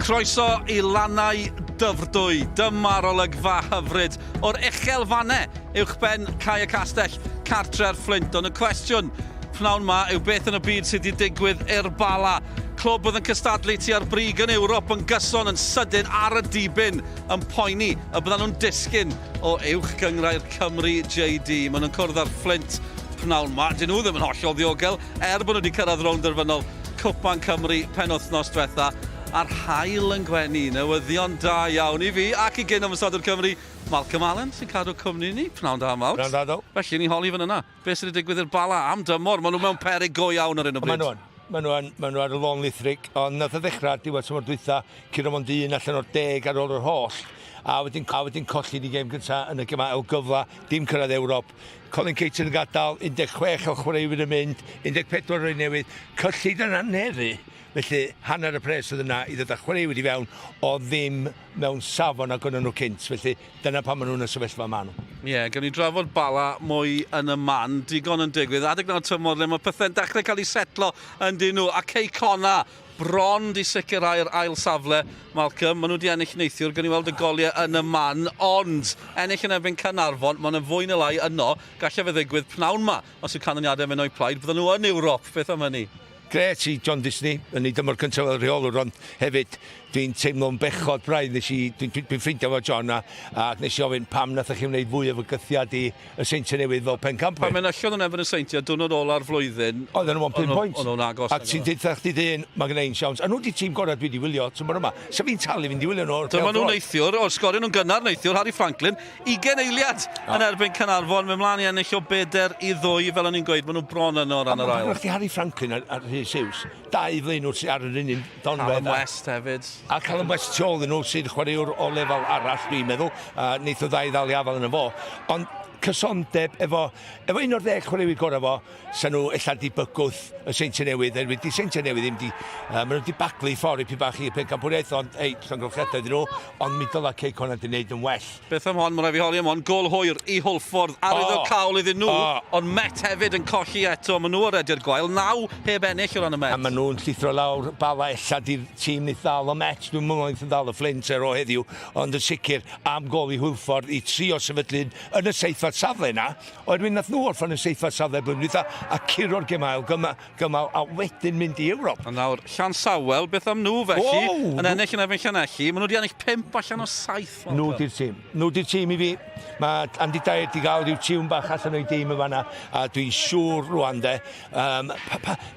Croeso i Lannau Dyfrdwy. Dyma'r olygfa hyfryd o'r uchelfannau uwchben Cae y Castell, cartre'r Fflint. Ond y cwestiwn pnawn ma yw beth yn y byd sydd wedi digwydd i'r Bala? Clwb oedd yn cystadlu tua'r brig yn Ewrop yn gyson yn sydyn ar y dibyn yn poeni y byddan nhw'n disgyn o Uwch Gynghrair Cymru JD. Maen nhw'n cwrdd â'r Fflint pnawn ma. Dyn nhw ddim yn hollol ddiogel er bod nhw wedi cyrraedd rownd derfynol Cwpan Cymru penwythnos diwetha a'r haul yn gwenu. Newyddion da iawn i fi ac i gyn ymosodwr Cymru, Malcolm Allen, sy'n cadw cwmni ni. Pnawn da, Malcs. Pnawn da, Dol. Felly, ni'n holi fan yna. Beth sydd wedi digwydd i'r Bala am dymor? Maen nhw mewn peryg go iawn ar hyn o bryd. Maen nhw yn. Maen nhw yn. Maen nhw ar y lôn lithrig. Ond nath o ddechrau diwedd tymor dwytha, curo mond un allan o'r deg ar ôl yr holl. A wedyn, a wedyn colli di gêm gynta yn y gemau ail gyfle, dim cyrraedd Ewrop. Colin Caton yn gadael, 16 o chwaraewyr yn mynd, 14 o'r newydd. Cyllid yn anheru, felly hanner y pres oedd yna i ddod â chwaraewyr i fewn o ddim mewn safon ag o'n nhw cynt. Felly dyna pam maen nhw'n y sefyllfa maen nhw. Ie, yeah, gawn ni drafod Bala mwy yn y man. Digon yn digwydd. Adeg nawr tymor le mae pethau'n dechrau cael eu setlo yn dyn nhw. A Cei Connah bron di sicrhau'r ail safle, Malcolm. Maen nhw wedi ennill neithiwr, gawn ni weld y goliau yn y man, ond ennill yn erbyn Caernarfon, maen nhw'n fwy na lai yno. Gallai fe ddigwydd pnawn ma, os yw canlyniadau mynd o'u plaid, bydden nhw yn Ewrop. Beth am hynny? Grêt i John Disney yn ei dymor cyntaf fel rheolwr, ond hefyd dwi'n teimlo'n bechod braidd. Nes i, dwi'n dwi, dwi ffrindiau efo John a, a nes i ofyn pam nath chi wneud fwy o fygythiad i y Seintiau Newydd fel pencampwyr. Pan enillodd nhw'n erbyn y Seintiau, diwrnod ola'r flwyddyn. Oedden nhw ond 5 pwynt. O'n nhw'n agos. A ti'n deutha chdi ddyn, mae gen i'n siawns. A nhw di tîm gorau dwi wedi wylio tymor yma. Sa fi'n talu fynd i wylio nhw. Dyma nhw neithiwr, o sgorio nhw'n gynnar neithiwr, Harry Franklin, 20 eiliad yn erbyn Caernarfon, mynd mlaen i ennill o bedair i ddwy, fel o'n i'n gweud, maen nhw bron yno o ran yr ail. A chdi Harry Franklin a Rhys Hughes, dau flaenwr sydd ar yr un un donfedd. Callum West hefyd. A Callum West tu ôl iddyn nhw sy'n chwaraewr o lefel arall dwi'n meddwl. A wneith o ddau ddal i afael yn y fo. Ond cysondeb efo, efo un o'r ddeg chwaraewyr gorau fo, sa nhw ella di bygwth y Seintiau Newydd, oherwydd di Seintiau Newydd ddim di, maen nhw di baglu ffordd i bach i'r pencampwriaeth, ond ei, llongyfarchiadau iddyn nhw, ond mi dyla Cei Connah di wneud yn well. Beth am hon, mae'n rhaid fi holi am hon, gol hwyr i Hwlffordd, arwyddocaol iddyn nhw, ond Met hefyd yn colli eto, maen nhw ar rediad gwael, naw heb ennill o ran y Met. A maen nhw'n llithro lawr, Bala ella di'r tîm wneith ddal y Met, dwi'n meddwl wneith ddal y Fflint ar ôl heddiw, ond yn sicr am gol i Hwlffordd i trio sefydlu yn y seithfed safle yna, oherwydd nath nhw orffen yn seithfed safle blwyddyn dwytha a curo'r gemau ail gymal a wedyn mynd i Ewrop. A nawr, Llansawel, beth am nhw felly? Wow! Yn ennill yn erbyn Llanelli, maen nhw wedi ennill 5 allan o 7. Nhw di'r tîm. Nhw di'r tîm i fi. Mae Andy Dyer di gael rhyw tiwn bach allan o'i dîm yn fanna, a dwi'n siŵr rwan de, um,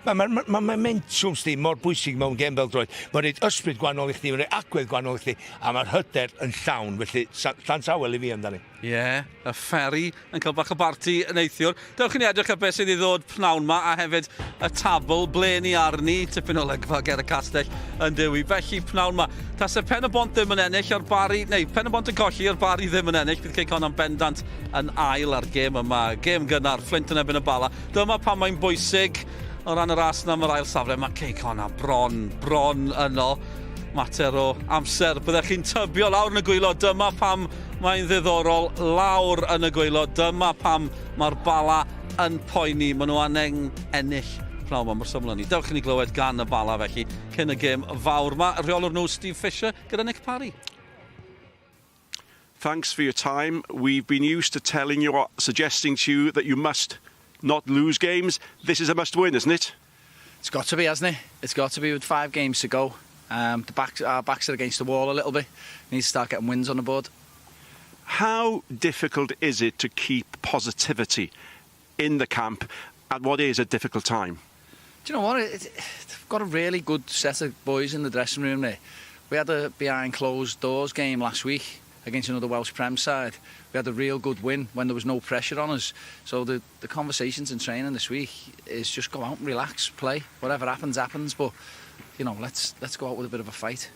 mae ma, ma, ma momentum sti mor bwysig mewn gêm bêl-droed. Mae'n rhaid ysbryd gwahanol i chdi, mae'n rhaid agwedd gwahanol i chdi, a mae'r hyder yn llawn, felly Llansawel i fi amdani. Ie, yeah, y fferi yn cael bach o barti neithiwr. Dewch i ni edrych ar beth sydd i ddod pnawn ma a hefyd y tabl, ble ni arni, tipyn o lygfa ger y castell yn dewi. Felly pnawn ma, tase Pen y Bont ddim yn ennill a'r Bari, neu Pen y Bont yn colli a'r Bari ddim yn ennill, bydd Cei Connah'n bendant yn ail ar gêm yma. Gêm gynnar, Fflint yn erbyn y Bala. Dyma pam mae'n bwysig o ran y ras na am yr ail safle. Mae Cei Connah bron, bron yno. Mater o amser. Byddech chi'n tybio lawr yn y gwaelod. Dyma pam mae'n ddiddorol lawr yn y gwaelod. Dyma pam mae'r Bala yn poeni. Maen nhw angen ennill pnawn 'ma, mor syml â 'ny. Dewch i ni glywed gan y Bala felly cyn y gêm fawr 'ma. Rheolwr nhw Steve Fisher gyda Nick Parry. Thanks for your time. We've been used to telling you, or suggesting to you that you must not lose games. This is a must win, isn't it? It's got to be, hasn't it? It's got to be with five games to go. The backs, our backs are against the wall a little bit. We need to start getting wins on the board. How difficult is it to keep positivity in the camp at what is a difficult time? Do you know what? They've got a really good set of boys in the dressing room there. We had a behind closed doors game last week against another Welsh Prem side. We had a real good win when there was no pressure on us. So the conversations in training this week is just go out and relax, play. Whatever happens, happens. But, let's go out with a bit of a fight.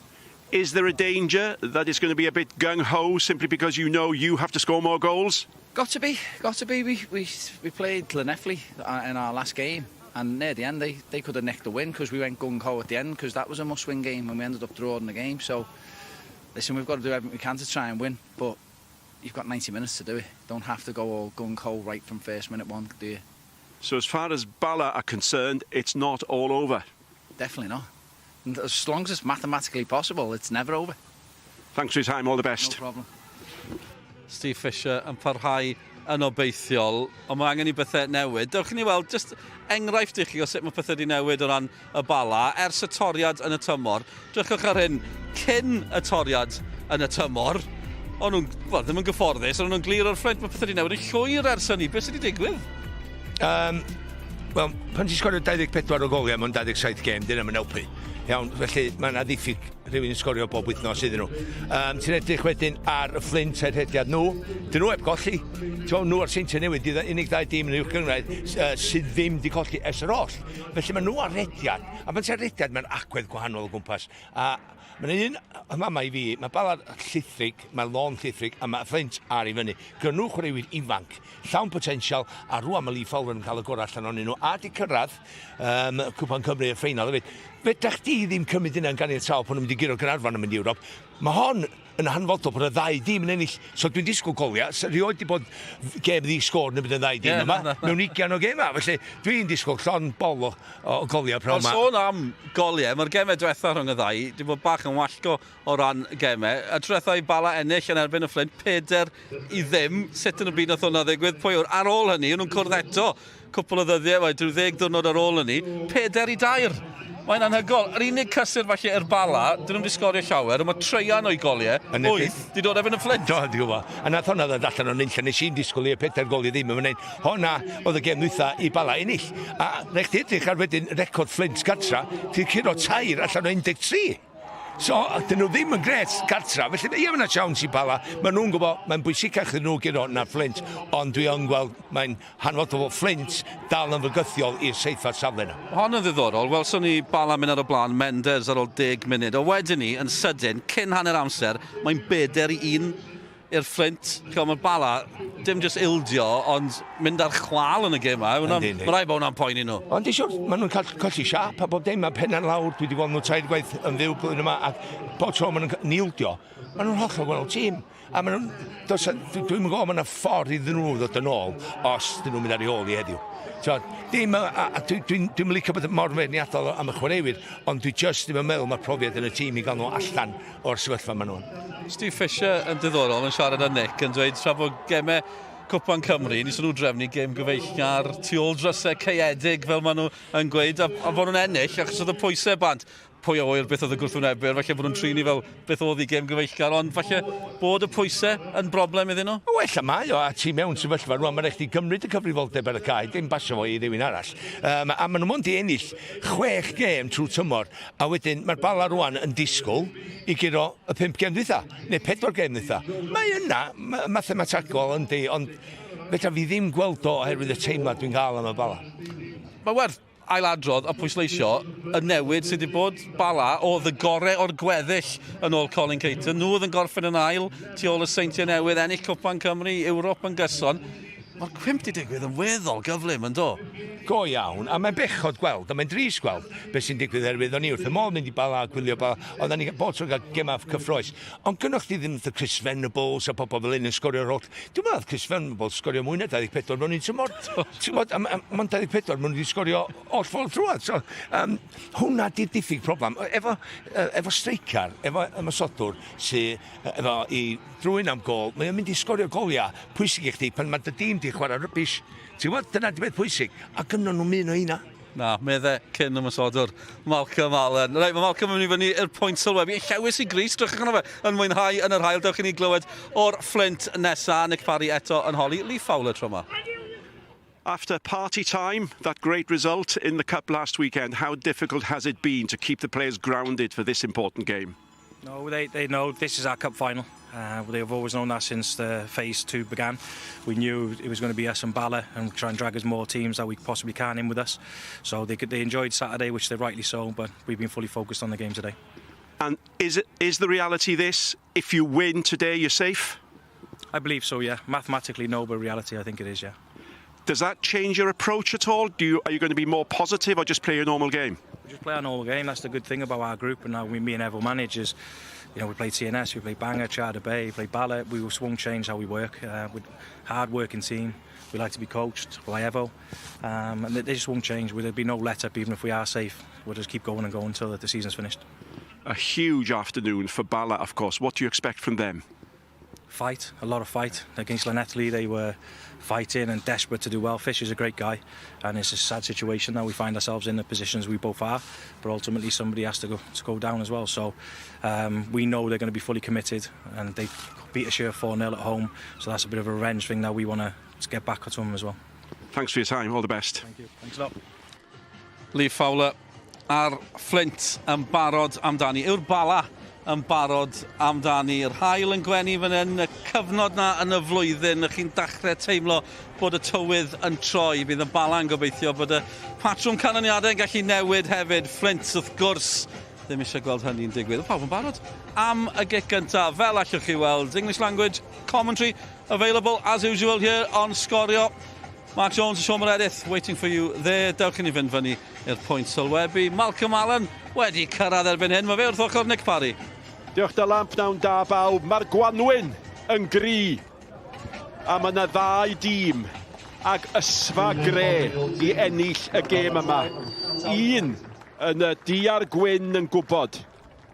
Is there a danger that it's going to be a bit gung-ho simply because you know you have to score more goals? Got to be, got to be. We played Llanelli in our last game, and near the end they could have nicked the win because we went gung-ho at the end because that was a must-win game and we ended up drawing the game. So, listen, we've got to do everything we can to try and win, but you've got 90 minutes to do it. Don't have to go all gung-ho right from first minute one, do you? So as far as Bala are concerned, it's not all over. Definitely not. And as long as it's mathematically possible, it's never over. Thanks for your time, all the best. No problem. Steve Fisher yn parhau yn obeithiol, ond mae angen i bethau newid. Dewch i ni weld just enghraifft i chi o sut mae pethau wedi newid o ran y Bala ers y toriad yn y tymor. Drychwch ar hyn, cyn y toriad yn y tymor, o'n nhw'n, well, ddim yn gyfforddus, ond o'n nhw'n glir o'r Fflint, mae pethau wedi newid yn llwyr ers hynny. Beth sydd wedi digwydd? Wel, pan ti'n sgorio 24 o goliau mewn 27 gêm, dyn nhw'n helpu. Iawn, felly mae yna ddiffyg rhywun yn sgorio bob wythnos iddyn nhw. Ti'n edrych wedyn ar y Fflint a'r rhediad nhw, dyn nhw heb golli. Ti'n gweld, nhw a'r Seintiau Newydd, dydd unig ddau dîm yn y uwch gynghrair sydd ddim wedi colli ers yr oll. Felly mae nhw ar rediad, a pan ti'n ar rediad mae'n agwedd gwahanol o gwmpas. A mae'n un yma i fi, mae Bala'r llithrig, mae Lôn llithrig, a mae Fflint ar i fyny. Gyda nhw chwaraewyr ifanc, llawn potensial, a rwan mae Lee Fowler yn cael y gorau allan ohonyn nhw, a di cyrraedd Cwpan Cymru y ffeinal hefyd. Fedra chdi ddim cymryd hynna'n ganiataol pan nhw'n mynd i guro Gaernarfon yn mynd i Ewrop. Mae hon yn hanfodol bod y ddau dîm yn ennill. So dwi'n disgwyl goliau. So, rioed di bod gêm ddi sgôr yn y byd y ddau dîm yma. Na, na, na. Mewn 20 o gêmau. Felly dwi'n disgwyl llond bol o goliau prynhawn yma. Sôn am goliau, mae'r gemau diwetha rhwng y ddau wedi bod bach yn wallgo o ran gemau. Y tro diwetha i Bala ennill yn erbyn y Fflint, 4-0. Sut yn y byd nath hwnna ddigwydd? Pwy yw'r ar ôl hynny, nhw'n cwrdd eto cwpl o ddyddiau, mae drwy 10 diwrnod ar ôl hynny, 4-3. Mae'n anhygoel. Yr unig cysur falle i'r Bala, dyn nhw'n di sgorio llawer, ond mae treian o'i goliau, wyth, di dod erbyn y Fflint. Do, dwi'n gwybod. A nath hwnna ddod allan o'n unlla, nes i'n disgwyl i'r pedair gol i ddim yn fan hyn. Honna oedd y gêm ddwytha i Bala ennill. A rhaid chdi edrych ar wedyn record Fflint gartra, ti'n curo tair allan o 13. So, dyn nhw ddim yn gret gartra, felly ie, mae yna siawns i Bala. Maen nhw'n gwybod, mae'n bwysicach iddyn nhw guro na Fflint, ond dwi yn gweld mae'n hanfodol fod Fflint dal yn fygythiol i'r seithfed safle yna. Hon yn ddiddorol, welson ni Bala mynd ar y blaen, Mendes ar ôl 10 munud, a wedyn ni, yn sydyn, cyn hanner amser, mae'n 4-1 i'r Fflint. Ch'mo, mae'r Bala, dim jyst ildio, ond mynd ar chwâl yn y gêm 'ma. Mae rhaid bod hwnna'n poeni nhw. Ond di siwr, maen nhw'n cael colli siâp a bob dim, mae penna'n lawr, dwi wedi gweld nhw tair gwaith yn fyw blwyddyn yma, ac bob tro maen nhw'n ildio, maen nhw'n hollol gwahanol tîm. A maen nhw'n, does, dwi'n gwybod, mae yna ffordd iddyn nhw ddod yn ôl os dyn nhw'n mynd ar ei ôl i heddiw. So, dim, a dwi'n dwi, dwi licio bod mor feirniadol am y chwaraewyr, ond dwi just ddim yn meddwl mae'r profiad yn y tîm i gael nhw allan o'r sefyllfa maen nhw'n. Steve Fisher yn diddorol yn siarad â Nick yn dweud tra bod gemau Cwpan Cymru, ni nhw drefnu gêm gyfeillgar tu ôl drysau caeedig fel maen nhw yn gweud, a fod nhw'n ennill achos oedd y pwysau bant. Pwy a ŵyr beth oedd y gwrthwynebwyr, falle bod nhw'n trin i fel beth oedd i gêm gyfeillgar, ond falle bod y pwysau yn broblem iddyn nhw? Wel, mae o, a ti mewn sefyllfa rwan, mae'n rhaid chdi gymryd y cyfrifoldeb ar y cae, dim basio fo i rywun arall. A maen nhw mond i ennill chwech gêm trwy tymor, A wedyn mae'r Bala rwan yn disgwyl i guro y pump gêm dwytha, neu pedwar gêm dwytha. Mae yna mathemategol yndi, ond fedra fi ddim gweld o oherwydd y teimlad dwi'n gael am y Bala. Mae werth ailadrodd a pwysleisio y newid sydd wedi bod. Bala oedd y gorau o'r gweddill yn ôl Colin Caton. Nhw oedd yn gorffen yn ail tu ôl y Seintiau Newydd, ennill Cwpan Cymru, Ewrop yn gyson. Mae'r cwymp 'di digwydd yn weddol gyflym, yn do? Go iawn, a mae'n bechod gweld, a mae'n drist gweld beth sy'n digwydd oherwydd o'n i wrth y modd mynd i Bala a gwylio Bala, oedden ni bob tro'n cael gemau cyffroes. Ond gynnoch chdi ddim fatha Chris Venables a pobl fel hyn yn sgorio'r holl... Dwi'n meddwl Chris Venables sgorio mwy na 24 mewn un tymor. Ti'n gwybod, am 24 maen nhw wedi sgorio oll ffordd trwad. So, hwnna di'r diffyg problem. Efo, efo streicar, efo ymosodwr sydd efo i drwyn am gôl, mae o'n mynd i sgorio goliau pwysig i chdi pan mae dy dîm di chwarae rybish. Ti'n gwybod, dyna di beth pwysig. A gynnon nhw'm un o heina. Na, medde cyn ymosodwr Malcolm Allen. Reit, mae Malcolm yn mynd i fyny i'r pwynt sylwebu. Llewis i Gris, drychwch arno fe, yn mwynhau yn yr haul. Dewch i ni glywed o'r Fflint nesa. Nick Parry eto yn holi Lee Fowler tro yma. After party time, that great result in the Cup last weekend, how difficult has it been to keep the players grounded for this important game? No, they know this is our cup final. They've always known that since the phase two began. We knew it was going to be us and Bala and try and drag as more teams that we possibly can in with us. So they enjoyed Saturday, which they rightly so, but we've been fully focused on the game today. And is the reality this? If you win today, you're safe? I believe so, yeah. Mathematically, no, but reality, I think it is, yeah. Does that change your approach at all? Are you going to be more positive or just play your normal game? We just play our normal game. That's the good thing about our group and how me and Evo manage is You know, we played TNS, we played Bangor, Charter Bay, we played Bala. We just won't change how we work. We're hard-working team. We like to be coached by Evo. And they just won't change. There'll be no let-up even if we are safe. We'll just keep going and going until the season's finished. A huge afternoon for Bala, of course. What do you expect from them? Fight, a lot of fight. Against Llanelli, they were fighting and desperate to do well. Fish is a great guy, and it's a sad situation that we find ourselves in the positions we both are, but ultimately somebody has to go down as well. So we know they're going to be fully committed, and they beat us here 4-0 at home, so that's a bit of a revenge thing that we want to get back at them as well. Thanks for your time, all the best. Thank you. Thanks a lot. Lee Fowler a'r Flint yn barod amdani. Yw'r Bala yn barod amdani. Yr haul yn gwenu fan hyn, y cyfnod na yn y flwyddyn, ych chi'n dechrau teimlo bod y tywydd yn troi. Bydd y Bala'n gobeithio bod y patrwm canlyniadau yn gallu newid hefyd. Flint, wrth gwrs, ddim eisiau gweld hynny'n digwydd. Pawb yn barod am y gic gyntaf, fel allwch chi weld. English language commentary available as usual here on Sgorio. Mark Jones a Sean Meredith waiting for you there. Dewch i ni fynd fyny i'r pwynt sylwebu. Malcolm Allen wedi cyrraedd erbyn hyn. Mae fe wrth ochr Nick Parry. Diolch Dylan, pnawn da bawb. Mae'r gwanwyn yn gry. A mae yna ddau dîm ag ysfa gre i ennill y gêm yma. Un yn y du a'r gwyn yn gwybod,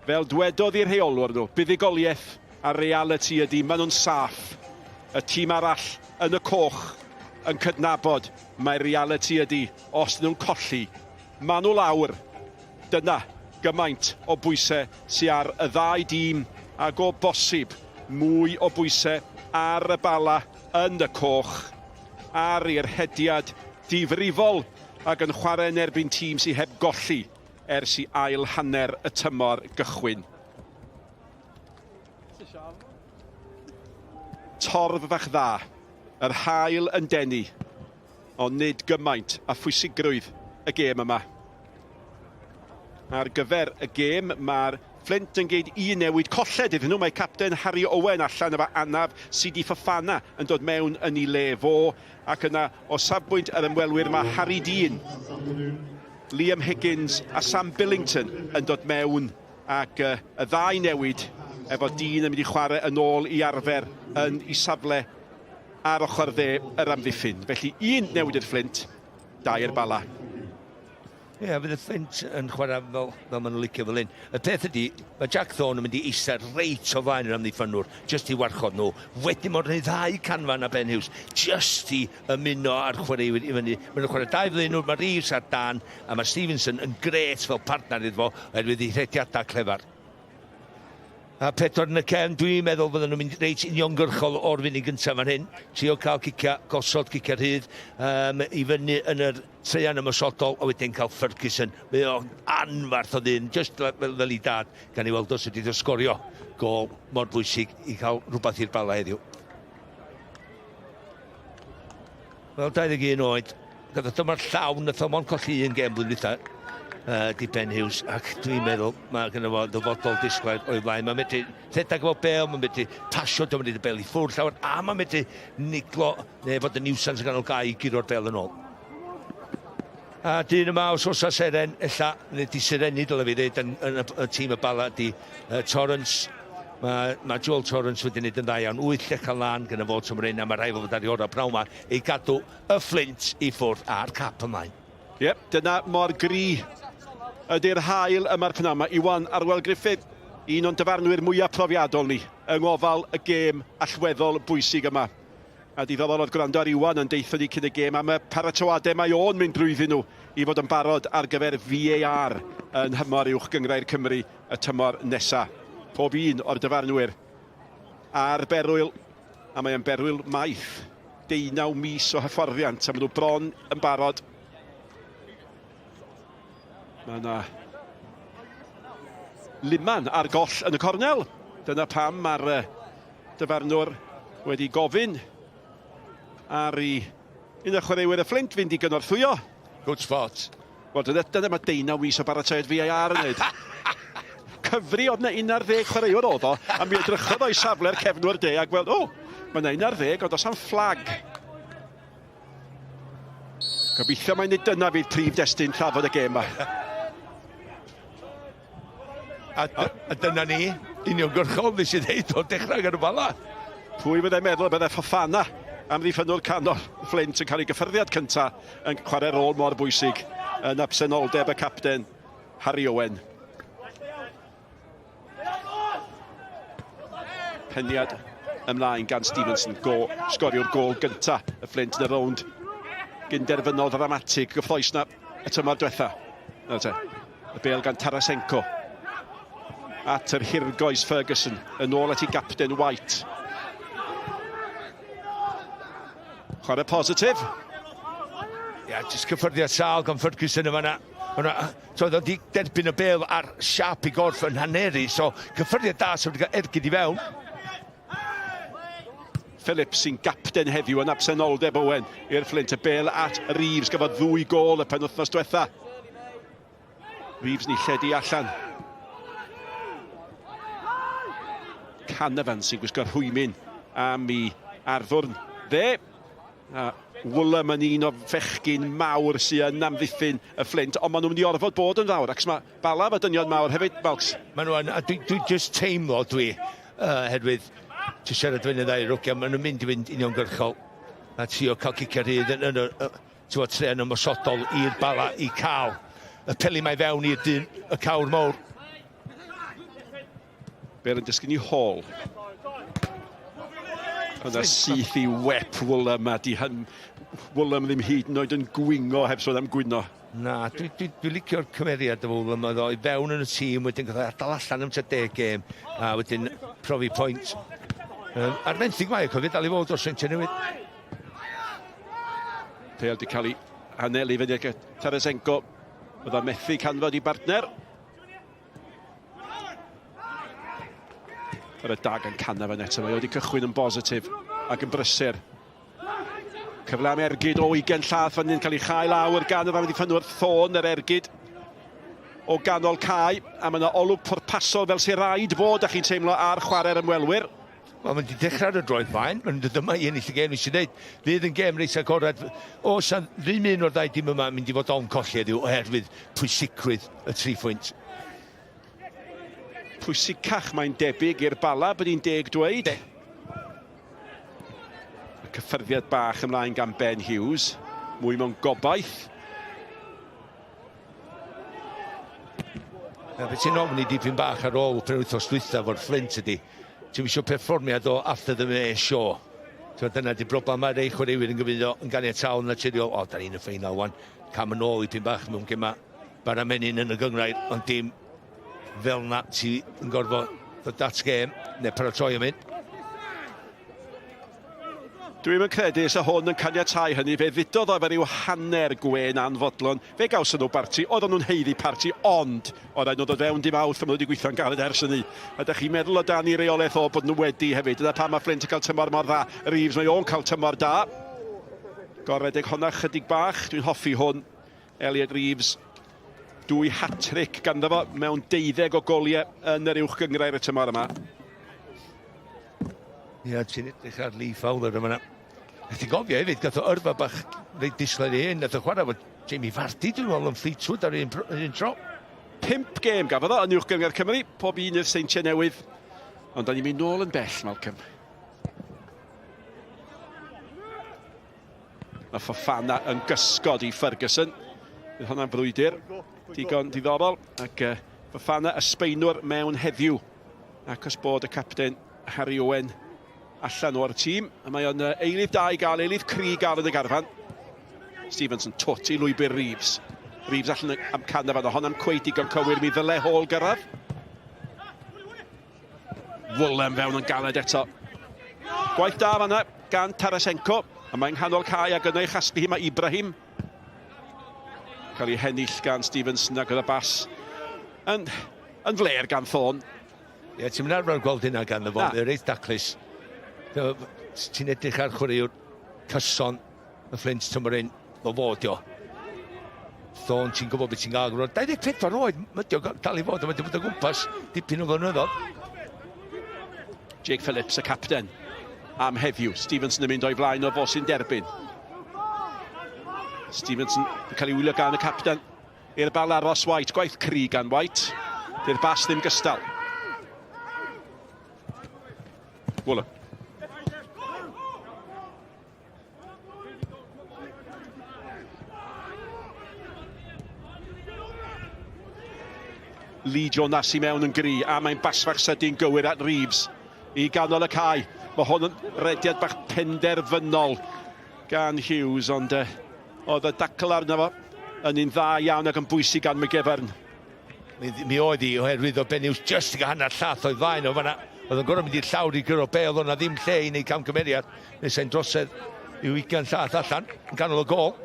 fel dwedodd i'r rheolwr nhw, buddugoliaeth a reality ydy, maen nhw'n saff. Y tîm arall yn y coch yn cydnabod mae reality ydy, os nhw'n colli, maen nhw lawr. Dyna gymaint o bwysau sy ar y ddau dîm ac o bosib mwy o bwysau ar y Bala yn y coch ar i'r hediad difrifol ac yn chwarae yn erbyn tîm sydd heb golli ers i ail hanner y tymor gychwyn. Torf fach dda, yr haul yn denu, ond nid gymaint a phwysigrwydd y gêm yma. Ar gyfer y gêm, mae'r Flint yn geid un newid colled iddyn nhw. Mae capten Harry Owen allan efo anaf Sidi Fofana yn dod mewn yn ei le fo. Ac yna o safbwynt yr ymwelwyr mae Harry Dean, Liam Higgins a Sam Billington yn dod mewn ac y ddau newid efo Dean yn mynd i chwarae yn ôl i arfer yn ei safle ar ochr dde yr amddiffyn. Felly un newid i'r Flint, dau i'r Bala. Ie, yeah, fydd y Flint yn chwarae fel maen nhw'n licio fel hyn. Y peth ydy, mae Jack Thorne yn mynd i eistedd reit o flaen yr amddiffynwr, jyst i warchod nhw. Wedyn mae'n rhyddhau canfan a Ben Hughes, jyst i ymuno â'r chwaraewyr i fyny. Maen nhw'n chwarae dau flaenwr, mae Reeves ar dan, a mae Stevenson yn gret fel partner iddo fo, oherwydd ei rhediadau clefar. A pedwar yn y cefn, dwi'n meddwl fydden nhw'n mynd reit uniongyrchol o'r funud gyntaf fan hyn. Trio cael cicia, gosod cicia rhydd i fyny yn yr treian ymosodol, a wedyn cael Ferguson. Mae o'n anfarth o ddyn, just fel ei dad, gan i weld os ydy o sgorio gol mor bwysig i cael rhywbeth i'r Bala heddiw. Wel, 21 oed, gyda dyma'r llawn, nath o mond colli un gêm blwyddyn dwytha. Di Ben Hughes, ac dwi'n meddwl mae gynno fo ddyfodol disglair o'i flaen. Mae'n medru rhedeg efo bel, mae'n medru pasio, dwi'n medru bel i ffwrdd llawer, a mae'n medru niglo neu fod yn niwsans yn ganol gae i guro'r bel yn ôl. A dyn yma, os oes seren, ella, neu di sirenu, dyle fi ddweud, yn y tîm y Bala, di Torrance. Mae Joel Torrance wedi gwneud yn dda iawn, 8 llecan lan gyda fo tymor hyn, a mae rhaid fo fod ar ei orau pnawn yma i gadw y Flint i ffwrdd a'r cap ymlaen. Ie, dyna mor gry ydy'r haul yma'r pnawn yma. Iwan Arwel Griffith, un o'n dyfarnwyr mwyaf profiadol ni yng ngofal y gêm allweddol bwysig yma. A diddorol oedd gwrando ar Iwan yn deithio ni cyn y gêm am y paratoadau mae o'n mynd drwyddyn nhw i fod yn barod ar gyfer VAR yn nhymor Uwch Gynghrair Cymru y tymor nesaf. Pob un o'r dyfarnwyr ar berwyl, a mae o'n berwyl maith, 19 mis o hyfforddiant, a maen nhw bron yn barod. Mae yna luman ar goll yn y cornel. Dyna pam mae'r dyfarnwr wedi gofyn ar i un o'r chwaraewyr y Flint fynd i gynorthwyo. Good spot. Wel, dyna mae 19 mis o baratoiad VAR yn neud. Cyfri oedd yna 11 chwaraewr oedd o, a mi edrychodd o'i safle'r cefnwr de a gweld, o, mae yna 11, ond oes am fflag. Gobeithio mai nid dyna fydd prif destun trafod y gêm yma. A dyna ni. Uniongyrchol, nes i ddeud o'r dechrau gan y Bala. Pwy fyddai'n meddwl y byddai Fofana amddiffynnwr canol Fflint yn cael ei gyffyrddiad cyntaf yn chwarae rôl mor bwysig yn absenoldeb y capten Harry Owen. Peniad ymlaen gan Stevenson, go, sgoriwr gôl gynta y Fflint yn y rownd gynderfynol ddramatig gyffroes na y tymor diwetha. Nawr te, y bêl gan Tarasenko at yr hirgoes Ferguson, yn ôl at ei gapten White. Chwarae positif. Ia, yeah, jyst cyffyrddiad sâl gan Ferguson yma na. Hwna, so oedd o wedi derbyn y bêl ar siap i gorff yn haneru, so cyffyrddiad da, so wedi cael ergyd i fewn. Phillips sy'n gapten heddiw yn absenoldeb Owen i'r Fflint. Y bêl at Reeves gafodd ddwy gôl y penwythnos diwetha. Reeves ni lledu allan. Canavan sy'n gwisgo'r rhwymyn am i arddwrn dde. A Woolam yn un o fechgyn mawr sy'n yn amddiffyn y Fflint, ond maen nhw'n mynd i orfod bod yn fawr, ac mae Bala efo dynion mawr hefyd, Malcs. Maen nhw yn, a dwi, dwi just teimlo dwi, herwydd, ti siarad fyny ddau rwgia, maen nhw'n mynd i fynd uniongyrchol a trio cael cicio rhydd yn, yn, yn, yn, tren ymosodol i'r Bala i cael y peli mae fewn i'r dyn, y cawr mawr. Bale yn disgyn i Hall. Yna syth i wep Woolam a di hyn... Woolam ddim hyd yn oed yn gwingo heb sôn am gwyno. Na, dwi, dwi, dwi licio'r cymeriad o Woolam, oedd o i fewn yn y tîm, wedyn gath ei adael allan am tua 10 gêm, a wedyn profi pwynt. Um, a'r fenthyg mae o, cofio, dal i fod o'r Seintiau Newydd. Pêl di cael ei hanelu fyny at Tarasenko. Oedd o'n methu canfod i bartner. Yr y dag yn Canavan eto, mae wedi cychwyn yn bositif ac yn brysur. Cyfle am ergyd o ugen llath fan hyn cael ei chael lawr gan yr amddiffynwr Thorne, yr ergyd o ganol cae, a mae yna olwg pwrpasol fel sy'n rhaid fod, a chi'n teimlo ar chwarae'r ymwelwyr. Wel, mae'n wedi dechrau ar y droed fain, mae'n dod yma i ennill y gêm, nes i ddeud, fydd yn gêm reit agored. Oes na ddim un o'r ddau dîm yma yn mynd i fod ofn colli heddiw oherwydd pwysigrwydd y tri phwynt. Pwysicach mae'n debyg i'r Bala, bod hi'n deg dweud. Y cyffyrddiad bach ymlaen gan Ben Hughes, mwy mewn gobaith. Na, beth sy'n ofni dipyn bach ar ôl penwythnos dwytha fo'r Fflint ydy, ti'n eisiau perfformiad o after the May show. So dyna di broblem mae rei chwaraewyr yn gyfyddo yn ganiataol naturiol, o, da ni'n y ffeinal wan, cam yn ôl i pyn bach mewn gema bara menyn yn y gynghrair, ond dim fel na ti yn gorfod dod at gêm neu paratoi am hyn. Dwi'm yn credu sa hwn yn caniatáu hynny. Fe ddudodd o efo rhyw hanner gwên anfodlon. Fe gawson nhw barti, oedden nhw'n haeddu parti, ond oedd rhaid nhw ddod fewn dim awth a maen nhw wedi gweithio'n galed ers hynny. A da chi'n meddwl o dan i reolaeth o bod nhw wedi hefyd. Dyna pam mae Flint yn cael tymor mor dda. Reeves, mae o'n cael tymor da. Goredeg honna chydig bach. Dwi'n hoffi hwn. Elliot Reeves, dwy hat-trick ganddo fo mewn deuddeg o goliau yn yr uwch gynghrair y tymor yma. Ie, yeah, ti'n edrych ar Lee Fowler yma. Na ti'n gofio hefyd, gath o yrfa bach reit disglair i hyn, nath o chwarae fo Jamie Vardy, dwi'n meddwl, yn Fleetwood ar un, un tro. Pump gêm gafodd o yn uwch gynghrair Cymru, pob un i'r Seintiau Newydd. Ond da ni'n mynd nôl yn bell, Malcolm. Mae Fofana yn gysgod i Ferguson. Bydd hwnna'n frwydr digon diddorol. Ac uh, Fofana y Sbaenwr mewn heddiw. Ac os bod y capten Harry Owen allan o'r tîm. A mae o'n eilydd da i gael, eilydd cry gael yn y garfan. Stevenson twt i lwybr Reeves. Reeves allan am Canavan, o hon am cweith digon cywir, mi ddyle Hall gyrraedd. Woolam fewn yn galed eto. Gwaith da fanna gan Tarasenko. A mae'n nghanol cae ac yna ei chasglu hi mae Ibrahim. Cael ei hennill gan Stevenson ac oedd y bas yn, yn fler gan Thorne. Ie, yeah, ti'n mynd arfer gweld hynna gan y fo, mae'n reit daclus. Ti'n edrych ar chwaraewr cyson y Fflint tymor hyn, o fod o. Thorne, ti'n gwybod beth ti'n gael. 24 oed, mae o dal i fod, mae wedi bod o gwmpas dipyn o flynyddoedd. Jake Phillips, y capten, am heddiw. Stevenson yn mynd o'i flaen o fo sy'n derbyn. Stevenson yn cael ei wylio gan y capten. I'r bal ar Ross White, gwaith cry gan White. Dy'r bas ddim gystal. Woolen. Lee Jonas i mewn yn gry, a mae'n basfach sydyn gywir at Reeves i ganol y cae. Mae hwn yn rediad bach penderfynol gan Hughes, ond uh, oedd y dacl arno fo yn un dda iawn ac yn bwysig gan McGivern. Mi, mi oedd hi oherwydd o Ben Hughes jyst yn hanner llath o'i flaen o fanna. Oedd o'n gorfod mynd i'r llawr i gyrro bel, oedd 'na ddim lle i wneud camgymeriad. Nes e'n drosedd i'w ugain llath allan yn ganol y gol.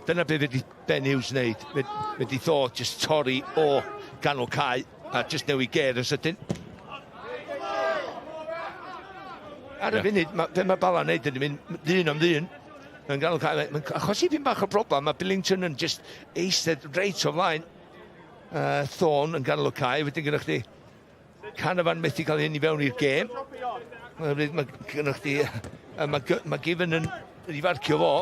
Dyna be fedri Ben Hughes wneud. Fe, fedri ddo jyst torri o ganol cae a jyst newid ger yn sydyn. Ar y yeah. funud, ma, be mae Bala'n neud ydy mynd ddyn am ddyn. Mae'n ganol cae, mae'n achosi pyn bach o broblem. Mae Billington yn just eistedd reit o flaen uh, Thorne yn ganol y cae. Wedyn gyda chdi Canavan methu cael hyn i fewn i'r gêm. Mae, mae gyda chdi, uh, mae, mae Given yn i farcio fo.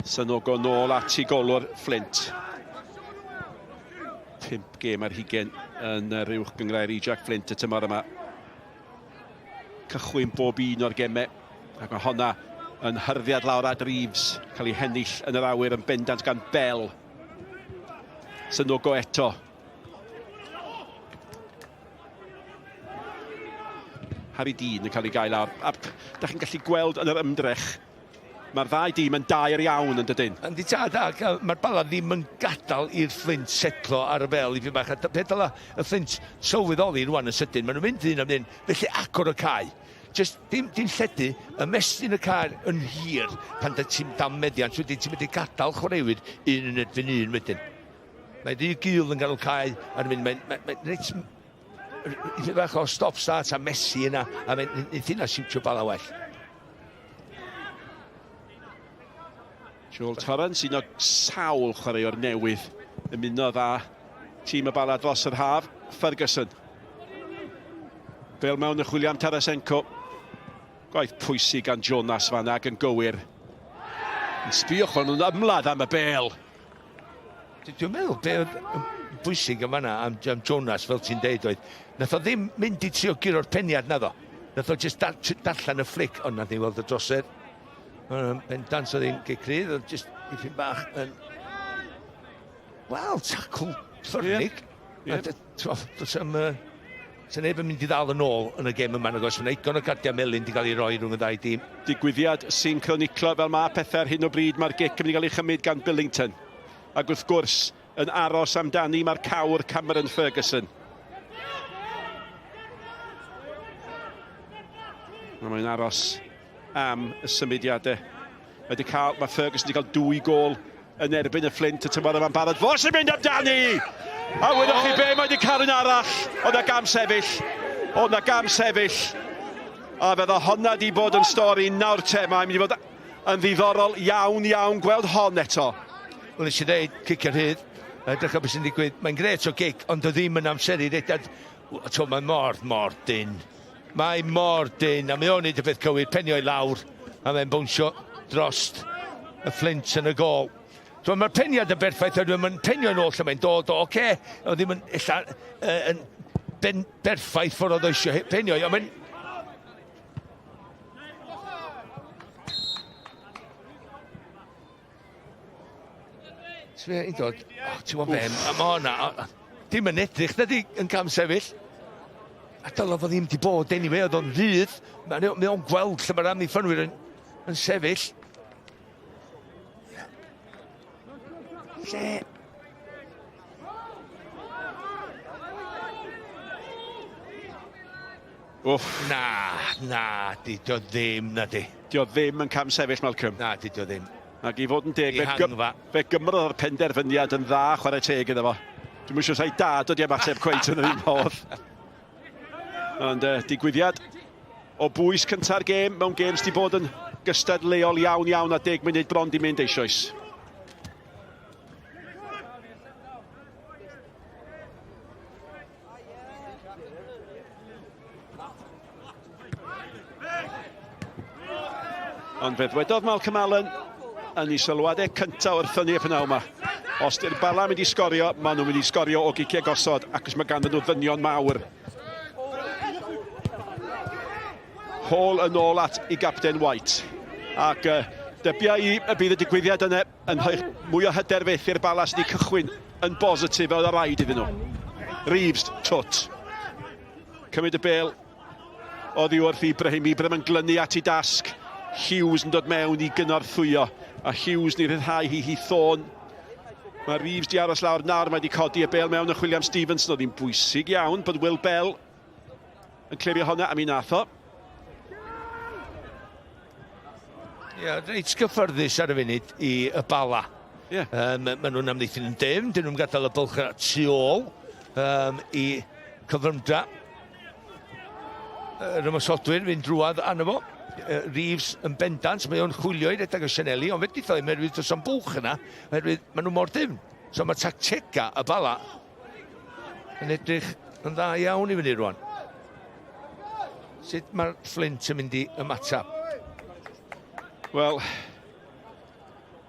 Sanogo nôl at i golwr Flint. Pump gêm ar hugen yn yr uwch gynghrair i Jack Flint y tymor yma. Cychwyn bob un o'r gemau, ac mae honna yn hyrddiad lawr at Reeves, cael ei hennill yn yr awyr yn bendant gan Bell. Sanogo eto. Harry Dean yn cael ei gael lawr. A da chi'n gallu gweld yn yr ymdrech Mae'r ddau dîm yn daer iawn yn dydyn? Yndi tad, ac mae'r Bala ddim yn gadael i'r Fflint setlo ar y bel i fi bach. A be dyla y Fflint sylweddoli rwan yn sydyn, maen nhw'n mynd un am un, felly agor y cae. Just dim, dim lledu, ymestyn y cae yn hir pan da ti'n dal meddiant, wedyn ti'n mynd i gadael chwaraewyr un yn erbyn un wedyn. Mae rhy gul yn ganol cae ar y mynd, mae'n mae, mae, reit Eitha bach o stop start a Messi yna, a mae'n neith hynna siwtio Bala well. Joel Torrance, un o sawl chwaraewr newydd, ymunodd â tîm y Bala dros yr haf, Ferguson. Fel mewn y chwilio am Tarasenko. Gwaith pwysig gan Jonas fan ag yn gywir. Yn sbïwch fan nhw'n ymladd am y bel. Dwi'n meddwl be oedd yn bwysig yn fanna am, am Jonas, fel ti'n deud, oedd, nath o ddim mynd i trio guro'r peniad, naddo. Nath o jyst dar, darllen y fflic, ond nath ni weld y drosedd. Bendant oedd hi'n gic rydd, oedd jyst dipyn bach yn... Wel, tacl ffyrnig. Yeah. Yeah. Does am, uh, Sa neb yn mynd i ddal yn ôl yn y gêm yma, nag oes? Mae digon o gardiau melyn wedi cael ei roi rhwng y ddau dîm. Digwyddiad sy'n croniclo fel mae pethau ar hyn o bryd. Mae'r gic yn mynd i gael ei chymryd gan Billington. Ac wrth gwrs, yn aros amdani mae'r cawr Cameron Ferguson. A mae'n aros am y symudiadau. Mae, wedi cael, mae Ferguson wedi cael dwy gol yn erbyn y Fflint y tymor yma'n barod. Fo sy'n mynd amdani! A wyddoch chi be, mae wedi cael un arall. Oedd na gam sefyll. Oedd na gam sefyll. A fydda honna di bod yn stori nawr te. Mae'n mynd i fod yn ddiddorol iawn iawn gweld hon eto. Wel, nes i ddeud, cicio rhydd. Edrych ar beth sy'n digwydd. Mae'n gret o gic, ond o ddim yn amseru rediad. Mae mor, mor dyn. Mae mor dyn, a mae o'n neud y peth cywir, penio i lawr, a mae'n bownsio drost y Fflint yn y gôl. So, mae'r peniad yn berffaith, oherwydd mae'n penio yn ôl lle mae'n dod o, oce, okay, o ddim yn, ella, uh, yn ben, berffaith ffordd oedd o eisiau penio, ond mae'n... Ti'n dod, oh, ti'n gwybod be, mae hwnna, dim yn edrych na di yn cam sefyll. A dylai fo ddim di bod anyway, oedd o'n rhydd. Mae o'n gweld lle mae'r amddiffynwyr yn, yn sefyll. Lle? Wff. Na, na, di o ddim, na di. Di o ddim yn cam sefyll, Malcolm. Na, di o ddim. Ac i fod yn deg, fe, gym, fe gymrodd yr penderfyniad yn dda, chwarae teg iddo fo. Dwi'm yn siŵr sa'i dad wedi ymateb cweit yn yr un modd. Ond uh, digwyddiad o bwys cynta'r gêm mewn gêm sydd wedi bod yn gystadleuol iawn iawn a deg munud bron di mynd eisoes. Ond fe ddwedodd Malcolm Allen yn ei sylwadau cyntaf wrthon ni y pnawn yma. Os di'r Bala mynd i sgorio, maen nhw'n mynd i sgorio o giciau gosod, ac os mae ganddyn nhw ddynion mawr. Hall yn ôl at i gapten White. Ac uh, dybia i y bydd y digwyddiad yna yn rhoi mwy o hyder fyth i'r Bala sydd wedi cychwyn yn bositif fel y rhaid iddyn nhw. Reeves, twt. Cymryd y bel oddi wrth Ibrahim. Ibrahim yn glynu at ei dasg. Hughes yn dod mewn i gynorthwyo. A Hughes ni rhyddhau hi hi Thorne. Mae Reeves di aros lawr nawr, mae di codi y bel mewn yn chwilio am Stevenson. Oedd hi'n bwysig iawn bod Will Bell yn clirio honna, a mi nath o. Ie, yeah, reit gyffyrddus ar y funud i y Bala. Ie. Yeah. Um, maen nhw'n amddiffyn yn dim, dyn nhw'n gadael y bylch tu ôl um, i cyflymdra. Yr ymosodwyr fynd drwad arno fo. Reeves yn bendant, mae o'n chwilio i redeg y Sianeli, ond fe dithio ddim oherwydd does am bwlch yna, oherwydd maen nhw mor dim. So mae tactega y Bala yn edrych yn dda iawn i fyny rwan. Sut mae'r Flint yn mynd i ymateb? Wel,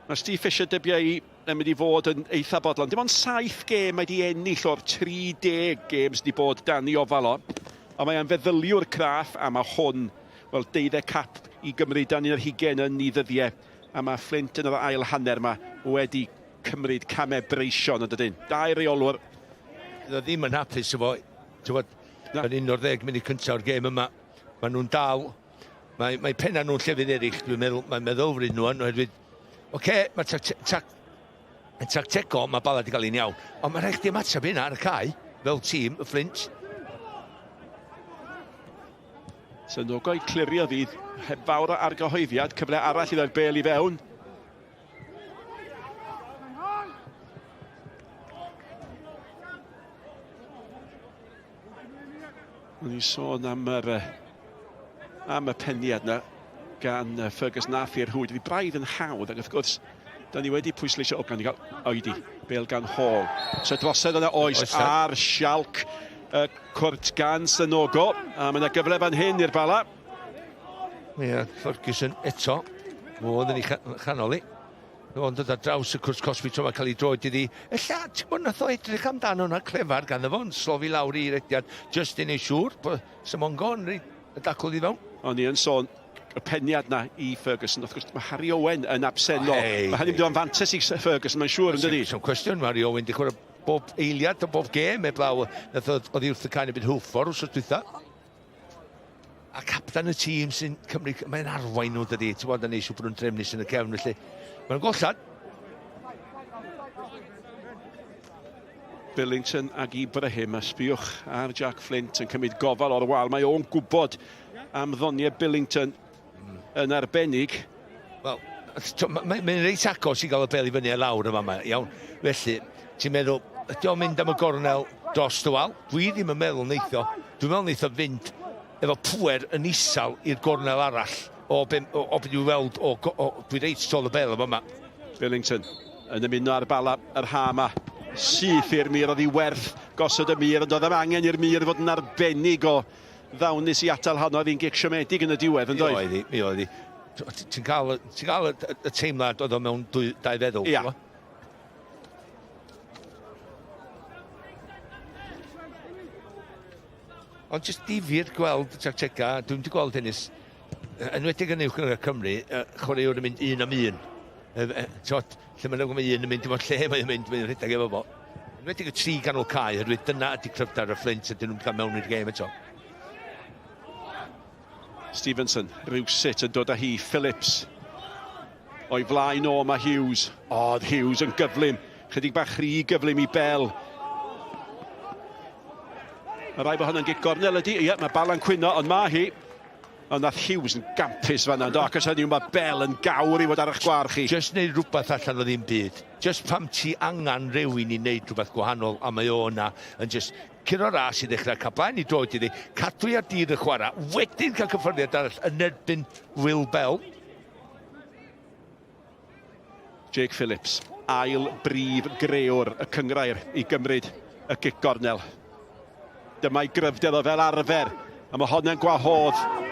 mae Steve Fisher dybiau i yn mynd i fod yn eitha bodlon. Dim ond 7 gêm mae di ennill o'r 30 gêm sydd wedi bod dan ei ofal o. Ond mae e'n feddyliwr craff a mae hwn, wel, deuddeg cap i Gymru dan un ar hugain yn ei ddyddiau. A mae Flint yn yr ail hanner yma wedi cymryd camau breision yn dydyn. Dau reolwr. Fydd o ddim yn hapus efo, ti'n gwbod, yn un o'r ddeg munud cyntaf o'r gêm yma. Maen nhw'n dal, mae, mae penna nhw'n llefydd eraill, dwi'n meddwl, mae'n meddylfryd nhw yn, oherwydd, oce, okay, mae tac, tac, yn tactegol, mae Bala wedi cael un iawn, ond mae rhaid chdi ymateb hynna ar y cae, fel tîm, y Flint. Sanogo i clirio ddydd, heb fawr o argyhoeddiad, cyfle arall i ddoi'r bel i fewn. O'n i'n sôn am yr, am y peniad na gan Fergus Nath i'r rhwyd. Oedd braidd yn hawdd, ac wrth gwrs, da ni wedi pwysleisio o gan i gael oedi, bel gan Hall. So drosedd yna oes, oes ar sialc y cwrt gan Sanogo, a mae yna gyfle fan hyn i'r Bala. Ie, yeah, Ferguson eto, modd yn ei chanol i. Ond dod ar draws y cwrs cosbi tro mae cael ei droed iddi. Ella, ti'n gwybod, nath o edrych amdano hwnna clefar ganddo fo, yn slofi lawr i rediad, just i neud siŵr bod Samongo yn rhoi y dacl i fewn. O'n i yn sôn y peniad na i Ferguson. Wrth gwrs, mae Harry Owen yn absennol. Hey, mae hynny'n mynd o'n fantes i Ferguson, mae'n siŵr, yn dydi? So'n cwestiwn, mae Harry Owen di chwarae bob eiliad o bob gêm, eblaw, nath o oddi wrth y cae yn y byd Hwlffordd wrth dwytha. A captan y tîm sy'n cymryd... Mae'n arwain nhw, dydy. Ti'n bod yn eisiau bod nhw'n drefnus yn y cefn, felly mae'n gollad. Billington ag Ibrahim, a sbiwch ar Jack Flint yn cymryd gofal o'r wal. Mae o'n gwybod am ddoniau Billington yn arbennig. Wel, mae'n mae reit agos i gael y bel i fyny a lawr yma, yma, iawn. Felly, ti'n meddwl, ydy o'n mynd am y gornel dros y wal? Dwi ddim yn meddwl neitho. Dwi'n meddwl neitho fynd efo pwer yn isal i'r gornel arall o be, o, o be dwi'n weld o, o, dwi reit tol y bel yma yma. Billington yn ymuno ar Bala yr ha yma. Syth i'r mur, oedd hi werth gosod y mur, ond oedd am angen i'r mur fod yn arbennig o ddawnus i atal honno, oedd hi'n gic siomedig yn y diwedd, yn doedd? Mi oedd hi, mi oedd hi. Ti'n cael, ti cael y, y teimlad oedd o mewn dwy, dau feddwl. Ia. Ond jyst difyr gweld y tactega, dwi'n wedi gweld hynny, enwedig yn uwch gynghrair Cymru, chwaraewr yn mynd un am un. Tod, lle mae'n mae un yn mynd, dim ond lle mae'n mynd, mae'n rhedeg efo fo. Enwedig y tri ganol cae, oherwydd dyna ydy cryfder y Flint, ydyn nhw'n cael mewn i'r gêm eto. Stevenson, rhywsut yn dod â hi, Phillips. O'i flaen o mae Hughes. Oedd Hughes yn gyflym. Chydig bach rhy gyflym i Bell. Mae rhaid bod hwnna'n gic gornel ydy. Ie, mae Bala'n cwyno, ond mae hi. Ond nath Hughes yn gampus fanna, do, ac os hynny mae Bell yn gawr i fod ar eich gwar chi. Just neud rhywbeth allan o ddim byd. Just pam ti angen rhywun i neud rhywbeth gwahanol, a mae o yna yn just curo ras i ddechrau, cael blaen i droed iddi, cadw i ar dir y chwarae, wedyn cael cyffyrddiad arall yn erbyn Will Bell. Jake Phillips, ail brif grewr y cyngrair i gymryd y gic gornel. Dyma'i gryfder o fel arfer, a mae honna'n gwahodd.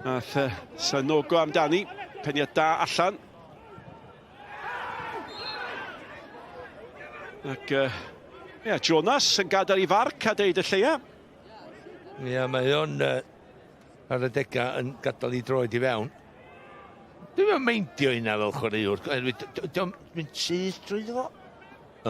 Nath Sanogo amdani, peniad da allan. Ac, uh, yeah, Jonas yn gadael i farc a deud y lleia. Ie, yeah, mae o'n... Uh, Ar adegau yn gadael i droed i fewn. Dwi'm yn meindio hynna fel chwaraewr. Dio'n mynd syth drwyddo fo.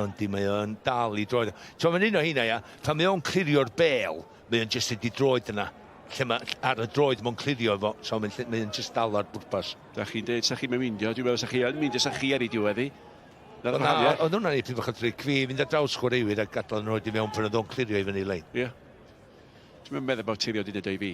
Yndi, mae o'n dal i droed. So mae'n un o heina, ia, pan mae o'n clirio'r bel, mae o'n jyst wedi droed yna. Lle mae, ar y droed mae'n clirio fo, so mae'n mae o'n jyst dal ar bwrpas. Da chi'n deud sa chi'n meindio, dwi'n meddwl sa chi yn meindio sa chi ar ei diwedd hi. Na, oedd hwnna'n ei bach o tric fi, fynd ar draws chwaraewyr a gadael nhw i mewn pan oedd o'n clirio i fyny lein. Ie. Yeah. Dwi'n meddwl bod ti rioed wedi dweud i fi.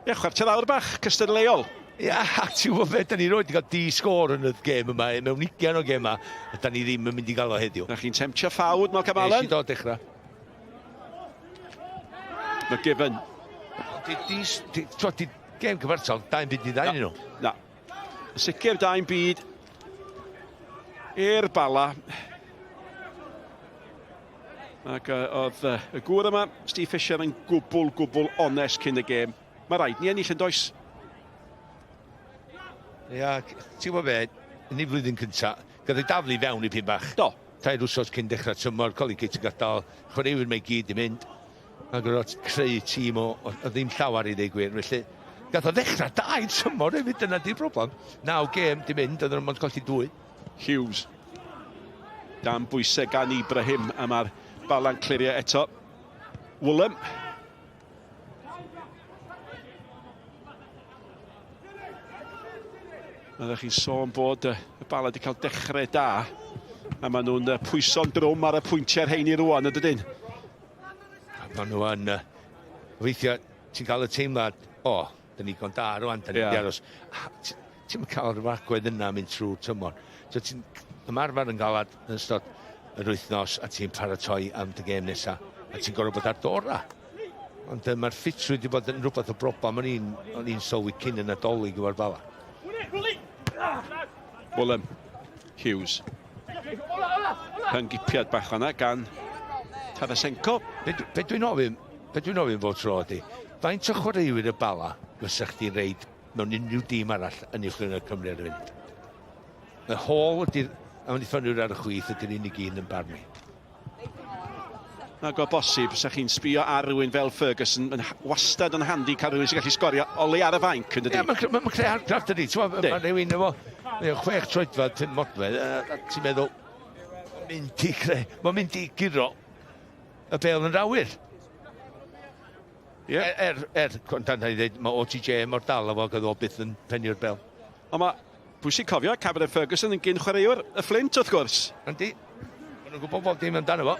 Ie, chwarter awr bach, cystadleuol. Ia, ti'n gwybod beth, da ni roed wedi cael di sgôr yn y gêm yma, mewn 20 o gêm yma, a da ni ddim yn mynd i gael o heddiw. Na chi'n temtio ffawd, Malcolm Allen? Nes i dod dechrau. McGiven. Di, di, di, di, di gêm cyfartal, dau'n byd i ddau nhw. Na. Sicr dau'n byd i'r Bala. Ac oedd y gŵr yma, Steve Fisher, yn gwbl, gwbl onest cyn y gêm. Mae rhaid ni ennill yn does? Ia, ti'n gwybod be, yn ei flwyddyn cynta, gath ei daflu fewn i pyn bach. Do. Tair wsos cyn dechrau tymor, Colin Kate yn gadael, chwaraewyr mae gyd i mynd, ac oedd creu tîm o, o, o ddim llawer i ddeud gwir. Felly, gath o ddechrau da i'r tymor hefyd, dyna di'r broblem. Naw gêm di mynd, oedden nhw'n colli dwy. Hughes. Dan bwysau gan Ibrahim, a mae'r balan clirio eto. Woolham. Oeddech chi'n sôn bod y Bala wedi cael dechrau da, a maen nhw'n pwyso'n drwm ar y pwyntiau'r rheini rwan, yn dydyn? Maen nhw yn... Weithiau, ti'n cael y teimlad, o, oh, dyn ni gon da rwan, dyn ni'n yeah. aros. Ti'n cael yr agwedd yna mynd trwy'r tymor. So ti'n ymarfer yn galad yn ystod yr wythnos a ti'n paratoi am dy gêm nesaf a ti'n gorfod bod ar dora. Ond uh, mae'r ffitrwydd wedi bod yn rhywbeth o broblem o'n i'n o'n i'n sylwi cyn y Nadolig efo'r Bala. Woolham, Hughes. Rhyngipiad bach fanna gan Tarasenko. Be, be dwi'n ofyn, be dwi'n ofyn fod tro ydi, faint o chwaraewyr y Bala fysa chdi'n reid mewn unrhyw dîm arall yn uwch gynghrair Cymru ar y funud? Y Hall ydy'r amddiffynwyr ar y chwith ydy'r unig un yn barnu. Nag o bosib, sa chi'n sbio ar rhywun fel Ferguson, yn wastad yn handi cael rhywun sy'n gallu sgorio oli ar y fainc, yn dydi? Ie, mae'n ma, ma creu argraff, dydi? Mae rhywun efo chwech troedfedd, pum modfedd, a ti'n meddwl, mae'n mynd i creu, mae'n mynd i guro y bêl yn awyr. Yeah. Er, er, er, dan i ddweud, mae OTJ mor dal efo, ac oedd o byth yn penio'r bel. Ond mae bwysig cofio, Cameron Ferguson yn gyn chwaraewr y Flint, wrth gwrs. Yndi. Maen nhw'n gwybod bob dim amdano fo.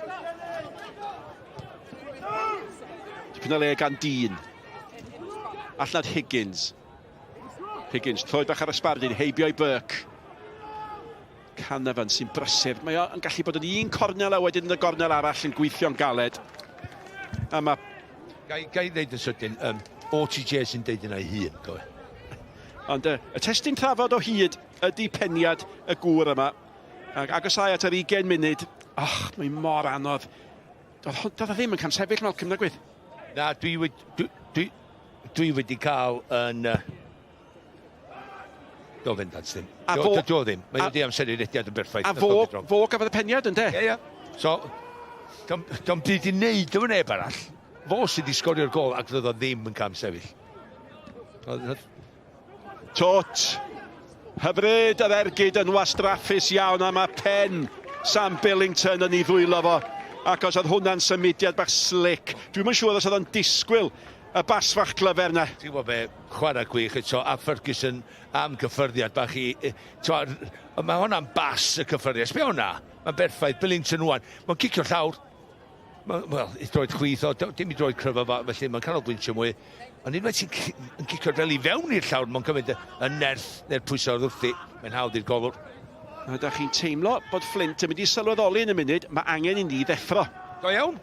Tipyn o le gan Dean. Allan Higgins. Higgins, troed bach ar y sbardun, heibio i Burke. Canavan sy'n brysur. Mae o'n gallu bod yn un cornel a wedyn yn y gornel arall yn gweithio'n galed. A mae... Gai, gai ddeud yn sydyn, um, OTJ sy'n deud yna ei hun, gofio. Ond y, y testun trafod o hyd ydy peniad y gŵr yma. Ac agosau at yr 20 munud. Och, mae mor anodd. Doedd o ddim yn camsefyll, Malcolm, nagwydd? Na, dwi wedi, dwi, dwi, dwi wedi cael yn... Uh, Do bendant ddim. A fo... Do, ddim. Mae wedi amseru rediad yn berffaith. A fo, fo gafodd y peniad, yndê? Ie, ie. So, dio'm byd i wneud efo neb arall. Fo sydd wedi sgorio'r gol ac doedd o ddim yn cam sefyll. Tot. Hyfryd yr ergyd yn wastraffus iawn a mae pen Sam Billington yn ei ddwylo fo. Ac os oedd hwnna'n symudiad bach slick, dwi'm yn siŵr os oedd o'n disgwyl y bas fach glyfer na. Ti'n gwybod be, chwarae gwych eto, a Ferguson am gyffyrddiad bach i... T'mo, mae hwnna'n bas y cyffyrddiad. Sbia hwnna, mae'n berffaith, Billington rwan. Mae'n cicio llawr. Wel, i droed chwith o, dim i droed cryfa fo, felly mae'n canolbwyntio mwy. Ond unwaith ti'n yn cicio'r bel i fewn i'r llawr, mae'n cymryd y nerth neu'r pwysau o'r wrthi. Mae'n hawdd i'r golwr. A da chi'n teimlo bod Flint yn mynd i sylweddoli yn y munud, mae angen i ni ddeffro. Go iawn.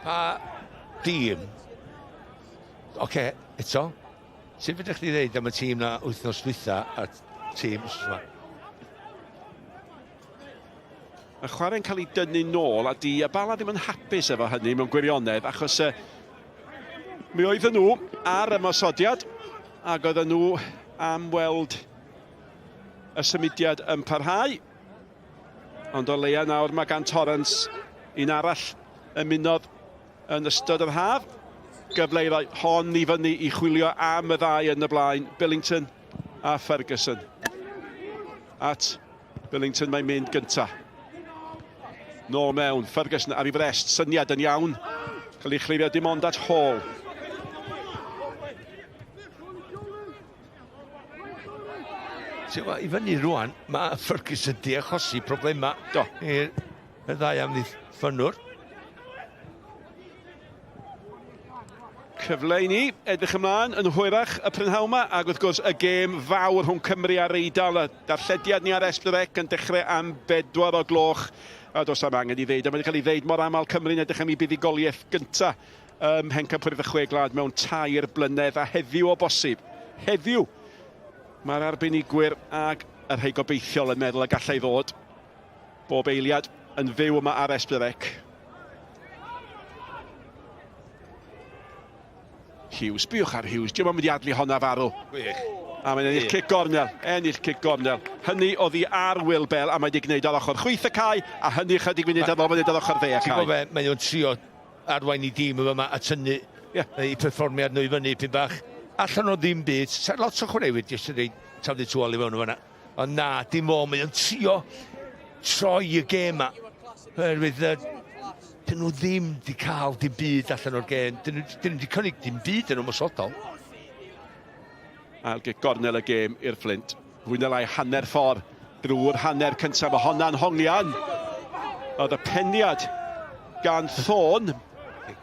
Pa dîm? Oce, okay, eto, sut fedrwch chi ddeud am y tîm na wythnos dwytha a'r tîm wythnos yma? Mae chwarae'n cael ei dynnu nôl a di y Bala ddim yn hapus efo hynny mewn gwirionedd achos uh, mi oedden nhw ar ymosodiad ac oedden nhw am weld y symudiad yn parhau. Ond o leia nawr mae gan Torrance un arall ymunodd yn ystod yr haf. Gyfle i roi hon i fyny i chwilio am y ddau yn y blaen, Billington a Ferguson. At Billington mae'n mynd gynta. Nôl mewn, Ferguson ar ei frest, syniad yn iawn. Cael ei chlirio dim ond at Hall. Ti'n gwybod, i fyny rwan, mae Ferguson di achosi problemau. Do. I'r ddau amddiffynnwr. Cyfle i ni edrych ymlaen yn hwyrach y prynhawn yma, ac wrth gwrs y gêm fawr rhwng Cymru a'r Eidal, y darllediad ni ar S4C yn dechrau am 4 o gloch, a does am angen i ddeud, a mae wedi cael ei ddeud mor aml, Cymru'n edrych am ei buddugoliaeth gyntaf ym Mhencampwriaeth y Chwe Gwlad mewn tair blynedd, a heddiw o bosib, heddiw, mae'r arbenigwyr ag y rhai gobeithiol yn meddwl y gallai ddod bob eiliad yn fyw yma ar S4C. Hughes, sbiwch ar Hughes, dim ond mynd i adlu honna farw. Gwych. A mae'n ennill cic gornel, ennill cic gornel. Hynny oddi ar Will Bell, a mae wedi gwneud ar ochr chwith y cae, a hynny chydig munud ar ôl mae'n gwneud ar ochr dde y cae. Ti'n gwybod be, mae o'n trio arwain i dîm yn fama a tynnu yeah. eu perfformiad nhw i fyny pyn bach. Allan o ddim byd, lot o chwaraewyr jyst yn rhaid taflu tu ôl i fewn o fanna. Ond na, dim o, mae o'n trio troi y gêm ma. Oherwydd, dyn nhw ddim di cael dim byd allan o'r gêm. Dyn nhw, dyn nhw di cynnig dim byd yn ymosodol. Ail gic gornel y gêm i'r Fflint. Fwy na lai hanner ffordd drwy'r hanner cyntaf. Mae honna'n hongian. Oedd y peniad gan Thorne.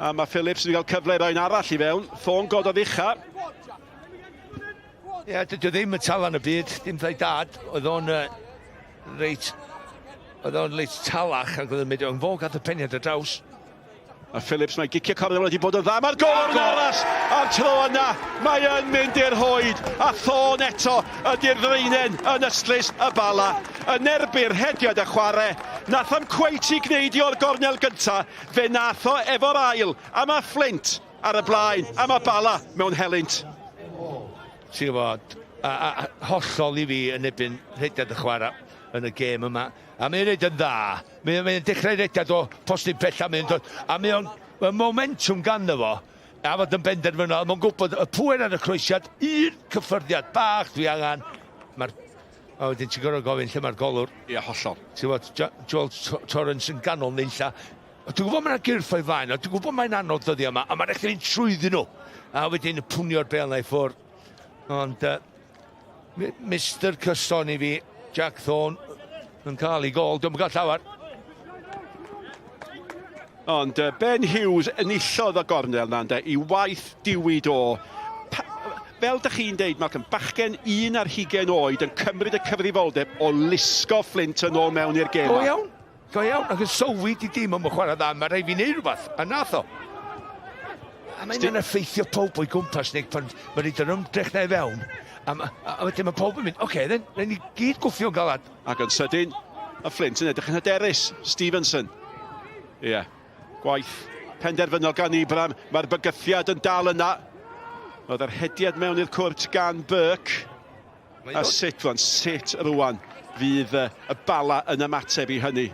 A mae Phillips wedi cael cyfle i roi'n arall i fewn. Thorne gododd ucha. Ie, yeah, dydy o ddim yn talan y byd, dim dau dad. Oedd o'n uh, reit... Oedd o'n reit talach ac oedd yn mynd o'n fo gath y peniad ar draws. A Phillips, mae gicio cornel wedi bod yn dda. Mae'r gol yn arall a'r tro yna. Mae yn mynd i'r hoed. A Thorne eto ydy'r ddraenen yn ystlys y Bala. Yn erbyn rhediad y chwarae. Nath am cweit i gwneud i o'r gornel gynta. Fe nath o efo'r ail. A mae Flint ar y blaen a mae Bala mewn helynt. Ti'n gwybod, a, a, a, hollol i fi yn ebyn rhediad y chwarae yn y gêm yma. A mae'n neud yn dda. Mae'n mae dechrau rhediad o postyn pella, mae'n dod, a mae o'n mae momentum ganddo fo. A fod yn benderfynol, mae'n gwybod y pŵer ar y croesiad, un cyffyrddiad bach dwi angen. Mae'r A wedyn ti'n gorfod gofyn lle mae'r golwr. Ie, hollol. Ti'n gwybod, Joel Torrance yn ganol nunlla. Dwi'n gwybod mae yna gyrff o'i flaen, a dwi'n gwybod mae'n anodd dyddiau yma, a mae'n rhaid mynd trwyddyn nhw. A wedyn pwnio'r bel na i ffwrdd. Ond uh, Mr Cyson i fi, Jack Thorne, yn cael ei gol, dwi'n cael llawer. Ond uh, Ben Hughes enillodd y gornel na, ynde, i waith diwyd o. Pa, fel dych chi'n deud, Malcolm, bachgen 21 oed yn cymryd y cyfrifoldeb o lusgo Flint yn ôl mewn i'r gêm. Go iawn. Go iawn, ac yn sylwi di dim am y chwarae dda, mae rhaid fi wneud rhywbeth, a nath o. A mae'n effeithio pawb o'i gwmpas, Nick, pan mae'n rhaid yr ymdrech na i fewn. A, a, a wedyn mae pawb yn mynd, oce, okay, then, rhaid ni gyd gwthio'n galad. Ac yn sydyn, y Flint yn edrych yn hyderus, Stevenson. Ie, yeah. Gwaith penderfynol gan Ibram, mae'r bygythiad yn dal yna. Oedd yr hediad mewn i'r cwrt gan Burke. A sut rwan, sut rwan fydd y Bala yn ymateb i hynny?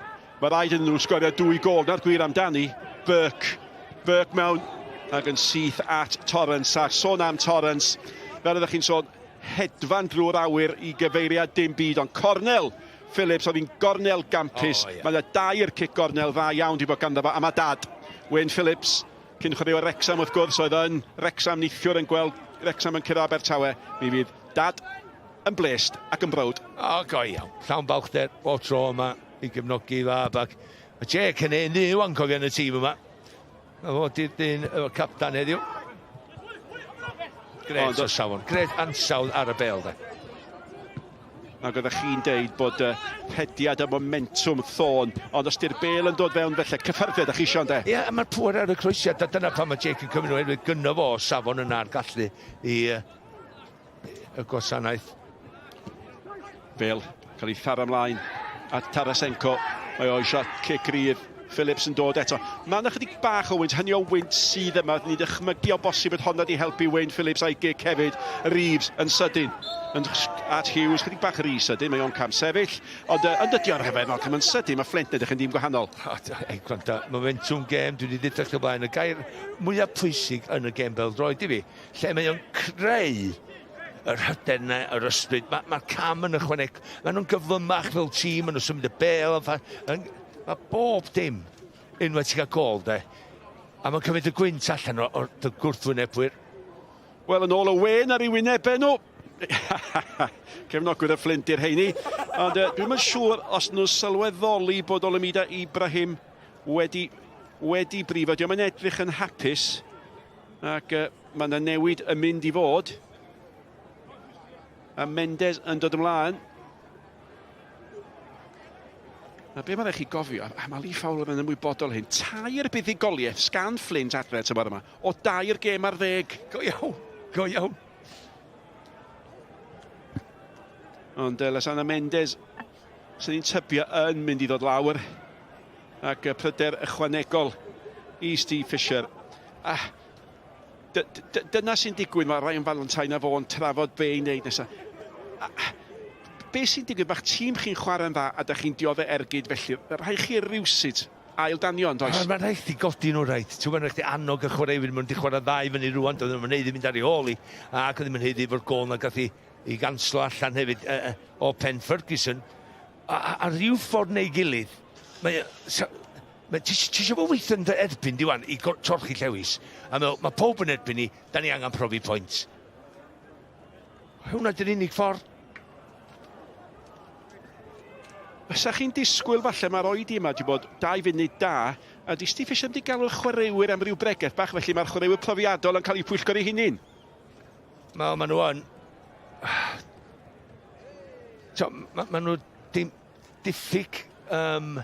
Mae rhaid iddyn nhw sgorio dwy gol, na'r gwir amdani. Burke, Burke mewn ac yn syth at Torrance. A sôn am Torrance, fel ydych chi'n sôn, hedfan drwy'r awyr i gyfeiriad dim byd, ond cornel Phillips, oedd hi'n gornel gampus. Oh, yeah. Mae yna dair cic gornel dda iawn di bod ganddo fo, a mae dad, Wayne Phillips, cyn chwaraewr Wrexham wrth gwrs, oedd yn Wrexham neithiwr yn gweld Wrexham yn curo Abertawe. Mi fydd Dad yn blesd ac yn browd. O, go iawn. Llawn balchder o tro yma i gefnogi fab ac mae Jake yn un dyn wan cofio yn y tîm yma. Mae fo di'r dyn efo captan heddiw. Gret o safon, gret ansawdd ar y bel de. Ac oeddech chi'n deud bod uh, rhediad y momentwm Thorn, ond os di'r bel yn dod fewn felly, cyffyrddiad â chi eisiau ynde? Ie, yeah, mae'r pŵer ar y croesiad, a dyna pam mae Jake yn cymryd nhw, oherwydd gynno fo safon yna'r gallu i y gwasanaeth. Bale, cael ei tharo ymlaen at Tarasenko. Mae o eisiau cic rydd. Phillips yn dod eto. Mae yna chydig bach o wynt, hynny o wynt sydd yma. Ni'n dychmygu o bosib bod honna wedi helpu Wayne Phillips a'i gic hefyd. Reeves yn sydyn yn at Hughes, chydig bach rhy sydyn, mae o'n cam sefyll. Ond uh, yn dydy o'r rhyfedd, Malcolm, yn sydyn, mae Flint yn edrych yn dîm gwahanol. Ei, gwrando, momentum gêm, dwi wedi dweud o blaen, y gair mwyaf pwysig yn y gêm bel-droed i fi, lle mae o'n creu yr hyder yna, yr ysbryd, mae'r ma cam yn ychwaneg, maen nhw'n gyflymach fel tîm, maen nhw'n symud y bel, yn, mae bob dim unwaith ti'n cael gol, de. A mae'n cymryd y gwynt allan o'r gwrthwynebwyr. Wel, yn ôl y wên ar ei wynebau nhw. Cefnogwyr y Fflint i'r heini. Ond uh, dwi'm yn siŵr os nhw'n sylweddoli bod Olumida Ibrahim wedi, wedi brifo. Diolch yn edrych yn hapus. Ac uh, mae yna newid yn mynd i fod. A Mendes yn dod ymlaen. Na be mae'n rhaid chi gofio, a mae Lee Fowler yn ymwybodol hyn, tair buddugoliaeth sgan Flint adre tymor yma, o dair gêm ar ddeg. Go iawn, go iawn. Ond uh, Lasana Mendes, sy'n ni'n tybio yn mynd i ddod lawr, ac uh, pryder ychwanegol i Steve Fisher. Ah, dyna sy'n digwydd, mae Ryan Valentine a fo'n trafod be i wneud nesaf. Be sy'n digwydd, mae'ch tîm chi'n chwarae'n dda a da chi'n dioddef ergyd felly, rhaid chi rywsut ail danio yn does? Mae'n rhaid chdi godi nhw rhaid. Ti'n gwybod, rhaid chdi annog y chwaraewyr, maen nhw wedi chwarae dda i fyny rwan, doedden nhw'n haeddu mynd ar ei hôl i, ac oedd ddim yn haeddu efo'r gôl na gath i, i ganslo allan hefyd uh, o Pen Ferguson. A, a, a rhyw ffordd neu gilydd, mae, Mae, ti, ti eisiau fo weithio yn dy erbyn di wan i torchi llewis. A meddwl, mae pob yn erbyn ni, da ni angen profi pwynt. Hwna di'r unig ffordd. Fysa chi'n disgwyl falle mae'r oedi yma wedi bod dau funud da, a di Steve Fisher wedi galw'r chwaraewyr am ryw bregeth bach, felly mae'r chwaraewyr profiadol yn cael eu pwyllgor eu hunain. Mae ma nhw yn... Mae ma nhw dim diffyg um,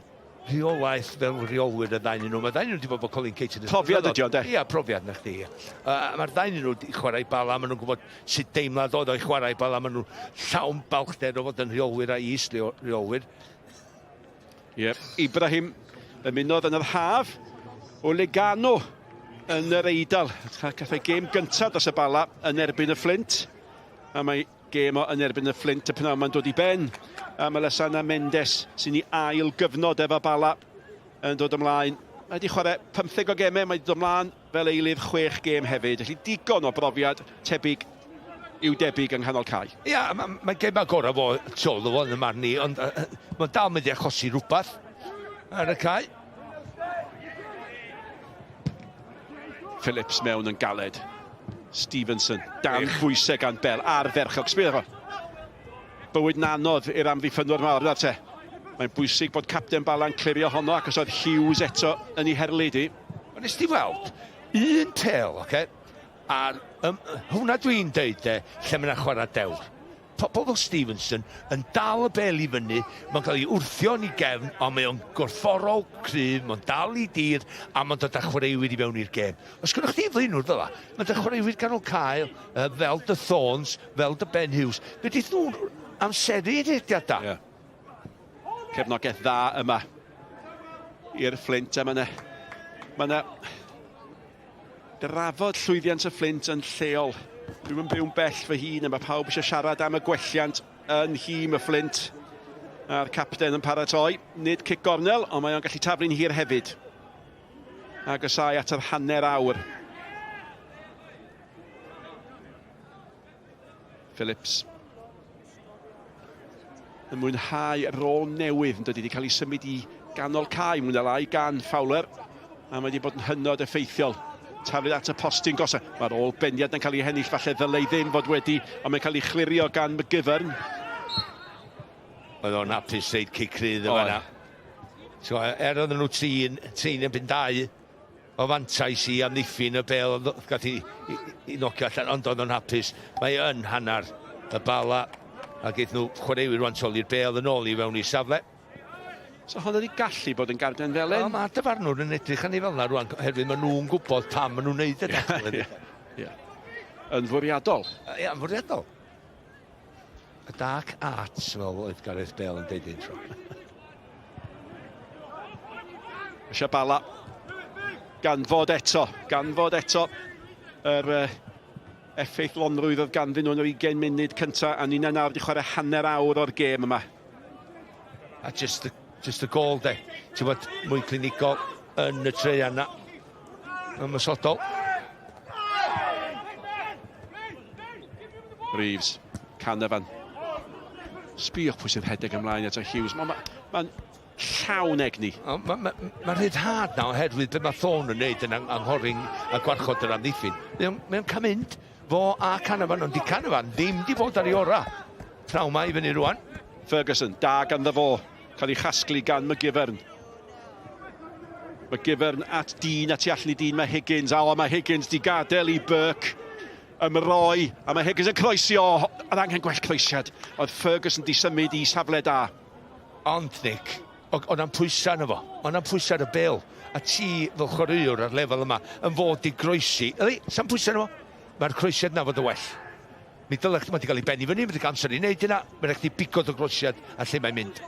rheolaeth fel rheolwyr y ddau nhw. Mae ddau nhw wedi bod bod Colin Caton... Profiad ydi o, de? Ia, profiad na chdi. Uh, Mae'r ddau nhw wedi chwarae bala, maen nhw'n gwybod sut deimlad oedd o'i chwarae bala, maen nhw'n llawn balchder o fod yn rheolwyr a is-reolwyr. Ie, yep. Ibrahim ymunodd yn yr haf o Legano yn yr Eidal. Gath ei gêm gyntaf dros y bala yn erbyn y Fflint. A mae Gêm o yn erbyn y Fflint y pnawn ma'n dod i ben. A mae Lasana Mendes sy'n ei ail gyfnod efo Bala yn dod ymlaen. Mae wedi chwarae 15 o gemau, mae wedi dod ymlaen fel eilydd chwech gêm hefyd. Felly digon o brofiad tebyg i'w debyg yng nghanol cae. Ia, mae ma gemau gorau fo tu ôl fo yn y marn i, ond uh, mae'n dal mynd i achosi rhywbeth ar y cae. Phillips mewn yn galed. Stevenson, dan bwysau gan Bell, ardderchog. Sbia fo. Bywyd yn anodd i'r amddiffynwr mawr yna te. Mae'n bwysig bod capten Bala'n clirio honno ac os oedd Hughes eto yn ei herlid i. Ond nes ti weld un tel, oce? Okay? A'r, um, hwnna dwi'n deud de, lle mae yna chwarae dewr. Pobl fel Stevenson yn dal y bêl i fyny, mae'n cael ei wrthio yn ei gefn, ond mae o'n gorfforol cryf, mae'n dal i dir, a mae'n dod â chwaraewyr i fewn i'r gêm. Os gyda chdi flaenwr fel la, mae'n dod chwaraewyr ganol cael, uh, fel dy Thorns, fel dy Ben Hughes, fe dith nhw'n amseru rhediad da. Yeah. Cefnogaeth dda yma i'r Fflint, a mae yna ma Drafod llwyddiant y Fflint yn lleol. Dwi'm yn byw'n bell fy hun a mae pawb eisiau siarad am y gwelliant yn nhîm y Fflint. A'r capten yn paratoi. Nid cic gornel, ond mae o'n gallu taflu'n hir hefyd. Agosau at yr hanner awr. Phillips yn mwynhau rôl newydd yn dydy, wedi cael ei symud i ganol cae mwy na lai gan Fowler a mae wedi bod yn hynod effeithiol. Taflu at y postyn gosa. Mae'r ôl beniad yn cael ei hennill, falle ddylai ddim fod wedi, ond mae'n cael ei chlirio gan McGivern. Oedd o'n hapus reid cic rhydd yn fanna. So, er oedden nhw 3 yn 2, o fantais i amddiffyn y bêl ond gath i, i, i nocio allan ond oedd o'n hapus. Mae yn hanner y Bala a geith nhw chwaraewyr rwan toli'r bêl yn ôl i fewn i safle. So hon wedi gallu bod yn garden felen. Wel, mae'r dyfarnwr yn edrych arni fel yna rwan, oherwydd maen nhw'n gwybod pam maen nhw'n neud y dacl. Ie, ie. Yn fwriadol. Ie, yn fwriadol. Y dark arts, fel oedd Gareth Bale yn deud un tro. Eisiau Bala. Ganfod eto, ganfod eto yr uh, effeithlonrwydd oedd ganddyn nhw yn yr 20 munud cyntaf, a ni'n nawr wedi chwarae hanner awr o'r gêm yma. A just the, just the goal de. Ti'n bod mwy clinigol yn y treian na. Ymosodol. Reeves, Canavan. Sbïwch pwy sy'n rhedeg ymlaen eto Hughes. Mae'n ma, ma llawn egni. Mae'n ma, ma, ma rhyddhad na oherwydd beth mae Thorne yn neud yn anghorin a gwarchod yr amddiffyn. Mae'n mae cael mynd fo a Canavan, ond di Canavan ddim di bod ar ei ora. Trawma i fyny rwan. Ferguson, da ganddo fo. Cael ei chasglu gan McGivern. McGivern at dyn, a tu allan i dyn mae Higgins. A o, mae Higgins di gadael i Burke ymroi, a mae Higgins yn croesi o, oedd angen gwell croesiad. Oedd Ferguson di symud i safle da. Ond, Nick, oedd na'n pwysau arno fo. Oedd na'n pwysau ar y bel. A ti, fel chwaraewr ar lefel yma, yn fod i groesi. Yli, sa'n pwysau arno fo. Mae'r croesiad na fod y well. Mi dylech, mae wedi cael ei benni fyny, mae wedi cael amser i wneud yna. Mae'n rhaid chdi bigo dy groesiad a lle mae'n mynd.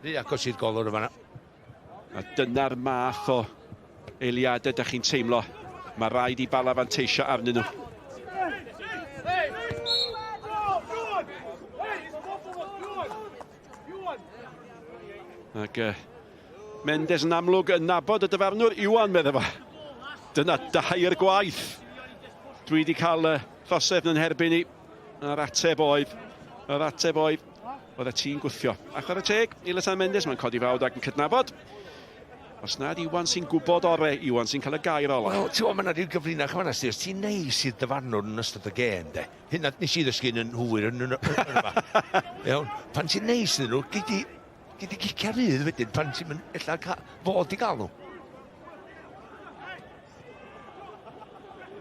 Rhy agos i'r golwr yma. A dyna'r math o eiliadau da chi'n teimlo. Mae rhaid i Bala fanteisio arnyn nhw. Ac uh, Mendes yn amlwg yn nabod y dyfarnwr Iwan, medde fo. Dyna dair gwaith. Dwi wedi cael uh, ddosedd yn herbyn i. A'r ateb oedd, yr ateb oedd, oedd y tîm gwthio. A chwarae teg i Lysan Mendes, mae'n codi fawd ac yn cydnabod. Os nad Iwan sy'n gwybod ore, Iwan sy'n cael y gair ola. Wel, ti'n gwybod, mae yna rhyw gyfrinach yma, os ti'n neis i'r dyfarnwr yn ystod y gêm, de. Hynna nes i ddysgu yn hwyr yn yma. Iawn, pan ti'n neis iddyn nhw, gei di, gei di gicio rhydd wedyn pan ti'n mynd ella fod i gael nhw.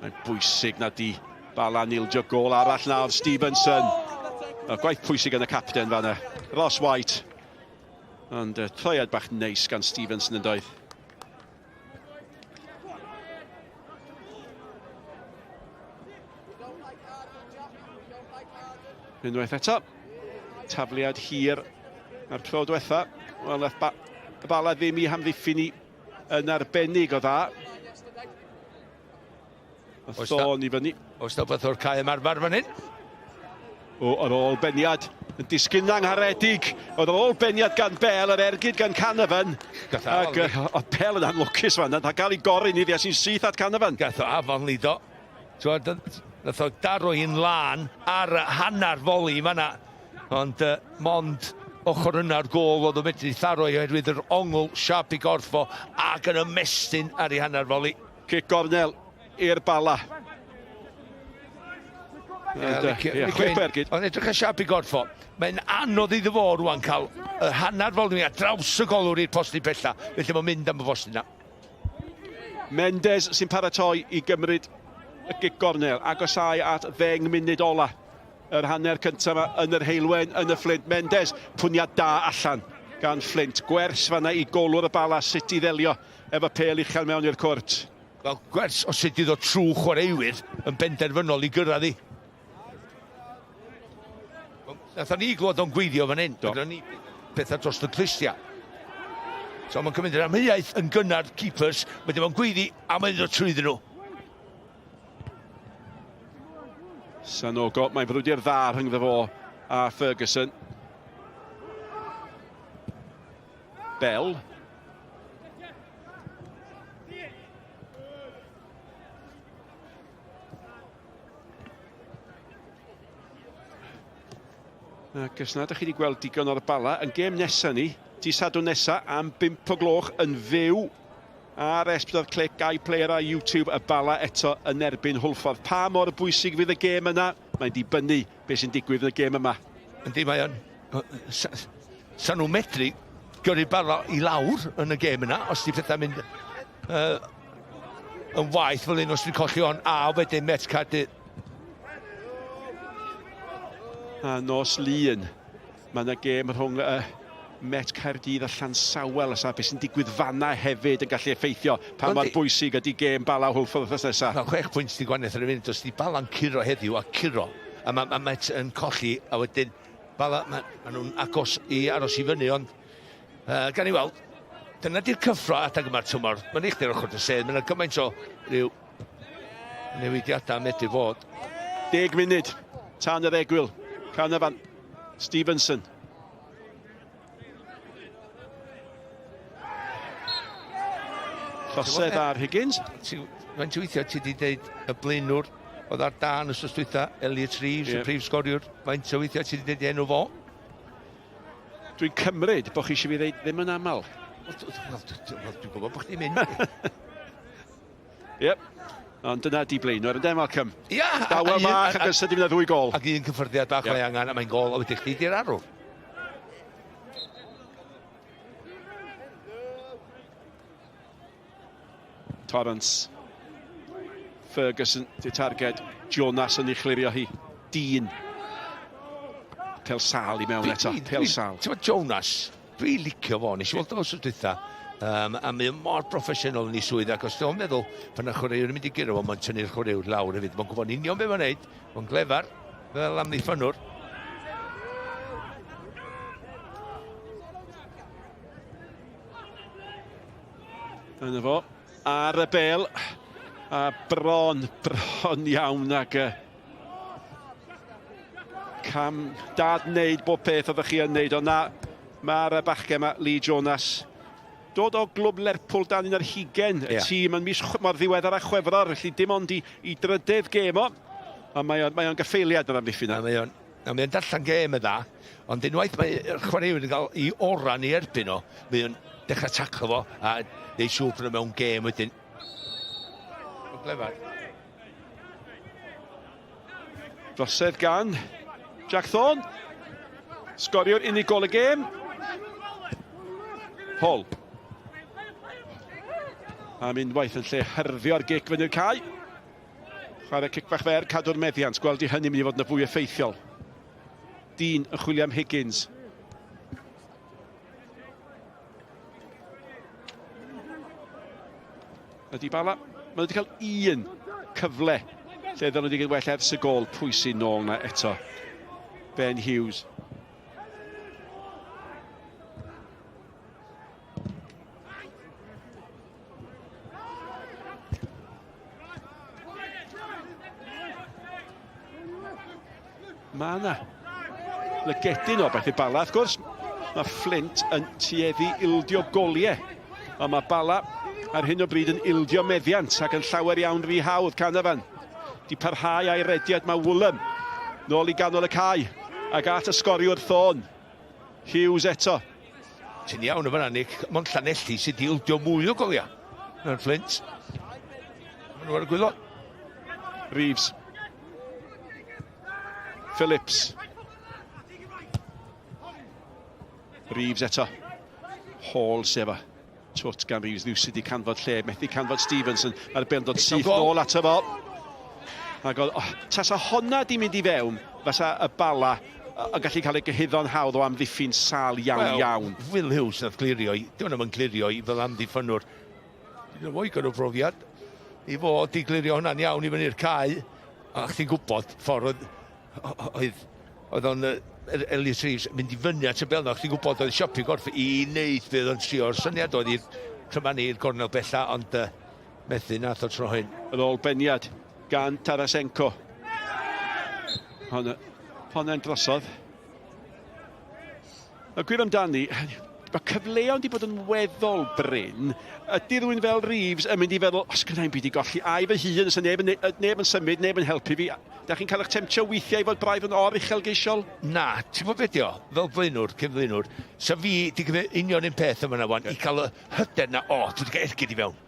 Mae'n bwysig na di Bala'n ildio gol arall nawr, Stevenson. Y gwaith pwysig yn y capten fanna. Ross White. Ond uh, troiad bach neis gan Stevenson yn doedd. Unwaith eto, tafliad hir a'r tro diwetha. Wel, ba y Bala ddim i hamddiffyn i yn arbennig o dda. Y thôn i fyny. Oes na beth o'r cae ymarfer fan hyn? O, yr ôl beniad yn disgyn angharedig. Oedd yr ôl beniad gan Bell, yr ergyd gan Canavan. Ac oedd Bell yn anlwcus fan, a gael ei gorin iddi a sy'n syth at Canavan. Gath o afon lido. Nath o daro hi'n lân ar hanner foli fanna. Ond uh, mond ochr yna'r gôl oedd o medru tharo i oherwydd yr ongl siap i gorff o ac yn ymestyn ar ei hanner foli. Cic gornel i'r Bala. Ond edrych ar siap i gorff o. Mae'n anodd iddo fo rwan cael y hanner foli ar draws y golwr i'r postyn pella. Felly mae'n mynd am y postyn yna. Mendes sy'n paratoi i gymryd y gic gornel. Agosau at ddeng munud ola yr hanner cyntaf yma yn yr Heulwen yn y Fflint. Mendes, pwniad da allan gan Fflint. Gwers fanna i golwr y Bala sut i ddelio efo pêl uchel mewn i'r cwrt. Wel, gwers o sut i ddod trwy chwaraewyr yn benderfynol i gyrraedd i. Nathon ni glwad o'n gweithio fan hyn. Do. ni pethau dros y clustiau. So mae'n cymryd yr amheuaeth yn gynnar keepers, wedyn mae'n gweiddi a mae'n dod trwyddyn nhw. Sanogo, mae'n frwydr dda rhyngddo fo a Ferguson. Bell. Ac os nad ydych chi wedi gweld digon o'r Bala, yn gêm nesaf ni, di Sadwrn nesaf am 5 o gloch yn fyw ar S4 Clic, iPlayer a YouTube, y Bala eto yn erbyn Hwlffordd. Pa mor bwysig fydd y gêm yna? Mae'n dibynnu beth sy'n digwydd yn y gêm yma. Yndi, mae o'n... Sa, sa nhw'n medru gyrru Bala i lawr yn y gêm yna, os di pethau'n mynd uh, yn waeth fel un os dwi'n colli hon, a wedyn Met Caerdydd. A nos Lun, mae yna gêm rhwng y Met Caerdydd a Llansawel, a sa beth sy'n digwydd fanna hefyd yn gallu effeithio pa mor bwysig ydy gêm Bala Hwlffordd wythnos nesaf. Mae 6 pwynt di gwahaniaeth ar y funud, os di Bala'n curo heddiw a curo, a mae ma Met yn colli, a wedyn Bala, mae ma nhw'n agos i aros i fyny, ond uh, gan i weld. Dyna di'r cyffro adeg yma'r tymor. Mae'n eich di'r ochr dy sedd, mae'n gymaint o ryw newidiadau medru fod. 10 munud tan yr egwyl. Canavan, Stevenson. Trosedd ar Higgins. Faint o weithiau ti wedi dweud y blaenwr oedd ar dan wrth dwytha, Elliot Reeves, yeah. y prif sgoriwr. Faint o weithiau ti wedi dweud enw fo? Dwi'n cymryd bod chi eisiau fi ddeud ddim yn aml. Wel, dwi'n gwybod bod chdi'n mynd. Yep. Ond dyna di blaenwr, ynddo, Malcolm? Ia! Dawel bach ac yn sydyn fydd ddwy gol. Ac un cyffyrddiad bach mae angen, a mae'n gol, a wedyn chdi di'r arwr. Torrance. Ferguson, di targed. Jonas yn ei chlirio hi. Dean. Pel sal i mewn eto. Pel sal. Ti'n Jonas, dwi'n licio fo. Nes i weld o wrth dwytha. Um, a mae mor broffesiynol yn ei swydd ac os dwi'n meddwl pan y chwaraewr yn mynd i guro fo, mae'n tynnu'r chwaraewr lawr hefyd. Mae'n gwybod union beth mae'n neud. Mae'n glefar, fel amddiffynnwr. Dyna fo, ar y bel, a bron, bron iawn ag cam dad wneud bob peth oeddech chi yn wneud, ond na, mae'r bachgen yma, Lee Jonas, dod o glwb Lerpwl dan un ar hugen, y yeah. tîm yn mis mor ddiweddar a Chwefror, felly dim ond i, i drydydd gêm o, ond mae o'n, mae o'n gyffeiliad yr amddiffyn. Mae o'n, mae o'n darllen gêm y dda, ond unwaith mae'r chwaraewyr yn cael ei oran i erbyn o, mae o'n dechrau taclo fo a neud siŵr bod nhw mewn gêm wedyn. Glyfar. Drosedd gan Jack Thorne. Sgoriwr unigol y gêm. Hall. Am unwaith yn lle hyrddio'r gic fyny'r cae. Chwarae cic bach fer, cadw'r meddiant. Gweld i hynny mynd i fod yn y fwy effeithiol. Dean yn chwilio am Higgins. Ydy Bala, mae wedi cael un cyfle lle ddylen nhw wedi gwneud well ers y gol. Pwy sy'n nôl na eto? Ben Hughes. Mae yna lygedyn o beth i Bala, wrth gwrs. Mae Flint yn tueddu ildio goliau, ond mae Bala ar hyn o bryd yn ildio meddiant ac yn llawer iawn rhy hawdd. Canavan di parhau a'i rediad, mae Woolam nôl i ganol y cae ac at y sgoriwr Thorne. Hughes eto. Ti'n iawn yn fan'na, Nick. Mond Llanelli sydd wedi ildio mwy o goliau na'r Flint. Maen nhw ar y gwaelod. Reeves. Phillips. Reeves eto. Hall sef o. Twt gan Reeves, rhywsut i canfod lle, methu canfod Stevenson, mae'r bel dod syth nôl ato fo. Ac oedd, oh, tasa honna di mynd i fewn, fasa y Bala yn gallu cael ei gyhuddo'n hawdd o amddiffyn sâl iawn well, iawn. Will Hughes nath glirio i, di hwnna'm yn clirio i fel amddiffynnwr. Dyna fo i o brofiad i fod i glirio hwnna'n iawn i fyny'r cae. A chdi'n gwybod ffordd oedd, oedd, oedd o'n Elliot Reeves mynd i fyny at y bel 'na, chdi'n gwybod oedd siopi gorff i wneud be oedd o'n trio'r syniad oedd i'r cryfanu i'r gornel bella, ond uh, methu nath o tro hyn. Yr ôl beniad gan Tarasenko. Honna, honna'n drosodd. Y gwir amdani, mae cyfleon wedi bod yn weddol brin. Ydy rhywun fel Reeves yn mynd i feddwl, os gyda i'n byd i golli, ai fy hun, os neb yn, neb yn symud, neb yn helpu fi. Da chi'n cael eich temtio weithiau i fod braidd yn or uchelgeisiol? Na, ti'n gwybod beth o, fel blaenwr, cyn blaenwr, sa fi di gymryd union un peth yma na wan, i cael y hyder na, o, dwi wedi cael ergyd i fewn.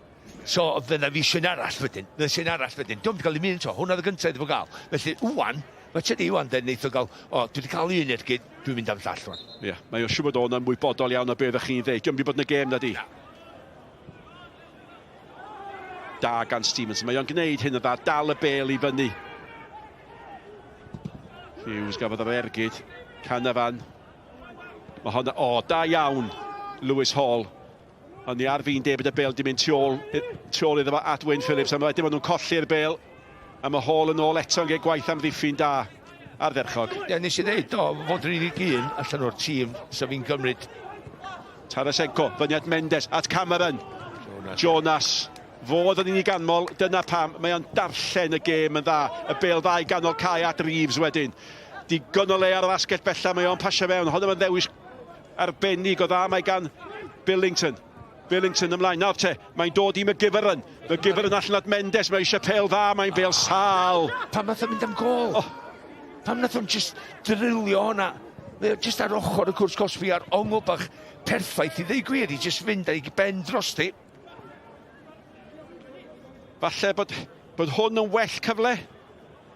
So, fydda fi eisiau un arall wedyn, fydda eisiau un arall wedyn. Dwi'n wedi cael un to, hwnna oedd y gyntaf iddo fo gael. Felly, wwan, mae tydi wwan, de, neith o gael, o, dwi wedi cael un ergyd, dwi'n mynd am llall rwan. Ie, yeah, mae o siŵr bod o'n ymwybodol iawn o beth ydych chi'n dweud. Diolch wedi bod yn y gêm na di. Da gan Stevens. Mae o'n gwneud hyn yn dda. Dal y bel i fyny. Hughes gafodd yr ergyd. Canavan. Mae honna... O, da iawn, Lewis Hall. Ond ni ar fin dweud bod y bel di mynd tu ôl, tu ôl iddo fo at Wayne Phillips. A mae dim ond nhw'n colli'r bel. A mae Hall yn ôl eto yn gwneud gwaith amddiffyn da ardderchog. Ie, nes i ddeud, do, fod yr unig un allan o'r tîm sa fi'n gymryd. Tarasenko, fyny at Mendes, at Cameron. Jonas. Jonas. Fo oedd yn unig ganmol, dyna pam mae o'n darllen y gêm yn dda. Y bêl dda i ganol cae at Reeves wedyn. Digon o le ar yr asgell bella, mae o'n pasio fewn. Hwn yn ddewis arbennig o dda mae gan Billington. Billington ymlaen. Nawr te, mae'n dod i McGivern. McGivern allan at Mendes, mae eisiau pêl dda, mae'n bêl sâl. Pam nath o'n mynd am gôl? Oh. Pam nath o'n just drilio hwnna? Mae o just ar ochr y cwrs cosbi ar ongl bach perffaith i ddeu gwir, i just fynd a'i ben drosti. Falle bod, bod hwn yn well cyfle?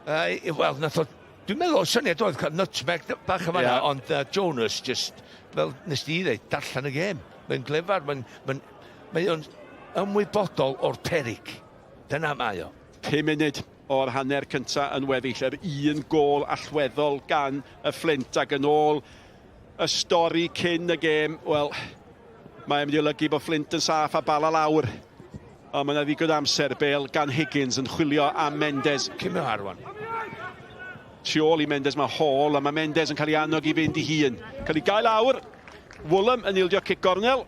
Uh, Wel, nath o... Dwi'n meddwl, syniad oedd cael nutmeg bach yma yeah. ond uh, Jonas just, fel nes di ddeud, darllen y gêm. Mae'n glyfar, mae'n mae mae o'n ymwybodol o'r perig. Dyna mae o. 5 munud o'r hanner cynta yn weddill, yr un gôl allweddol gan y Fflint ac yn ôl y stori cyn y gêm, wel, mae'n mynd i olygu bod Fflint yn saff a Bala lawr. Ond mae yna ddigon amser, Bale gan Higgins yn chwilio am Mendes. Cyn mewn arwan. Tu ôl i Mendes mae Hall, a mae Mendes yn cael ei annog i fynd i hun. Cael ei gael lawr. Woolham yn ildio cic gornel.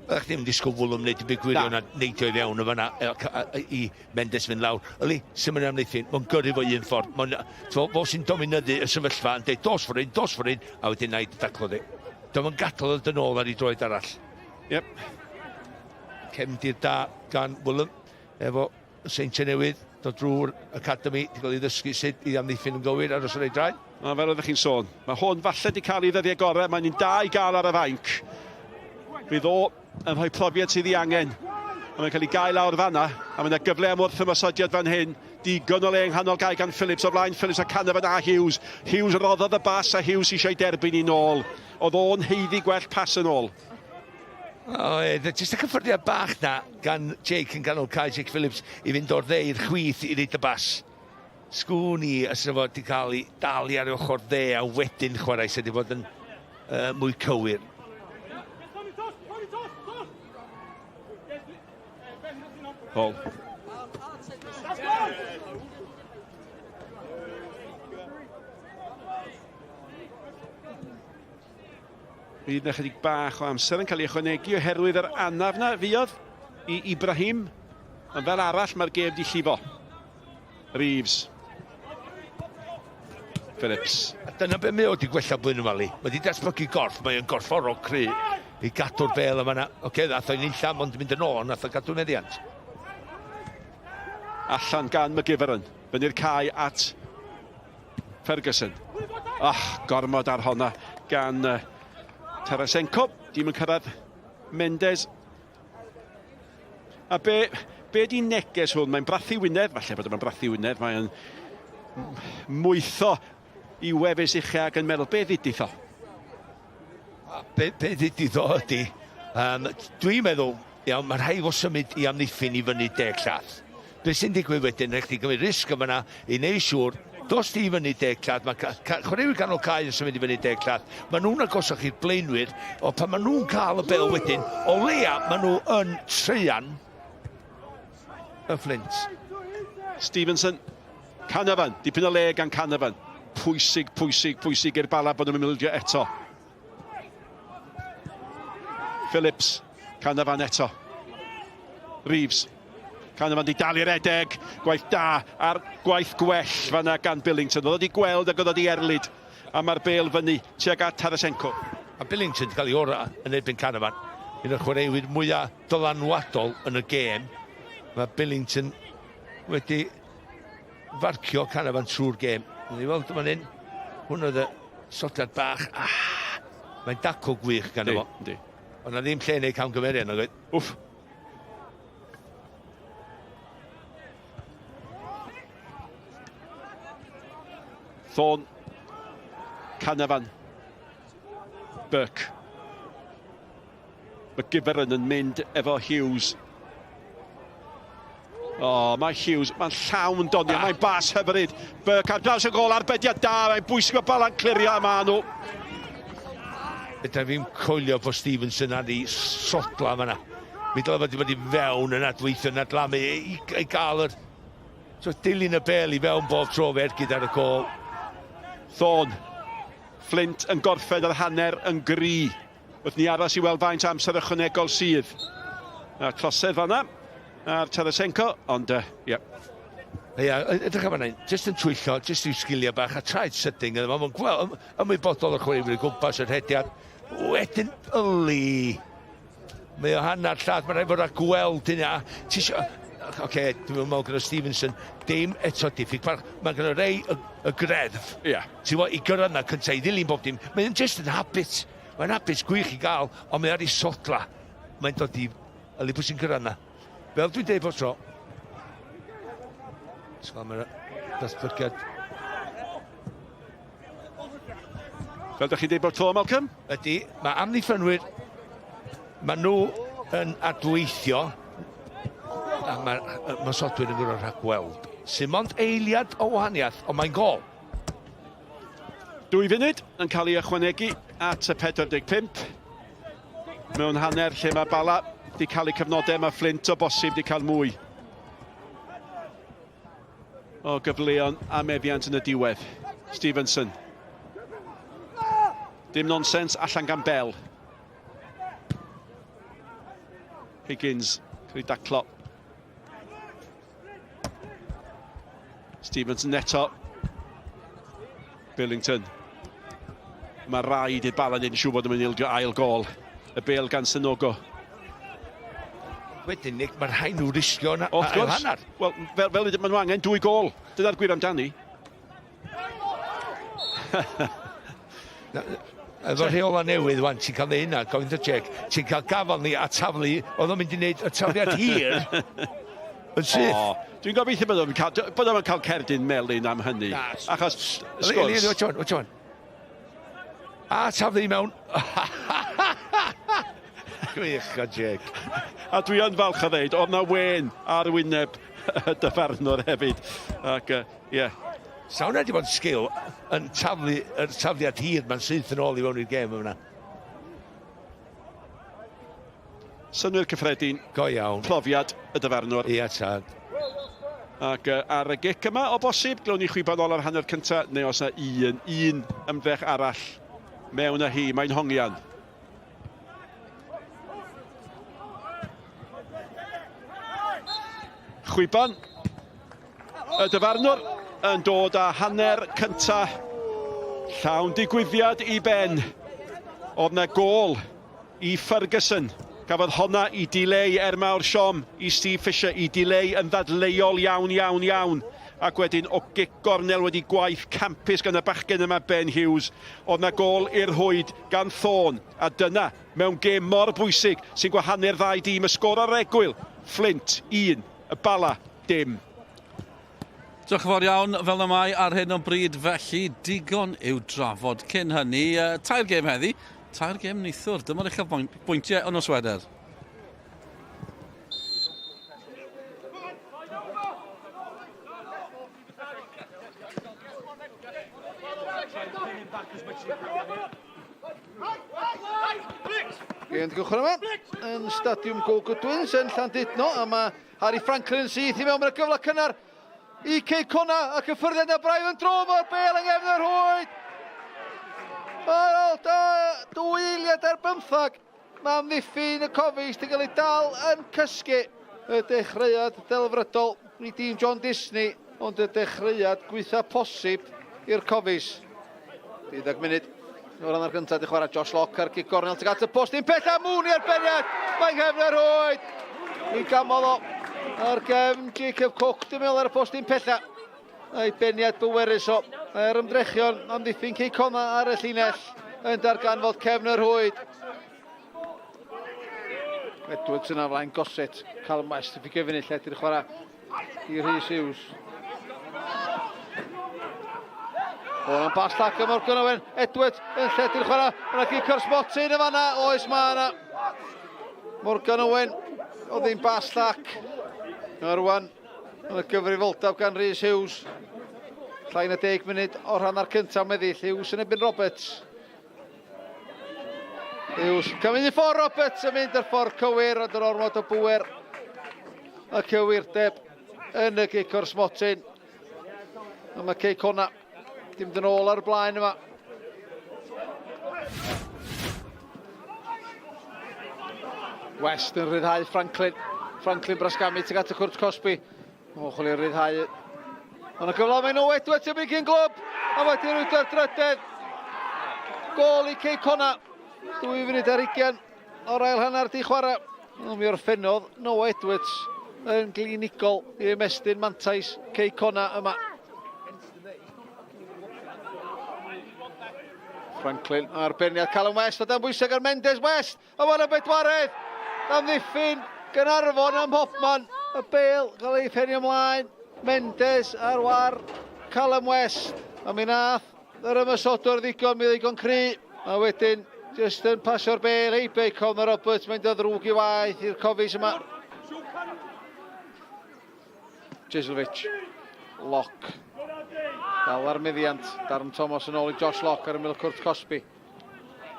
Ydych chi'n disgwyl Woolham wneud y big gwirion a neidio i fewn o fanna i Mendes fynd lawr. Yli, sy'n mynd amddiffyn, mae'n gyrru fo un ffordd. Mae'n, fo, fo sy'n dominyddu y sefyllfa yn dweud, dos ffordd un, dos ffordd un, a wedyn na'i daclo di. Dyma'n gadael yn ôl ar ei droed arall. Yep. Cefndir da gan Woolham efo Seintiau Newydd, dod drwy'r academy, di gael ei ddysgu sut i amddiffyn yn gywir ar os ei draed. A fel oeddech chi'n sôn, mae hwn falle di cael ei ddyddiau gorau, mae'n un da i gael ar y fainc. Fydd o yn rhoi profiad sydd ei angen. A mae'n cael ei gael lawr fanna, a mae yna gyfle am wrth ymosodiad fan hyn. Digon o le yng nghanol gae gan Phillips o flaen Phillips a Canavan a Hughes. Hughes roddodd y bas a Hughes eisiau derbyn i nôl. Oedd o'n haeddu gwell pas yn ôl. Oedd, jyst y cyffyrddiad bach na gan Jake yn ganol cae, Jake Phillips, i fynd o'r dde i'r chwith i reid y bas. Sgwn i os yna fod wedi cael ei dal i ar ei ochr dde a wedyn chwarae sydd wedi bod yn uh, mwy cywir. Paul. Bydd yna chydig bach o amser yn cael ei ychwanegu oherwydd yr anaf na fuodd i Ibrahim. Ond fel arall mae'r gêm di llifo. Reeves. Phillips. A dyna be mae o wedi gwella blwyddyn yma, Lee. Mae wedi datblygu gorff, mae o'n gorfforol cry i gadw'r bel yma na. Oce, okay, ddath o'n unlla, ond mynd yn ôl, nath o gadw meddiant. Allan gan McGivern. Fyny'r cae at Ferguson. Ach, gormod ar honna gan uh, Tarasenko. Dim yn cyrraedd Mendes. A be, be di neges hwn? Mae'n brathu wyneb, falle bod o'n brathu wyneb, mae'n mwytho i wefus uchel ac yn meddwl, be ddudith o? Be, be ddudith o ydy, um, dwi'n meddwl, iawn, mae rhaid fo symud i amddiffyn i fyny deg llath. Be sy'n digwydd wedyn, rhaid chdi gymryd risg yma na i neud siŵr, dos di i fyny deg llath, mae chwaraewyr ganol cae yn symud i fyny deg llath, maen nhw'n agosach i'r blaenwyr, o pan maen nhw'n cael y bel wedyn, o leia maen nhw yn treian y Fflint. Stevenson, Canavan, dipyn o le gan Canavan. Pwysig, pwysig, pwysig i'r Bala bod nhw'n mynd eto. Phillips, Canavan eto. Reeves. Canavan di dal i'r edeg. Gwaith da a'r gwaith gwell fanna gan Billington. Oedd wedi gweld ac oedd wedi erlid. A mae'r bel fyny tuag at Tarasenko. A Billington wedi cael ei orau yn erbyn Canavan. Un o'r chwaraewyr mwyaf dylanwadol yn y gêm. Mae Billington wedi farcio Canavan trwy'r gêm. Ni weld fan hyn. Hwn oedd y sodiad bach. Ah, mae'n dacl gwych gan fo. Yndi. Ond na ddim lle wneud camgymeriad, nag oedd? Wff. Thorne. Canavan. Burke. McGivern yn mynd efo Hughes. O, oh, mae Hughes, mae'n llawn doniau, mae'n bas hyfryd. Burke ar draws y gol, arbediad da, mae'n bwysig o Bala'n clirio a maen nhw. Fedra fi'n coelio bod Stevenson ar ei sodla fanna. Mi dylai fod wedi bod i fewn yn adweithio yn adlamu i, i, i gael yr... So, dilyn y bel i fewn bob tro fe ergyd ar y gol. Thorne. Flint yn gorffen yr hanner yn gry. Wrth ni aros i weld faint amser ychwanegol sydd. A trosedd fanna ar Tarasenko, ond ie. Uh, yeah. Ia, edrych am hynny, jyst yn twyllo, jyst i'w sgiliau bach a traed sydyn gyda fo, mae'n gweld ymwybodol o'r chwaraewyr o gwmpas yr rhediad. Wedyn, yli, mae o hanner llath, mae'n rhaid fod â gweld hynna. Ti isio, oce, okay, dwi'n meddwl gyda Stevenson, dim eto diffyg parch, mae gyda rei y, y greddf. Ie. Yeah. Ti'n gwybod, i gyrraedd na cyntaf, i ddilyn bob dim, mae'n just yn habit. Mae'n habit gwych i gael, ond mae ar ei sodla. Mae'n dod i, yli pwy sy'n cyrraedd na. Fel dwi'n deud bob tro, so, mae'r datblygiad Fel ydych chi'n deud bob tro, Malcolm? Ydy, mae amddiffynwyr, mae nhw yn adweithio, a mae'r ymosodwyr yn gwrdd rhagweld. Sy'n mond eiliad o wahaniaeth, ond mae'n gol. Dwy funud yn cael ei ychwanegu at y 45. Mewn hanner lle mae Bala wedi cael eu cyfnodau, mae Flint o bosib wedi cael mwy o gyfleon a meddiant yn y diwedd. Stevenson. Dim nonsens, allan gan Bell. Higgins, cael ei daclo. Stevenson eto. Billington. Mae rhaid i'r Bala wneud yn siŵr bod yn mynd i ildio ail gol. Y bel gan Sanogo. Wedyn, Nick, mae rhaid nhw risgio yn ail hanner. Wel, fel, fel maen nhw angen dwy gol. Dyna'r gwir amdani. Efo rheola newydd wan, ti'n cael neud hynna, gofyn dy Jake, ti'n cael gafal ni a taflu, oedd o'n mynd i wneud y tafliad hir yn syth. O, dwi'n gobeithio bod o'n cael, bod o'n cael cerdyn melyn am hynny. Na, Achos, sgwrs. Watch on, watch on. A taflu i mewn. Gwych o Jake. A dwi yn falch o ddeud, oedd na wen ar wyneb y dyfarnwr hefyd. Ac, ie. Uh, yeah. Sa hwnna wedi bod yn sgil yn taflu, yr tafliad hir ma'n syth yn ôl i fewn i'r gêm yma. Synnwyr cyffredin. Go iawn. Profiad y dyfarnwr. Ia, tad. Ac ar y gic yma, o bosib, glwn ni chwiban ôl ar hanner cynta, neu os yna un, un ymdrech arall mewn â hi, mae'n hongian. Chwiban y dyfarnwr yn dod â hanner cynta llawn digwyddiad i ben. Oedd na gôl i Ferguson. Cafodd honna i dileu er mawr siom i Steve Fisher i dileu yn ddadleuol iawn, iawn, iawn. Ac wedyn o gic gornel wedi gwaith campus gan y bachgen yma Ben Hughes. Oedd na gôl i'r rhwyd gan Thorne. A dyna, mewn gêm mor bwysig sy'n gwahanu'r ddau dîm, y sgôr ar egwyl, Flint 1, y Bala dim. Diolch yn fawr iawn, fel na mae ar hyn o bryd felly, digon i'w drafod cyn hynny. Tair gêm heddi, tair gêm neithiwr, dyma'r uchaf bwyntiau o nos Wener. Gêm gychwyn yma yn Stadiwm Go Goodwins yn Llandudno a mae Harry Franklin syth i mewn, mae'n gyfle cynnar i Cei Cona a cyffyrddiad na braidd yn drwm o'r bel yng nghefn yr rhwyd. Ar ôl da, dwy eiliad ar bymthag, mae amddiffyn y Cofis wedi cael ei dal yn cysgu. Y dechreuad delfrydol i dîm John Disney, ond y dechreuad gweitha posib i'r Cofis. 12 munud o'r hanner cyntaf di chwarae Josh Locke ar gic gornel tuag at y post. Un pell a Mooney ar beniad. Mae'n nghefn yr rhwyd. Mi gamodd o ar gefn Jacob Cook. Dwi'n meddwl ar y post un pella. A'i beniad bwerus o. Mae'r ymdrechion amddiffyn Cei Connah ar y llinell yn darganfod cefn y rhwyd. Edwards yna flaen Gossett. Callum West yn fficio fyny lle di'r chwarae i Rhys Hughes. O'n am bas llac ym Morgan Owen. Edwards yn lledu'r chwarae. Yna gic o'r smotyn y fanna. Oes mae yna. Morgan Owen. O ddim bas llac. Yna rwan. Yna gyfrifoldeb gan Rhys Hughes. Llai na 10 munud o'r hanner cyntaf meddill. Hughes yn ebyn Roberts. Hughes cymryd i ffordd Roberts yn mynd yr ffordd cywir ond yr ormod o bwer y cywirdeb yn y gic o'r smotyn. A mae Cei Cona dim dyn ôl ar y blaen yma. West yn rhyddhau Franklin. Franklin brasgamu tuag at y cwrt cosbi. O, chwilio rhyddhau. Ond y gyfle mae Noe Edwards yn mynd glwb. A wedi rwydo'r drydedd. Gol i Cei Conna. 2 funud ar 20 o'r ail hanner di chwarae. Ond mi orffennodd Noah Edwards yn glinigol i ymestyn mantais Cei Conna yma. Franklin a'r berniad Callum West o dan bwysau gan Mendes West a mae'n y bedwaredd amddiffyn Gaernarfon am hopman y bel gael ei phenio ymlaen Mendes ar war Callum West a mi nath yr ymosodwr ddigon mi ddigon cry a wedyn jyst yn pasio'r bel heibio i Connor Roberts mae'n dod ddrwg i waith i'r Cofis yma Jeslovic. Lock. Dal ar meddiant. Darren Thomas yn ôl i Josh Lock ar ymyl y cwrt cosbi.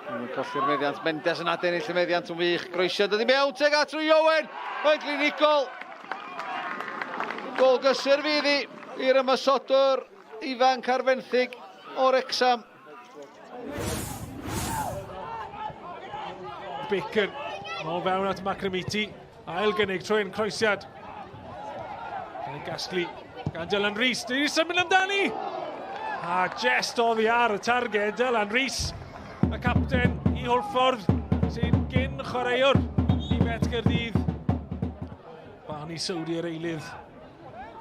Mae'n colli'r meddiant. Mendes yn adennill y meddiant yn wych. Groesiad dod i mewn teg at Rwy Owen. Mae'n glinigol. Gol gysur fydd i i'r ymosodwr ifanc ar fenthyg o Wrecsam. Bacon, nôl fewn at Macramiti. Ail gynnig trwy'n croesiad. Yn ei gasglu gan Dylan Rees. Dwi wedi symud amdani! A jest oddi ar y targed, Dylan Rees, y capten i Hwlffordd, sy'n gyn chwaraewr i Bet Gaerdydd. Barney Saudi yr eilydd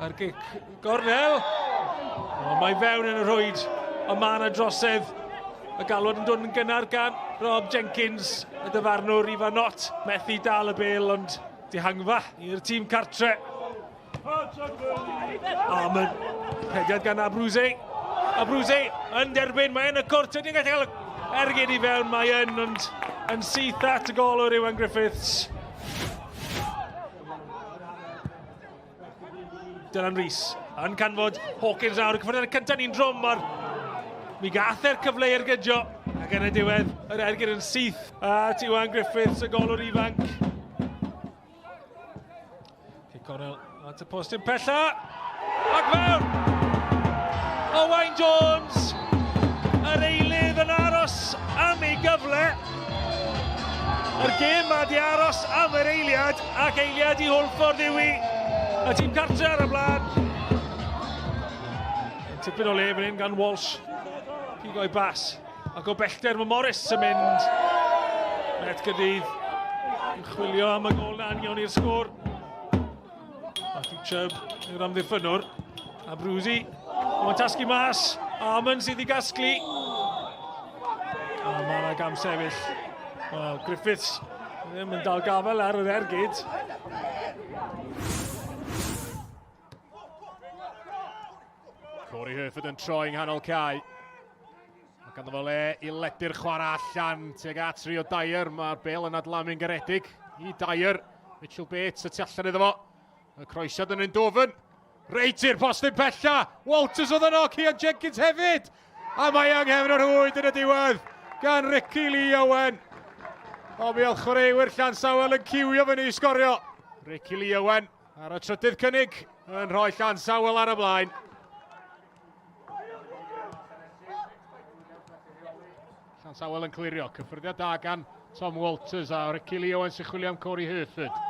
A'r gic gornel. O, mae fewn yn y rhwyd. Ond mae yna drosedd. Y galwad yn dod yn gynnar gan Rob Jenkins, y dyfarnwr Ifan Nott. Methu dal y bel, ond dihangfa i'r tîm cartre. A mae'n rhediad gan Abruzzi. Abruzzi yn derbyn, mae yn y cwrt, ydy'n gallu cael ergyd i fewn, mae yn, ond yn syth at y golwr Iwan Griffiths. Dylan Rees yn canfod Hawkins nawr. Y cyffyrddiad cyntaf ni'n drwm ar... Mi gath e'r cyfle i ergydio ac yn y diwedd yr ergyd yn syth at Iwan Griffiths, y golwr ifanc. Cic cornel at y postyn pella. Ac fewn! Owain Jones, yr eilydd yn aros am ei gyfle. Yr gêm ma di aros am yr eiliad ac eiliad i Hwlffordd yw i. Y tîm cartre ar y blaen. Tipyn o le fan hyn gan Walsh. Pigo'i bas. Ac o bellter mae Morris yn mynd. Met Gaerdydd yn chwilio am y gol na union i'r sgôr. Matthew Chubb yw'r amddiffynnwr. A Bruzzi. Mae'n tasgu mas. Armand sydd i gasglu. A mae yna gam sefyll. Wel, Griffiths ddim yn dal gafael ar yr ergyd. Corey Herford yn troi yng nghanol cae. Mae ganddo fo le i ledu'r chwarae allan tuag at Rio Dyer. Mae'r bel yn adlamu'n garedig i Dyer. Mitchell Bates y tu allan iddo fo. Y croesiad yn Eindhoven. Reit i'r postyn pella. Walters oedd yno, Cian Jenkins hefyd. A mae yng nghefn yr rhwyd yn y diwedd gan Ricky Lee Owen. O, mi oedd chwaraewyr Llansawel yn ciwio fyny i sgorio. Ricky Lee Owen ar y trydydd cynnig yn rhoi Llansawel ar y blaen. Llansawel yn clirio, cyffyrddiad da gan Tom Walters a Ricky Lee Owens sy'n chwilio am Corey Herford.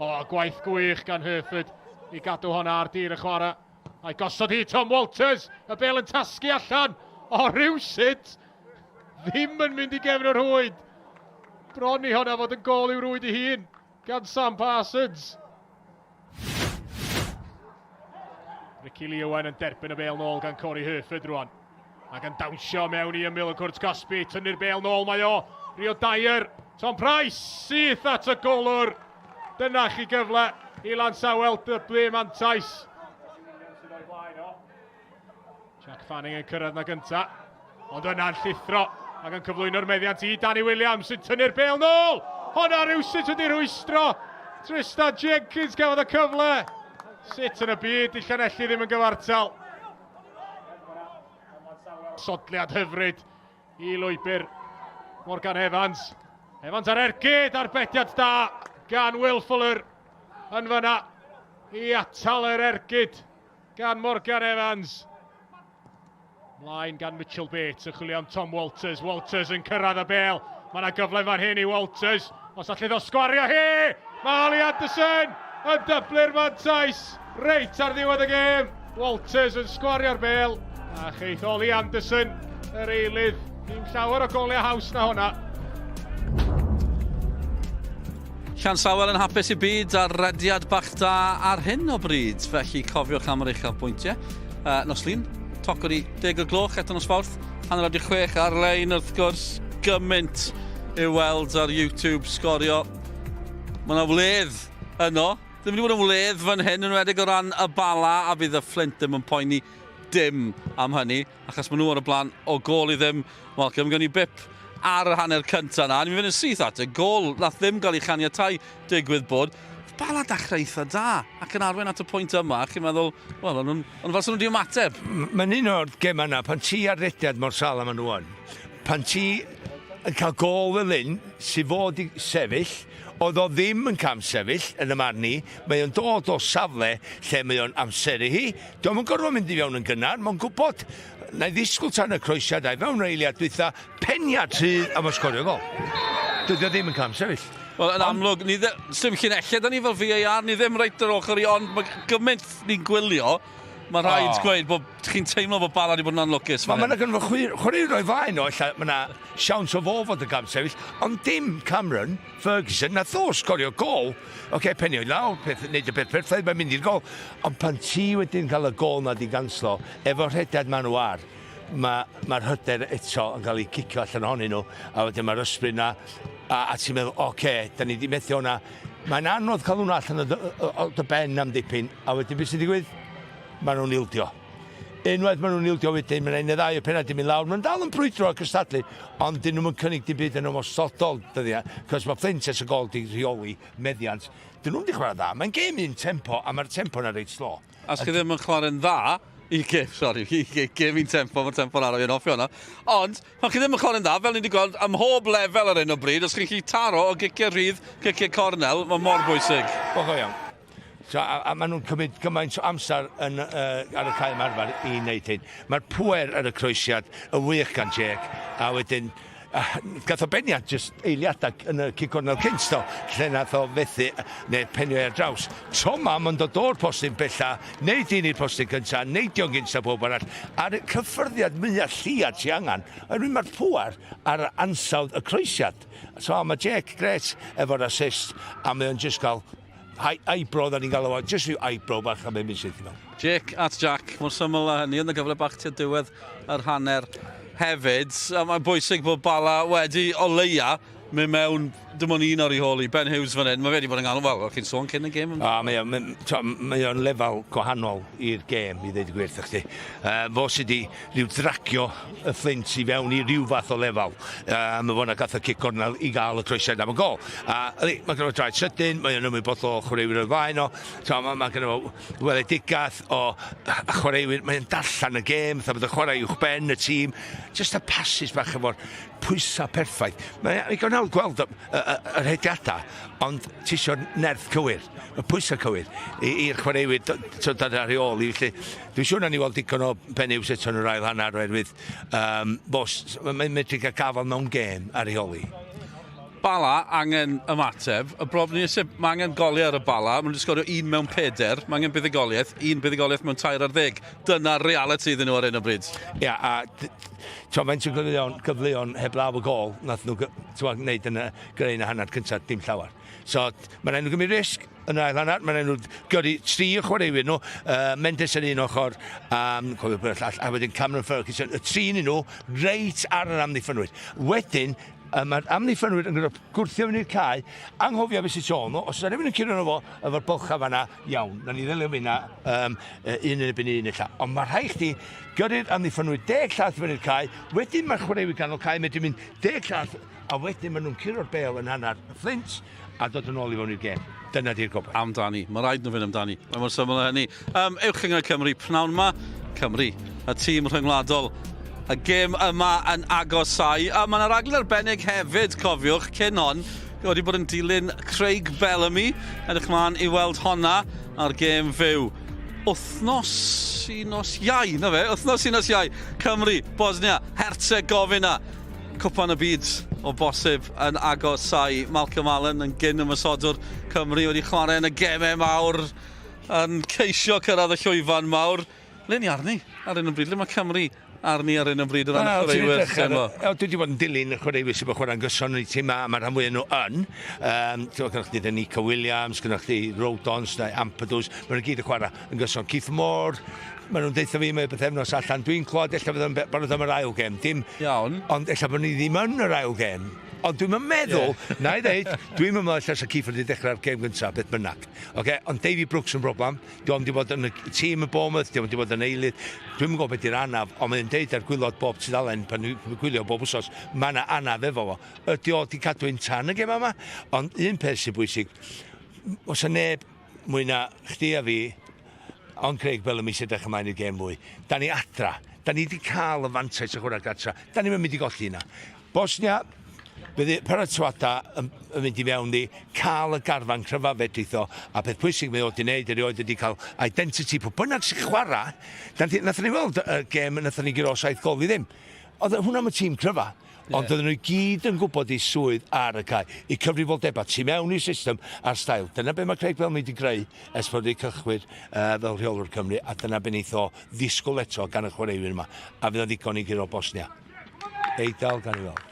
O, gwaith gwych gan Herford i gadw honna ar dir y chwarae. A'i gosod hi Tom Walters, y bel yn tasgu allan. O, rhywsut, ddim yn mynd i gefn yr rhwyd. Bron i honna fod yn gol i'w rwyd ei hun gan Sam Parsons. Ricky Lee Owen yn derbyn y bel nôl gan Corey Herford rwan. Ac yn dawnsio mewn i ymyl y cwrt cosbi, tynnu'r bel nôl mae o. Rio Dyer, Tom Price, syth at y golwr. Dyna chi gyfle i Lansawel dyblu mantais. Jack Fanning yn cyrraedd na gynta. Ond yna'n llithro ac yn cyflwyno'r meddiant i Danny Williams sy'n tynnu'r bêl nôl. Honna rhywsut wedi rhwystro. Tristan Jenkins gafodd y cyfle. Sut yn y byd di Llanelli ddim yn gyfartal. Sodliad hyfryd i lwybr Morgan Evans. Evans ar ergyd, arbediad da gan Will Fuller yn fyna i atal yr ergyd gan Morgan Evans. Mlaen gan Mitchell Bates yn chwilio am Tom Walters. Walters yn cyrraedd y bel. Mae yna gyfle fan hyn i Walters. Os allith o sgwario hi! Mae Ollie Anderson yn dyblu'r mantais reit ar ddiwedd y gêm. Walters yn sgwario'r bel a cheith Ollie Anderson yr eilydd. Dim llawer o goliau haws na hwnna. Llansawel yn hapus i byd ar rediad bach da ar hyn o bryd, felly cofiwch am yr uchafbwyntiau. Nos Lun, toc o'r 10 o'r gloch eto nos Fawrth, 6:30 ar-lein wrth gwrs, gymaint i'w weld ar YouTube sgorio. Mae yna wledd yno. Ddim wedi bod yn wledd fan hyn, yn enwedig o ran y Bala, a bydd y Fflint ddim yn poeni dim am hynny, achos maen nhw ar y blaen o gôl i ddim. Malcolm, gawn ni bip ar yr hanner cyntaf na. Ni'n mynd yn syth at y gôl nath ddim gael ei chaniatau digwydd bod. Bala dechrau eitha da, ac yn arwain at y pwynt yma, chi'n meddwl, wel, o'n nhw'n fel sy'n nhw wedi ymateb. Mae'n un o'r gemau yna, pan ti ar rediad mor sal am nhw yn, pan ti yn cael gôl fel hyn, sydd fod i sefyll, oedd o ddim yn cam sefyll yn y marn i, mae o'n dod o safle lle mae o'n amseru hi, dio'm yn gorfod mynd i fewn yn gynnar, mae'n gwybod, na i ddisgwyl tan y croesiad a'i fewn yr eiliad dwytha, peniad rhydd a mae'n sgorio gol. Dydy o ddim yn cam sefyll. Wel, yn amlwg, ni dde, sdim llinellau da ni fel VAR, ni ddim reit ar ochr i, ond mae gymaint ni'n gwylio, mae rhaid oh. gweud bod chi'n teimlo bod Bala wedi bod yn anlwcus. Mae yna gynno fo chwaraewr o'i flaen o, ella mae yna siawns o fo fod yn gam sefyll, ond dim Cameron Ferguson, nath o sgorio gol. Oce, okay, penio i lawr, peth, neud y peth perffaith, mae'n mynd i'r gol. Ond pan ti wedyn cael y gol na di ganslo, efo'r rhediad maen nhw ar, mae'r ma hyder eto yn cael ei cicio allan ohonyn nhw, a wedyn mae'r ysbryd na, a, a ti'n meddwl, oce, okay, da ni wedi methu hwnna. Mae'n anodd cael hwnna allan o dy, o, o dy ben am dipyn, a wedyn beth sy'n digwydd? Maen nhw'n ildio. Unwaith maen nhw'n ildio wedyn, mae'n un neu ddau o pennau di mynd lawr. Maen dal yn brwydro a cystadlu, ond dyn nhw'n cynnig dim byd yn ymosodol dyddiau, cos mae Flint ers y gol di rheoli meddiant. Dyn nhw'n di chwarae dda. Mae'n gêm un tempo, a mae'r tempo yna reit slo. A os chi ddim yn chwarae'n dda, i gêm, sori, i gêm un tempo, mae'r tempo'n araf i'n hoffi hwnna. Ond, pan chi ddim yn chwarae'n dda, fel ni wedi gweld ym mhob lefel ar hyn o bryd, os chi'n gallu taro o giciau rhydd, giciau cornel, mae mor bwysig. O, go iawn. So, a, a maen nhw'n cymryd gymaint o amser yn, uh, ar y cae ymarfer i wneud hyn. Mae'r pwer ar y croesiad yn wych gan Jake, a wedyn uh, gath o beniad jyst eiliadau yn y cic cornel cynt do, lle nath o fethu neu penio ar draws. Tro ma, mae'n dod o'r postyn bella, neud un i'r postyn cyntaf, neidio'n gynt na pob arall, a'r cyffyrddiad mwyaf llia ti angen, oherwydd mae'r pŵer ar ansawdd y croesiad. So mae Jake gret efo'r assist, a mae o'n jyst cael eyebrow, da ni'n galw fo, jyst rhyw eyebrow bach am mynd syth i mewn. Jake at Jack, mor syml â hynny, ond y gyfle bach tua diwedd yr hanner hefyd. A mae'n bwysig bod Bala wedi o leia mynd mewn dim ond un o'r ei hôl i, Ben Hughes fan hyn. Mae fe wedi bod yn galw, wel, chi'n sôn cyn y gêm. A mae o'n mae o'n lefel gwahanol i'r gêm, i ddweud y gwir wrthych chdi. Uh, fo sydd wedi rhyw dragio y Fflint i fewn i ryw fath o lefel. Um, mae fo'n gath y cic cornel i gael y croesiad am y gol. A ydy, mae gen fo draed sydyn, mae o'n ymwybodol o chwaraewyr o'r flaen o. So, mae, mae gen fo weledigaeth o chwaraewyr, mae'n darllen y gêm, fatha bod y chwarae uwch ben y tîm. Just y passes bach efo'r pwysau perffaith. Mae'n ddigon hawdd gweld y, y, y, y rhediadau, ond ti eisiau'r nerth cywir, y pwysau cywir i'r chwaraewyr dod ar ei ôl i. Felly, dwi'n siŵr na ni weld digon o Ben Hughes eto yn yr ail hanner oherwydd um, bos, mae'n medru cael gafael mewn gêm ar ei holi. Bala angen ymateb. Y broblem ni yw mae angen goliau ar y Bala. Maen nhw wedi sgorio un mewn peder. Mae angen buddugoliaeth. Un buddugoliaeth mewn 13. Dyna'r reality iddyn nhw ar hyn o bryd. Ia, a t'o, faint o gyfleon, gyfleon heblaw y gol nath nhw t'o, wneud yn y greu yn y hanner cyntaf, dim llawer. So, mae'n rhaid nhw gymryd risg yn yr ail hanner, mae'n rhaid nhw gyrru tri o chwaraewyr nhw, uh, Mendes yn un ochr, um, cofio pwy llall, a wedyn Cameron Ferguson, y tri yn nhw, reit ar yr amddiffynwyr. Wedyn, uh, mae'r amddiffynwyr yn gwrthio gwrthio fyny'r cae, anghofio beth sy'n sôn nhw, os yna rhywun yn curo nhw fo, efo'r bylchau fanna, iawn, na ni ddelio fyna um, un yn erbyn un ella. Ond mae rhaid chdi gyrru'r amddiffynwyr deg llath fyny'r cae, wedyn mae'r chwaraewyr ganol cae medru mynd deg llath, a wedyn maen nhw'n curo'r bêl yn hanner y Fflint a dod yn ôl i fewn i'r gêm. Dyna di'r gobaith. Amdani. Mae rhaid nhw fynd amdani. Mae mor syml â hynny. Um, Uwch Gynghrair Cymru, pnawn yma, Cymru, y tîm rhyngwladol. Y gêm yma yn agosau. A mae yna raglen arbennig hefyd, cofiwch, cyn hon, wedi bod yn dilyn Craig Bellamy. Edrych mlaen i weld honna ar gêm fyw. Wythnos i nos Iau, na fe? Wythnos i nos Iau. Cymru, Bosnia, Herzegovina. Cwpan y byd. o bosib yn agosau. Malcolm Allen yn gyn ymosodwr Cymru wedi chwarae yn y gemau mawr yn ceisio cyrraedd y llwyfan mawr. Le ni arni ar hyn o bryd? Le mae Cymru arni ar hyn o bryd o ran y chwaraewyr? Wel, dwi wedi bod yn dilyn y chwaraewyr sydd wedi chwarae'n gyson yn eu tîm a mae rhan fwyaf nhw yn. Um, Gynnwch chdi Nico Williams, gynnwch chdi Rodons, neu Ampadws, maen nhw gyd yn chwarae yn gyson. Keith Moore, maen nhw'n deutha fi mae bythefnos allan. Dwi'n clywed ella fydd yn barod am yr ail gem. Dim, Iawn. Ond ella bod ni ddim yn yr ail gem. Ond dwi'n meddwl, yeah. na i ddeud, dwi'n meddwl ella sa Keith wedi dechrau'r gem gyntaf, beth bynnag. Okay? Ond Davy Brooks yn broblem. Dwi'n wedi bod yn y tîm y Bournemouth, dwi'n wedi bod yn eilydd. Dwi'n gwybod beth yw'r anaf, ond mae'n deud ar gwylod bob tudalen pan dwi'n gwylio bob wsos, mae yna anaf efo fo. Ydy o wedi cadw un tan y gem yma? Ond un peth sy'n bwysig, os yna neb mwy na chdi a fi, ond Craig Bellamy sy'n edrych ymlaen i'r gêm fwy. Da ni adra. Da ni wedi cael y fantais o chwarae gartra. Da ni'n mynd i golli yna. Bosnia, bydd paratoadau yn, yn mynd i mewn i cael y garfan cryfa fedrith o, a peth pwysig mae o wedi wneud erioed ydy cael identity pwy bynnag sy'n chwarae. Nathon ni weld y gêm, nathon ni guro saith gol i ddim. Oedd hwnna am y tîm cryfa. Ond oedden nhw i gyd yn gwybod eu swydd ar y cae, eu cyfrifoldebau tu mewn i'r system a'r stael. Dyna be mae Craig Bellamy wedi greu ers bod wedi cychwyn uh, fel rheolwr Cymru, a dyna be wneith o ddisgwyl eto gan y chwaraewyr yma. A fydd o'n ddigon i guro Bosnia. Eidal, gan i weld.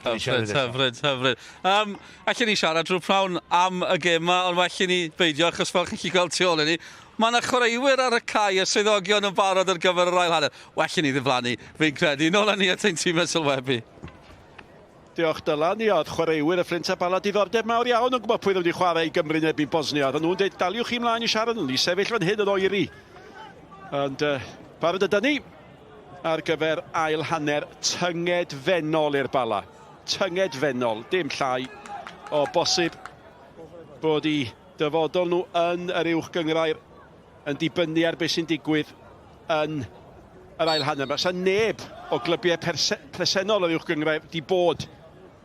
Hyfryd, hyfryd, hyfryd. Um, allen ni siarad drwy prawn am y gêm yma, ond well i ni beidio, achos fel chi'n gallu gweld tu ôl i ni, mae yna chwaraewyr ar y cae, y swyddogion yn barod ar gyfer yr ail hanner. Well i ni ddiflannu, fi'n credu. Nôl â ni at ein tîm sylwebu. Diolch Dylan, ia, oedd chwaraewyr y Fflint a Bala diddordeb mawr iawn yn gwybod pwy oedd wedi chwarae i Gymru yn erbyn Bosnia. Oedden nhw'n dweud, daliwch chi mlaen i siarad, nhw'n ni sefyll fan hyn yn oeri. Ond uh, barod ydy ni ar gyfer ail hanner tyngedfennol i'r Bala. Tyngedfennol, dim llai o bosib bod i dyfodol nhw yn yr uwch gynghrair yn dibynnu ar beth sy'n digwydd yn yr ail hanner. Mae neb o glybiau presennol yr uwch gynghrair di bod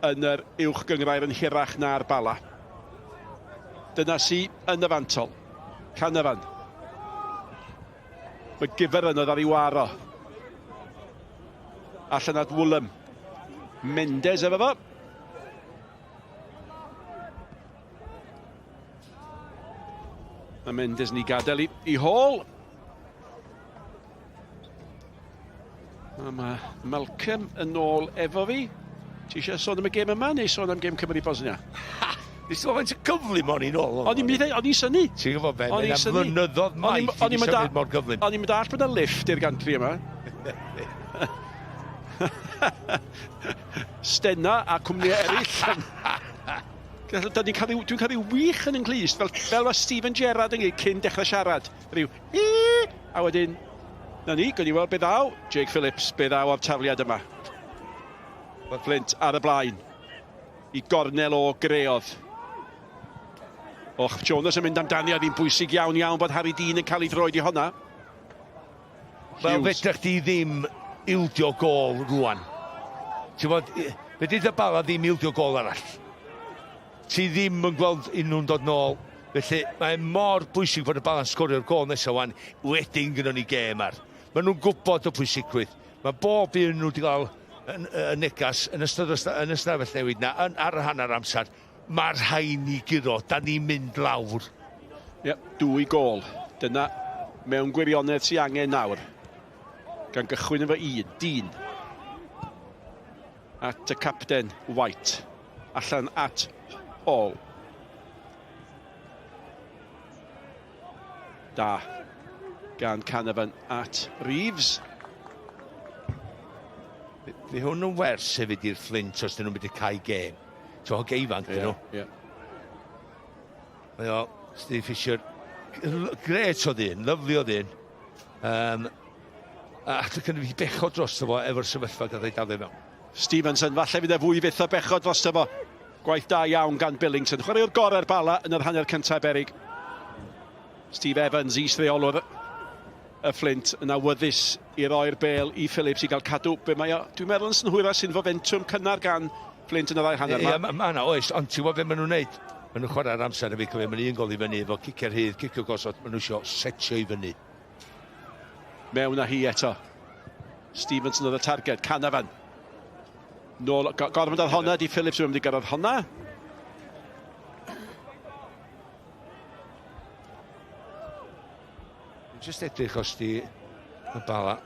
yn yr uwch gynghrair yn hirach na'r Bala. Dyna sy yn y fantol. Canavan. Mae Giverin oedd ar ei waro. Allan at Woolam. Mendes efo fo. Mae Mendes yn ei gadael i, i Hall. A mae Malcolm yn ôl efo fi. Ti eisiau sôn am y gêm yma neu sôn am gêm Cymru Bosnia? Nes ti faint o gyflym o'n i'n ôl? O'n i'n mynd o'n i'n synnu. Ti'n gwybod be, mae'n am flynyddoedd maith i symud mor gyflym. O'n i'n mynd all bod y lift i'r gantri yma. Stena a cwmnïau eraill. Da ni'n cael dwi'n cael rhyw wych yn yng nghlust, fel, fel mae Steven Gerrard yn gwneud cyn dechrau siarad. Rhyw, i, a wedyn, na ni, gwni weld be ddaw. Jake Phillips, be ddaw o'r tafliad yma. Mae Flint ar y blaen. I gornel o greodd. Och, Jonas yn mynd amdani, oedd hi'n bwysig iawn iawn bod Harry Dean yn cael ei droed i honna. Wel, fedrech chdi ddim ildio gôl rwan. Ti'n bod, fedri dy Bala ddim ildio gôl arall. Ti ddim yn gweld unrhyw'n dod nôl. Felly, mae mor bwysig fod y Bala'n sgorio'r gôl nesaf wan, wedyn gynnon ni gêm ar. Maen nhw'n gwybod y pwysigrwydd. Mae bob un nhw wedi cael y, y negas yn ystod yn ystafell newid na, yn, ar y hanner amser. Mae rhaid ni guro, da ni'n mynd lawr. Ie, yep, dwy gôl. Dyna mewn gwirionedd sy'n angen nawr. Gan gychwyn efo un, dyn. At y capten, White. Allan at Hall. Da. Gan Canavan at Reeves. Fi hwn yn wers hefyd i'r Flint os dyn nhw'n mynd i cael gêm. Ti'n hoge ifanc, dyn nhw. Ie. Mae o, Steve Fisher, gret o ddyn, lyfli o ddyn. Um, a dwi'n fi bechod dros fo efo'r sefyllfa gath ei daflu mewn. Stevenson, falle fydd e fwy fyth o bechod dros fo. Gwaith da iawn gan Billington. Chwaraewr gorau'r Bala yn yr hanner cyntaf berig. Steve Evans, is-reolwr y Flint, yn awyddus i roi'r bel i Phillips i gael cadw. Be mae o, dwi'n meddwl yn synhwyro sy'n fofentwm cynnar gan Flint yn y ddau hanner yma. Ie, ma yna oes, ond ti'n gwybod beth maen nhw'n neud? Maen nhw'n chwarae'r amser hefyd, cofio, maen un gol i fyny efo ciciau rhydd, cicio gosod, maen nhw eisiau setio i fyny. Mewn â hi eto. Stevenson oedd y targed, Canavan. Nôl, gorfod ar honna, di Phillips yn mynd i gyrraedd honna. Just edrych os di y bala.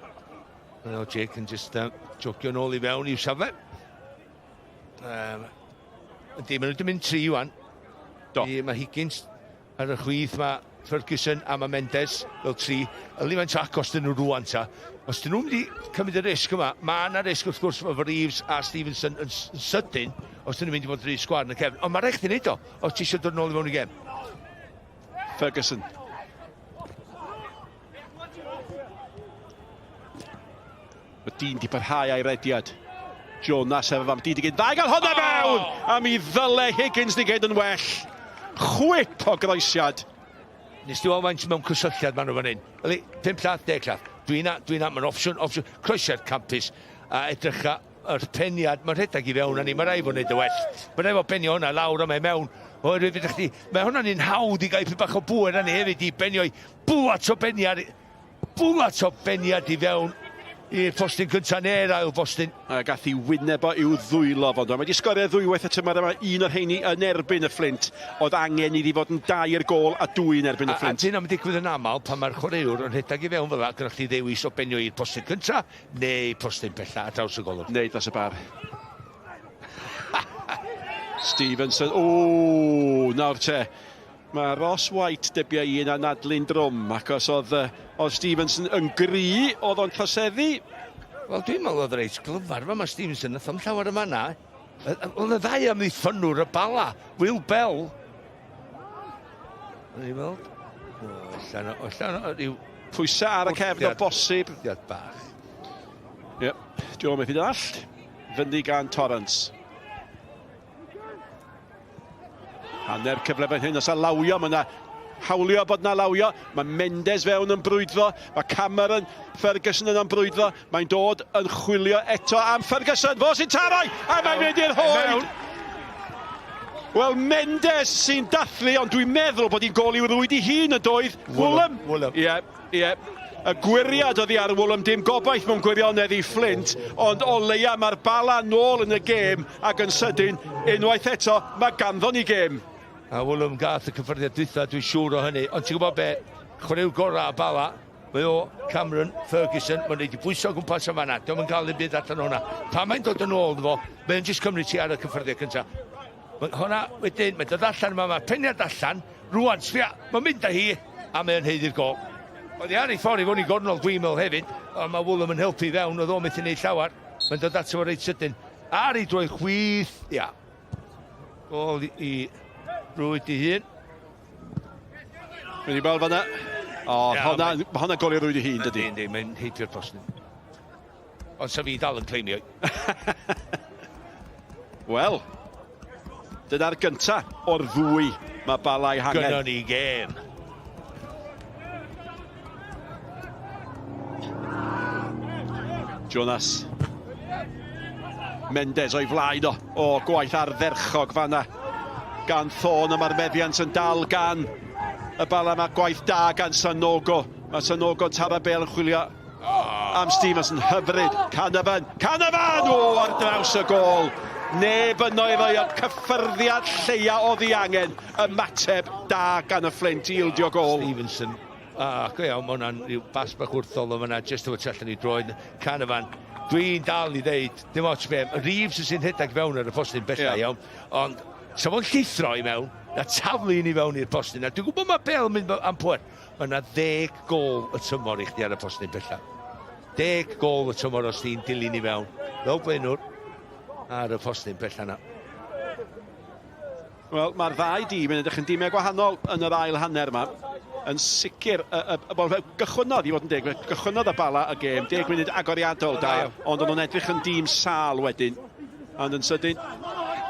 Mae o Jake yn just jogio nôl i fewn i'w safle. Yndi, maen nhw wedi mynd tri wan. Do. I, mae Higgins ar y chwith, mae Ferguson a mae Mendes fel tri. Yli faint o agos dyn nhw rwan ta. Os dyn nhw'n mynd i cymryd y risg yma, mae yna risg wrth gwrs efo Reeves a Stevenson yn, yn sydyn, os dyn nhw'n mynd i fod rhy sgwar yn y cefn. Ond mae rhaid chdi wneud o, os ti eisiau dod nôl i fewn i gem. Ferguson. Mae dyn di parhau a'i rediad. Jonas efo fam. Dyn di gyd ddau gael hwnna fewn! A mi ddyle Higgins di gyd yn well. Chwip o groesiad. Nes di weld faint mewn cysylltiad maen nhw fan hyn. Yli, 5 llath, 10 llath. Dwi'n na, dwi'n na, mae'n opsiwn, opsiwn. Croesiad campus. A edrycha yr peniad, mae'n rhedeg i fewn â ni, mae rhaid fod wneud y well. Mae rhaid fod benio hwnna lawr a mae mewn. Oherwydd fedrwch chdi, mae hwnna'n un hawdd i gael pyn bach o bŵer arni hefyd i benio i bwlat o beniad, bwlat o beniad i fewn i'r postyn cyntaf neu'r ail bostyn. A gath i wyneb o i'w ddwylo fo. Mae wedi sgorio ddwywaith y tymor yma, un o'r rheini yn erbyn y Fflint. Oedd angen iddi fod yn dair gôl a dwy yn erbyn y Fflint. A, a dyna'n digwydd yn aml pan mae'r chwaraewr yn rhedeg i fewn fel yna, gyda chdi ddewis o benio i'r postyn cyntaf neu postyn pella ar draws y golwg. Neu dros y bar. Stevenson, o, nawr te. Mae Ross White dybia i yn anadlu'n drwm, ac os oedd, oedd Stevenson yn gry, oedd o'n troseddu. Wel, dwi'n meddwl oedd reit glyfar fa mae Stevenson, nath o'm llawer yma na. Oedd y ddau am ddiffynwr y bala, Will Bell. O'n i'n meddwl, o, allan o, allan o, ryw... Pwysau ar y cefn o bosib. Diad bach. Yep, Joe methu dallt. Fyny gan Torrance. Hanner cyfle fan hyn, os a lawio, mae yna hawlio bod yna lawio. Mae Mendes fewn yn brwydro, mae Cameron Ferguson yn brwydro. Mae'n dod yn chwilio eto am Ferguson, fo sy'n taroi, a mae'n mynd i'r hoed. Wel, Mendes sy'n dathlu, ond dwi'n meddwl bod hi'n gôl i'w rwyd i hun yn doedd. Woolam. Woolam. Ie, ie. Y gwiriad oddi ar Woolam, dim gobaith mewn gwirionedd i Flint, ond o leia mae'r Bala nôl yn y gêm ac yn sydyn, unwaith eto, mae ganddo ni gêm. A Woolam gath y cyffyrddiad dwytha, dwi'n siŵr o hynny. Ond ti'n gwybod be, chwaraewr gorau y Bala, mae o, Cameron Ferguson, mae'n rhaid i bwyso o gwmpas yn fanna. Dio'm yn cael ddim byd allan o hwnna. Pan mae'n dod yn ôl iddo fo, mae'n jyst cymryd ti ar y cyffyrddiad cyntaf. Mae hwnna wedyn, mae'n dod allan yma, mae'r peniad allan, rwan, sbia, mae'n mynd â hi, a mae'n haeddu'r gol. Oedd hi ar ei ffordd i fod i gornol, dwi'n meddwl hefyd, ond mae Woolam yn helpu i fewn, oedd o'n methu neud llawer. Mae'n dod ato fo reit sydyn. Ar ei droi chwith, ia. Gol i, i rwyd i hun. Mynd i weld fanna. O, hwnna, hwnna gol i rwyd i hun, dydy. Yndi, mae'n heibio'r postyn. Ond sa fi dal yn claimio. Wel, dyna'r gynta o'r ddwy mae Bala ei hangen. Gynnon ni gêm. Jonas. Mendes o'i flaen o. O, gwaith ardderchog fanna. Gan Thorne, a mae'r meddiant yn dal gan y Bala. Mae gwaith da gan Sanogo. Mae Sanogo tara bel yn chwilio am Stevenson, hyfryd. Canavan, Canavan! O, ar draws y gôl. Neb yno i roi y cyffyrddiad lleia o ddiangen. Ymateb da gan y Fflint i ildio gôl. Stevenson, ah, go iawn, mae hwnna'n rhyw bas bach wrthol o fyna, jyst efo tu allan i droed. Canavan, dwi'n dal i ddeud, dim ots be, Reeves sy'n rhedeg fewn ar y postyn bellach, yeah. Iawn, ond sa fo'n llithro i mewn, na taflu un i fewn i'r postyn, a dwi'n gwybod mae Bale yn mynd am pwer, Mae yna ddeg gôl y tymor i chdi ar y postyn pella. Deg gôl y tymor os ti'n dilyn i fewn. Fel blaenwr ar y postyn pella yna. Wel, mae'r ddau dîm yn edrych yn dîmau gwahanol yn yr ail hanner yma. Yn sicr, y, y, y, well, gychwynnodd i fod yn deg, gychwynnodd y Bala y gêm, 10 munud agoriadol da, ond o'n nhw'n edrych yn dîm sâl wedyn. Ond yn sydyn,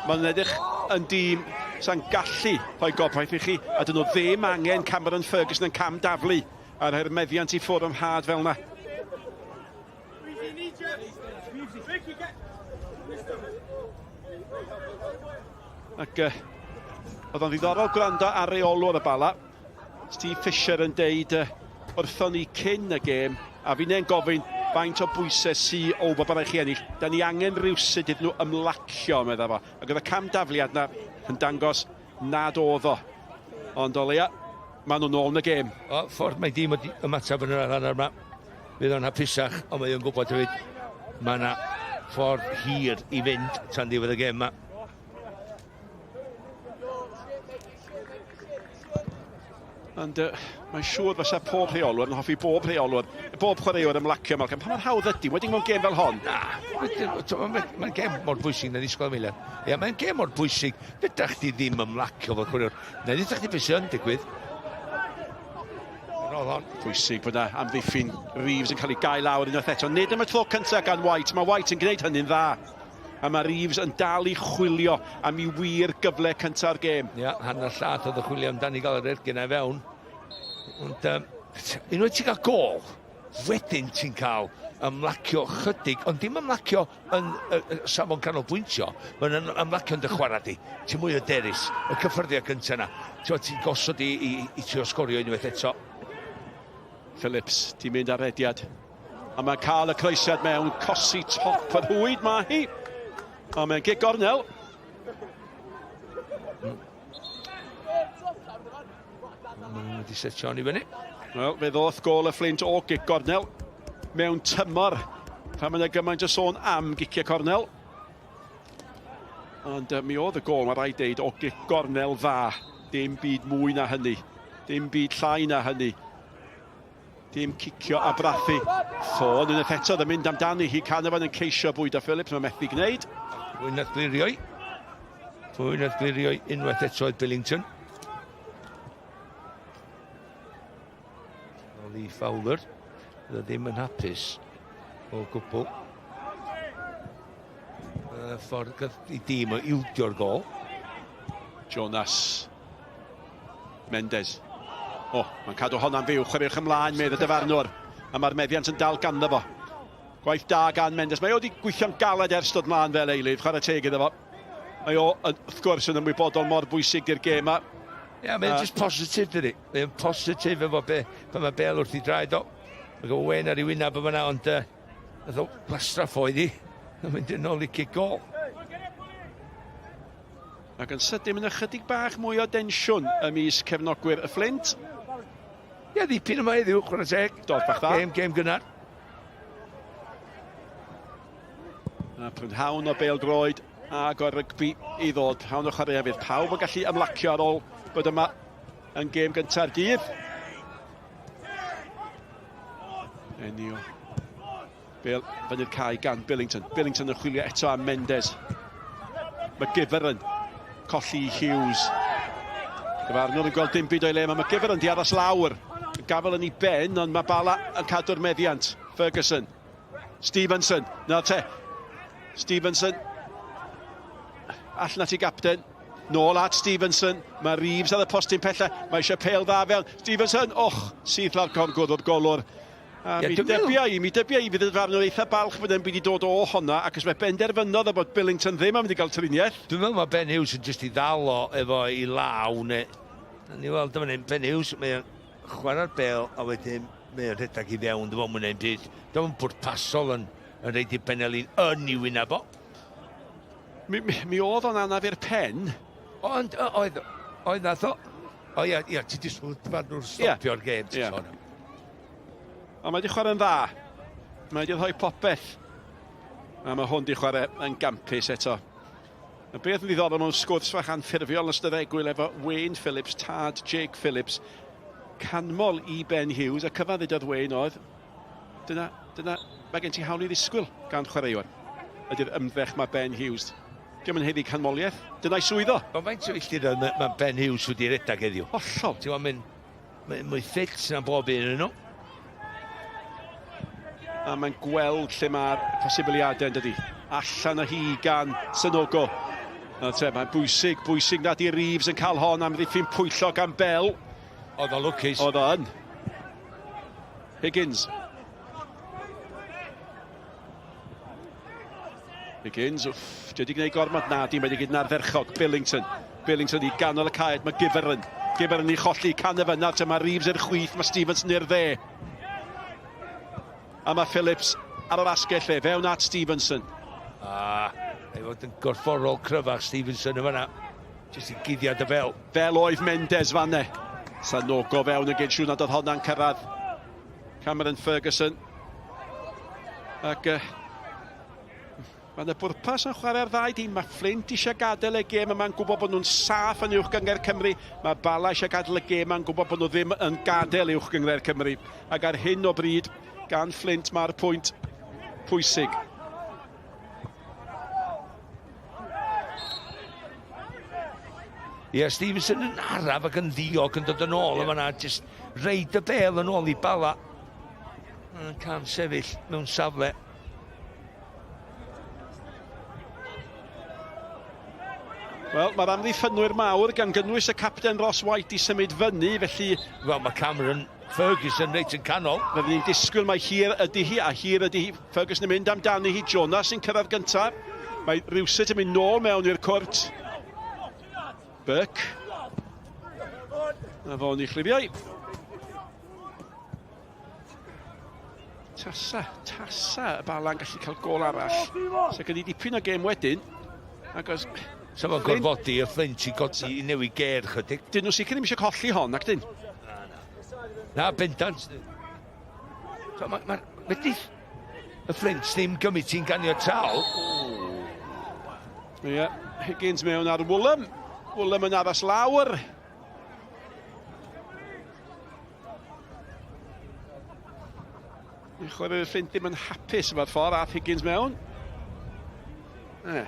maen nhw'n edrych yn dîm sa'n gallu rhoi gobaith i chi, a dyn nhw ddim angen Cameron Ferguson yn cam daflu ar rhoi'r meddiant i ffwrdd am rhad fel yna. Ac oedd o'n ddiddorol gwrando ar reolwr y Bala, Steve Fisher yn deud wrthon ni cyn y gêm, a fi'n gofyn, Faint o bwysau sy o wybod bod rhaid chi ennill. Da ni angen rhywsut iddyn nhw ymlacio, medda fo. Ac oedd y cam dafliad na yn dangos nad oedd o. Ond o leia, maen nhw'n ôl yn y gêm. O, ffordd mae dîm wedi ymateb yn yr ail hanner yma. Fydd o'n hapusach, ond mae o'n gwybod hefyd, mae yna ffordd hir i fynd tan ddiwedd y gêm yma. Ond uh, mae'n siŵr fysa pob rheolwr yn hoffi bob rheolwr, bob chwaraewr ymlacio, Malcolm. Pa mor hawdd ydy, wedi mewn gêm fel hon? Na, mae'n gêm mor bwysig na ddisgwyl am eiliad. Ia, mae'n gêm mor bwysig. Fedra chdi ddim ymlacio fel chwaraewr. Na ddweud chdi beth sy'n yn digwydd. Pwysig bod yna amddiffyn Reeves yn cael ei gael lawr unwaith eto. Nid am y tro cyntaf gan White. Mae White yn gwneud hynny'n dda. A mae Reeves yn dal i chwilio am ei wir gyfle cynta'r gêm. Ia, hanner llath oedd y chwilio amdani gael yr ergyn a'i fewn. Ond um, unwaith ti'n cael gol, wedyn ti'n cael ymlacio chydig, ond dim ymlacio yn uh, safon canolbwyntio, mae'n ymlacio yn dy chwarae di. Ti'n mwy o derys, y cyffyrddiad gyntaf yna. Ti'n ti gosod i, i, i trio sgorio unwaith eto. Phillips, ti'n mynd ar rediad. A mae'n cael y croesiad mewn, cosi top yr hwyd mae hi. A mae'n gig gornel. Mae'n wedi setio i fyny. Wel, fe ddoth gol y Fflint o gig gornel mewn tymor pan mae yna gymaint o sôn am giciau cornel. Ond uh, mi oedd y gol, mae rhaid deud, o gic gornel dda. Dim byd mwy na hynny. Dim byd llai na hynny. Dim cicio a brathu. Ffôn unwaith eto yn mynd amdani hi. Canavan yn ceisio bwydo Phillips, mae methu gwneud. Pwy nath glirioi? Pwy nath glirioi unwaith eto oedd Billington. Lee Fowler. Bydd o ddim yn hapus o gwbl. Uh, ffordd i dîm o ildio'r gol. Jonas Mendes. O, oh, mae'n cadw honna'n fyw. Chwaraewch ymlaen, medd y dyfarnwr. A mae'r meddiant yn dal ganddo fo. Gwaith da gan Mendes. Mae o wedi gweithio'n galed ers dod mlaen fel eilydd. Chwarae teg iddo fo. Mae o, wrth gwrs, yn ymwybodol mor bwysig i'r gêm yma. Ie, yeah, mae'n uh, just positif, dydy. Mae'n positif efo be, pan mae Bale wrth i draed o. Mae'n gwybod wen ar ei wyneb yma, ond uh, nath o gwastraff oedd hi. Mae'n mynd yn ôl i cic gol. Ac yn sydyn, mae'n ychydig bach mwy o densiwn ymysg cefnogwyr y Fflint. Ie, ddipyn yma heddiw, chwarae teg. Dodd bach dda. Gêm, gêm gynnar. A prynhawn o bêl-droed ag o rygbi i ddod. Hawn o chwarae fydd pawb yn gallu ymlacio ar ôl bod yma yn gêm gynta'r dydd. Enio. Bel fyny'r cae gan Billington. Billington yn chwilio eto am Mendes. McGivern colli Hughes. Dyfarnwr yn gweld dim byd o'i le. Mae McGivern di aros lawr. Gafel yn ei ben, ond mae Bala yn cadw'r meddiant. Ferguson. Stevenson. Na te. Stevenson. Allan at ei gapten. Nôl at Stevenson. Mae Reeves ar y postyn pella. Mae eisiau pel dda fewn. Stevenson. Och, syth lawr corgwr o'r golwr. A yeah, mi dybia i, mi dybia i fydd y dyfarnwr eitha balch bod e'n byd i dod o honna, ac os mae benderfynodd o bod Billington ddim am mynd i gael triniaeth. Dwi'n meddwl mae Ben Hughes yn jyst i ddal o efo i law, neu... Ni weld dyma ni'n Ben Hughes, mae'n chwarae'r bel a wedyn mae'n rhedeg i fewn, dwi'n meddwl mae'n byd. Dwi'n bwrpasol yn, yn reid i Benelin yn ei wyneb o. Mi, mi, mi oedd o'n anaf i'r pen. Ond oedd, oedd nath o. O ia, ia, ti disgwyl dyfarnwr stopio'r gêm, ti'n sôn am. Ond mae wedi chwarae'n dda. Mae wedi rhoi popeth. A mae hwn wedi chwarae yn gampus eto. A beth yn ddiddorol mewn sgwrs fach anffurfiol yn ystod egwyl efo Wayne Phillips, tad Jake Phillips, canmol i Ben Hughes, a cyfan ddudodd Wayne oedd, Dyna, dyna, mae gen ti hawl i ddisgwyl gan chwaraewr. Ydy'r ymdrech mae Ben Hughes. Diolch yn haeddu canmoliaeth. Dyna'i swydd o. Ond faint o filltiroedd mae, mae Ben Hughes wedi redag heddiw? Hollol. Ti'n gwybod, mae'n mae mwy ffit na bob un yn nhw. A mae'n gweld lle mae'r posibiliadau yn dydi. Allan o hi gan Sanogo. Na te, mae'n bwysig, bwysig nad i Reeves yn cael hon am ddiffyn pwyllo gan Bell. Oedd o'n lwcus. Oedd o yn. Higgins. Higgins, wff, di wedi gwneud gormod na, di wedi gwneud yn ardderchog. Billington, Billington i ganol y caed, mae Givern. Givern i cholli, Canavan, nawr te mae Reeves i'r chwith, mae Stevenson i'r dde. A mae Phillips ar yr asgell le, fewn at Stevenson. A, ei fod yn gorfforol cryfach Stevenson yn fanna. Jyst i guddiad y bel. Fel oedd Mendes fanne. Sanogo fewn yn gyn siŵr nad oedd honna'n cyrraedd. Cameron Ferguson. Ac uh, Mae yna bwrpas yn chwarae'r ddau dîm. Mae Flint eisiau gadael y gêm yma'n gwybod bod nhw'n saff yn Uwch Gynghrair Cymru. Mae Bala eisiau gadael y gêm yma'n gwybod bod nhw ddim yn gadael Uwch Gynghrair Cymru. Ac ar hyn o bryd, gan Flint mae'r pwynt pwysig. Ie, yeah, Stevenson yn araf ac yn ddiog yn dod yn ôl yeah. yma na, just reid y bel yn ôl i Bala. Yn cam sefyll mewn safle. Wel, mae'r amddiffynwyr mawr gan gynnwys y capten Ross White i symud fyny, felly... Wel, mae Cameron Ferguson reit yn canol. Fe fydd ni'n disgwyl mai hir ydy hi, a hir ydy hi. Ferguson yn mynd amdani hi, Jonas sy'n cyrraedd gyntaf. Mae rhywsut yn mynd nôl mewn i'r cwrt. Burke. Na fo'n i chlifiau. Tasa, tasa y Bala'n gallu cael gol arall. So gen i dipyn o gêm wedyn. Ac os... So fo'n gorfodi y Flint i godi i newid ger chydig. Dyn nhw sicr ddim eisiau colli hon, ac dyn? Na, na. Na, bendant. So, mae, ma, ma, y Flint ddim gymryd ti'n ganiataol. Ie, yeah, Higgins mewn ar Woolam. Woolam yn addas lawr. Mae chwaraewyr Fflint ddim yn hapus efo'r ffordd ath Higgins mewn. Eh,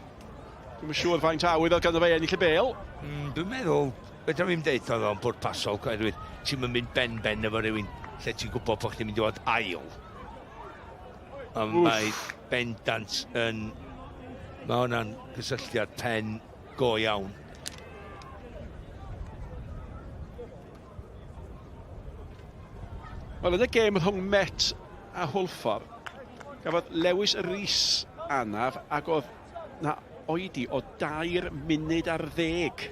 dwi'n siŵr faint awydd oedd ganddo fe ennill y bel. Mm, dwi'n meddwl, fedra fi'n deud oedd o'n bwrpasol, oherwydd ti'n mynd ben-ben efo rhywun lle ti'n gwybod bod chdi'n mynd i fod ail. Ond mae bendant yn... Mae hwnna'n gysylltiad pen go iawn. Wel, yn y gêm rhwng Met a Hwlffordd, gafodd Lewis Rees anaf ac oedd na oedi o dair munud ar ddeg.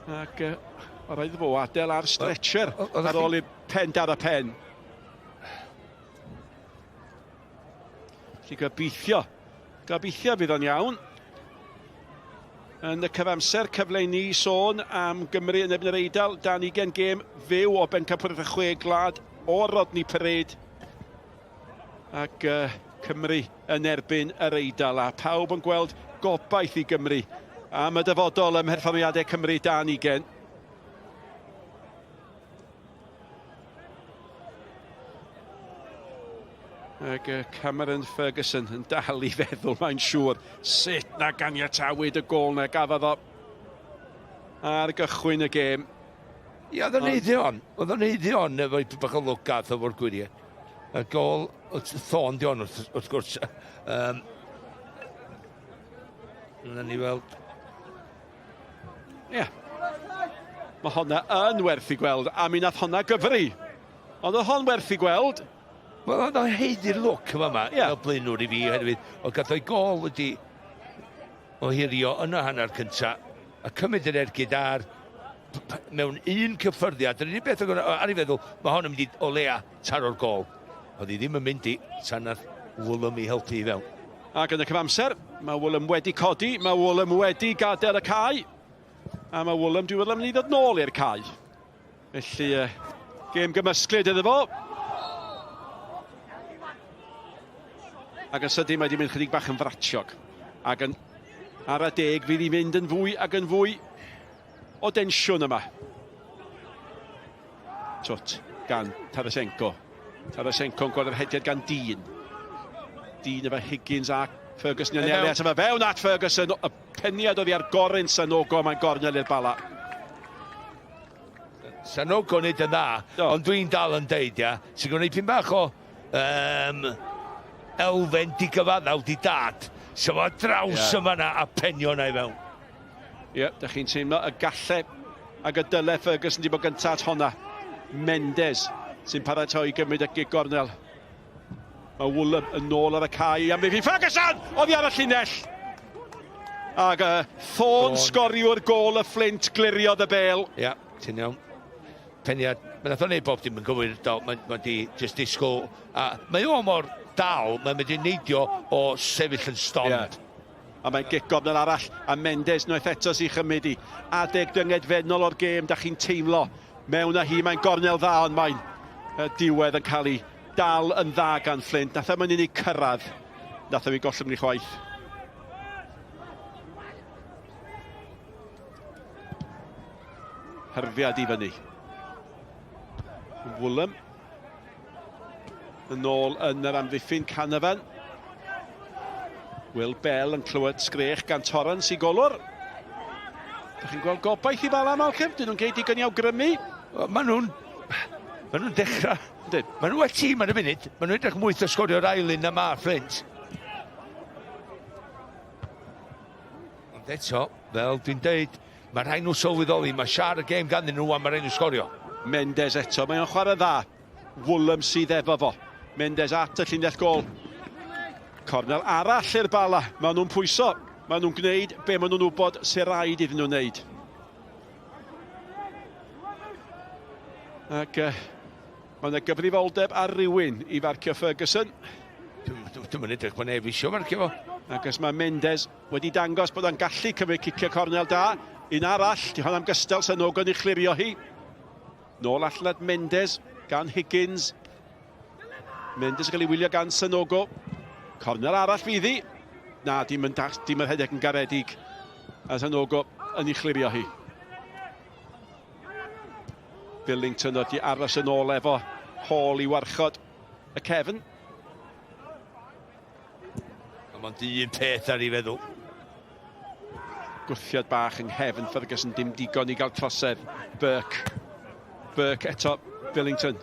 Ac uh, oedd rhaid fo adael ar stretcher ar ôl i'r pen dar y pen. Felly gobeithio, gobeithio fydd o'n iawn. Yn y cyfamser, cyfle i ni sôn am Gymru yn erbyn yr Eidal, dan 20 gêm fyw o Bencampwriaeth y Chwe Gwlad o'r Rodney Parade. Ac uh, Cymru yn erbyn yr Eidal, a pawb yn gweld gobaith i Gymru am y dyfodol ym mherfformiadau Cymru dan 20. Ac Cameron Ferguson yn dal i feddwl, mae'n siŵr, sut na ganiatawyd y gol na gafodd o ar gychwyn y gêm. Ie, oedd o'n neud on. Oedd o'n neud on efo i bach o lwc gath o fo'r gwyriau. Y gol, thon di on wrth, wrth gwrs. Um, Na ni weld. Ie. Yeah. Mae honna yn werth i gweld, a mi nath honna gyfri. Ond oedd hon werth i gweld. Wel, oedd o'n heiddi'r lwc yma yma, yeah. fel blaenwr i fi, oherwydd oedd gath o'i gol wedi ohirio yn y hanner cynta, a cymryd yr ergyd ar mewn un cyffyrddiad. Yr unig beth oedd ar ei feddwl, mae hon yn mynd i o leia taro'r gol. Oedd hi ddim yn mynd i, tan nath Woolam i helpu i fewn. Ac yn y cyfamser, mae Woolam wedi codi, mae Woolam wedi gadael y cae, a mae Woolam, dwi'n meddwl, yn mynd i ddod nôl i'r cae. Felly, uh, gêm gymysglyd iddo fo. Ac yn sydyn mae wedi mynd chydig bach yn fratiog. Ac yn ar y deg fydd i fynd yn fwy ac yn fwy o densiwn yma. Twt gan Tarasenko. Tarasenko'n gweld yr hediad gan Dean. Dean efo Higgins a Ferguson yn anelu ato fe. Fewn at Ferguson. Y peniad oddi ar Gorin Sanogo. Mae'n gornel i'r Bala. Sanogo wneud yn dda, ond dwi'n dal yn deud, ia, sy'n gwneud pyn bach o um, elfen digyfaddawd i dad. So fo draws yeah. yma na a penio na i fewn. Ie, yeah, da chi'n teimlo y galle ac y dyle Ferguson di bod gyntaf at honna. Mendes sy'n paratoi i gymryd y gig gornel. Mae Woolam yn ôl ar y cae i amddiffyn Ferguson! Oddi ar y llinell! Ac uh, Thorne sgoriwr gôl y Flint gliriodd y bel. Ie, yeah, ti'n iawn. Peniad. Mae nath o wneud bob dim yn gywir, do. Mae, mae di just disgwyl. A mae o mor dal, mae'n mynd i neidio o sefyll yn stond. Yeah. A mae'n gic gornel arall, a Mendes unwaith eto sy'n chymryd i. Adeg dyngedfennol o'r gêm, da chi'n teimlo mewn â hi, mae'n gornel dda, ond mae'n diwedd yn cael ei dal yn dda gan Flint. Nath e'n unig cyrraedd, nath e'n gollwng ni chwaith. Hyrddiad i fyny. Woolam yn ôl yn yr amddiffyn Canavan. Will Bell yn clywed sgrech gan Torrance i golwr. Dych chi'n gweld gobaith i Bala, Malcolm? Dyn nhw'n geud digon i awgrymu? Maen nhw'n... Maen nhw'n dechrau. Yndyn. Maen nhw well tîm ar y funud. Maen nhw'n edrych mwy o sgorio'r ail un na ma Flint. Ond eto, fel dwi'n deud, mae rhaid nhw sylweddoli, mae siar y gêm ganddyn nhw a mae rhaid nhw sgorio. Mendes eto, mae o'n chwarae dda. Woolam sydd efo fo. Mendes at y llinell gol. Cornel arall i'r Bala. Maen nhw'n pwyso. Maen nhw'n gwneud be maen nhw'n wybod sy'n rhaid iddyn nhw wneud. Ac uh, mae yna gyfrifoldeb ar rywun i farcio Ferguson. Dwi'n mynd edrych bod neb eisiau marcio fo. Ac os mae Mendes wedi dangos bod o'n gallu cymryd cicio cornel da. Un arall, di hon am gystal, Sanogo yn ei chlirio hi. Nôl allan at Mendes gan Higgins. Mendes yn cael ei wylio gan Sanogo. Cornel arall fydd hi. Na, dim yn, dim yn rhedeg yn garedig. A Sanogo yn ei chlirio hi. Billington wedi aros yn ôl efo Hall i warchod y cefn. A mae'n un peth ar ei feddwl. Gwthiad bach yng nghefn Ferguson, dim digon i gael trosedd. Burke. Burke eto, Billington.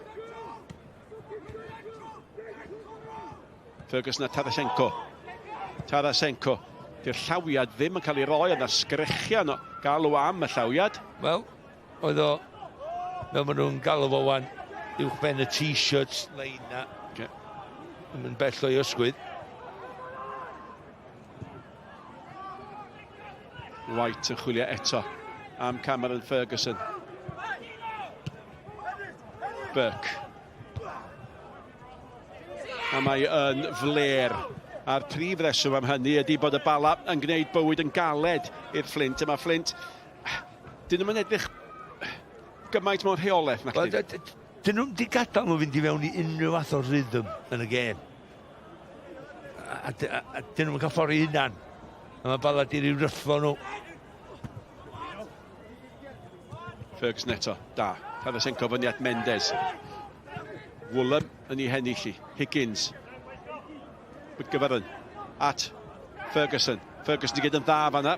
Ferguson a Tarasenko. Tarasenko. Di'r llawiad ddim yn cael ei roi, ond sgrechian o galw am y llawiad. Wel, oedd o, fel maen nhw'n galw fo wan, uwch ben y t-shirts lein na. Okay. Yn mynd bell o'i ysgwydd. White yn chwilio eto am Cameron Ferguson. Burke. A mae yn fler. A'r prif reswm am hynny ydy bod y Bala yn gwneud bywyd yn galed i'r Flint. A mae Flint, dyn nhw'n edrych gymaint mewn rheolaeth. Well, dyn nhw'n di gadael nhw fynd i fewn i unrhyw fath o rhythm yn y gêm. A, a, a, a dyn nhw'n cael ffordd i hunan. A mae Bala di ryw ryffo nhw. Ferguson eto, da. Tarasenko fyny at Mendes. Woolam yn ei hennill i. Higgins. McGovern at Ferguson. Ferguson di gyd yn dda fanna.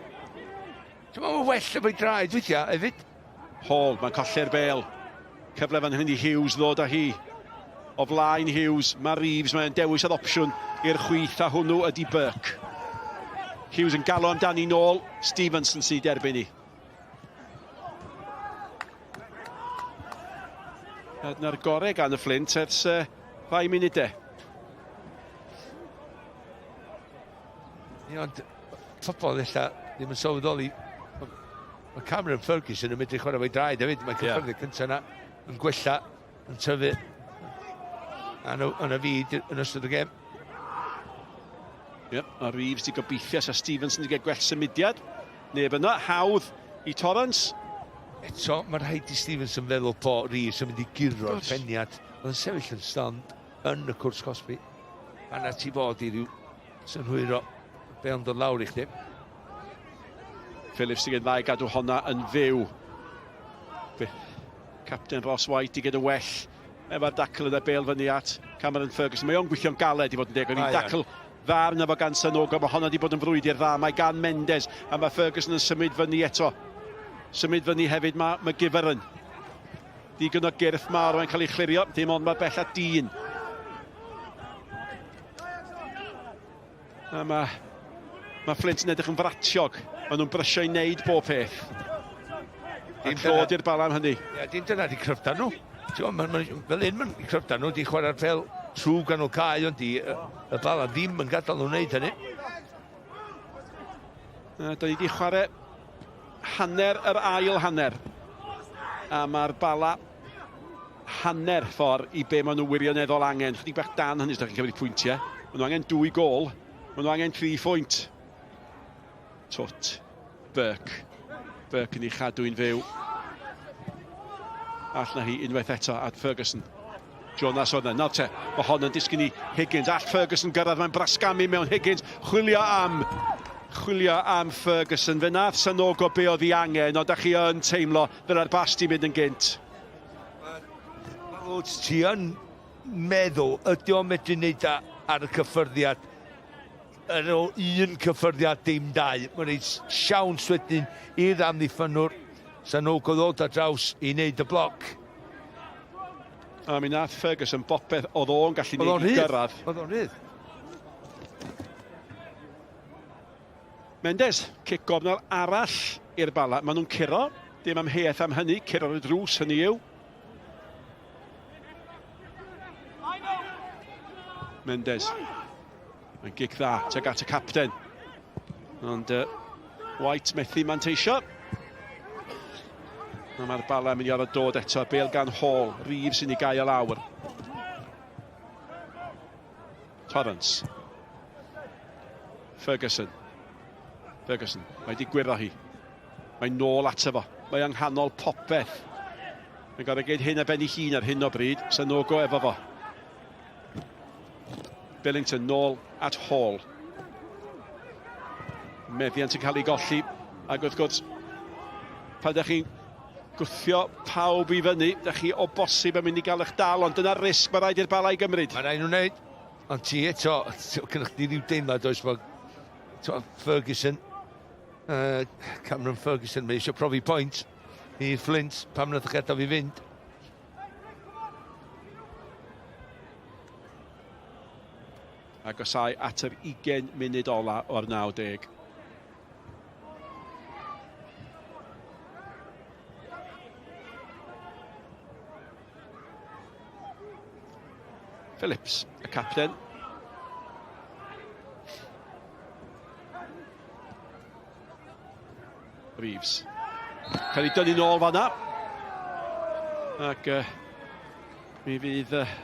Ti'n meddwl well efo'i draed weithiau hefyd. Hall, mae'n colli'r bel. Cyfle fan hyn i Hughes ddod â hi. O flaen Hughes, mae Reeves, mae'n dewis yr opsiwn i'r chwith a hwnnw ydy Burke. Hughes yn galw amdani nôl, Stevenson sy'n derbyn i. A dyna'r gorau gan y Flint ers uh, rhai munudau. Ie, ond pobl ella ddim yn sylweddoli. Mae Cameron Ferguson yn medru chwarae fo'i draed hefyd. Mae cyffyrddiad yeah. cyntaf yna yn gwella, yn tyfu. A yn y fyd yn ystod y gêm. Yep, a Reeves di gobeithio sa Stevenson di gael gwell symudiad. Neb yna, hawdd i Torrance. Eto, mae rhaid i Stevenson feddwl po Reeves yn mynd i guro'r peniad. Oedd yn sefyll yn stand yn y cwrs cosbi. A na ti fod i ryw synhwyro be ond dod lawr i chdi. Phillips i dda i gadw honna yn fyw. Captain Ross White i gyda well efo'r dacl yna bel fyny at Cameron Ferguson. Mae o'n gweithio'n galed i fod yn deg. O'n i'n dacl dda arno fo gan Sanogo. Mae honna wedi bod yn frwydr dda. Mae gan Mendes a mae Ferguson yn symud fyny eto. Symud fyny hefyd mae McGivern. Digon o gyrff mawr mae'n cael ei chlirio. Dim ond mae bell at dyn. A mae, mae Flint yn edrych yn fratiog. Maen nhw'n brysio i wneud bob peth. Dim dod i'r bala am hynny. Ie, dim dyna di cryfder nhw. Ti'n ma, ma, fel un mae'n cryfder nhw, di chwarae'r fel trwy ganol cae, ond di y, y bala ddim yn gadael nhw'n wneud hynny. Da ni wedi chwarae hanner yr ail hanner. A mae'r bala hanner ffordd i be maen nhw wirioneddol angen. Chydig bach dan hynny os ydych chi'n cymryd pwyntiau. Maen nhw angen dwy gol, maen nhw angen tri phwynt. Twt. Burke. Burke yn ei chadw'n fyw. All na hi unwaith eto at Ferguson. Jonas oedd yna. Nawr te, mae hon yn disgyn i Higgins. All Ferguson gyrraedd, mae'n brasgamu mewn Higgins. Chwilio am, chwilio am Ferguson. Fe nath Sanogo be oedd ei angen, ond da chi yn teimlo fel ar basti mynd yn gynt. Wyt ti yn meddwl, ydy o'n medru wneud ar y cyffyrddiad ar ôl un cyffyrddiad dim dau. Mae'n rhaid siawns wedyn i'r amddiffynnwr Sanogo ddod ar draws i wneud y bloc. A mi nath Ferguson bopeth oedd o'n gallu neud i gyrraedd. Oedd o'n rhydd. Mendes, cic gornel arall i'r Bala. Maen nhw'n curo, dim amheuaeth am hynny, curo'r drws hynny yw. Mendes. Mae'n gic dda tuag at y capten. Ond uh, White methu manteisio. A mae'r bala yn mynd i orfod dod eto. Bale gan Hall. Reeves sy'n ei gael lawr. Torrance. Ferguson. Ferguson. Mae wedi gwiro hi. Mae'n nôl ato fo. Mae yng nghanol popeth. Mae'n gorfod gwneud hyn ar ben ei hun ar hyn o bryd. Sanogo efo fo. Billington nôl at Hall. Meddiant yn cael ei golli. Ac wrth gwrs, pan ydych chi'n gwthio pawb i fyny, ydych chi o bosib yn mynd i gael eich dal, ond dyna'r risg mae rhaid i'r Bala i gymryd. Mae rhaid nhw'n wneud. Ond ti eto, gyda chdi ryw deimlad oes bod Ferguson, uh, Cameron Ferguson, mae eisiau profi pwynt i Flint pam nath chi adael fi fynd. Agosau at yr 20 munud ola o'r 90. Phillips, y capten. Reeves. Cael ei dynnu nôl fanna. Ac uh, mi fydd uh,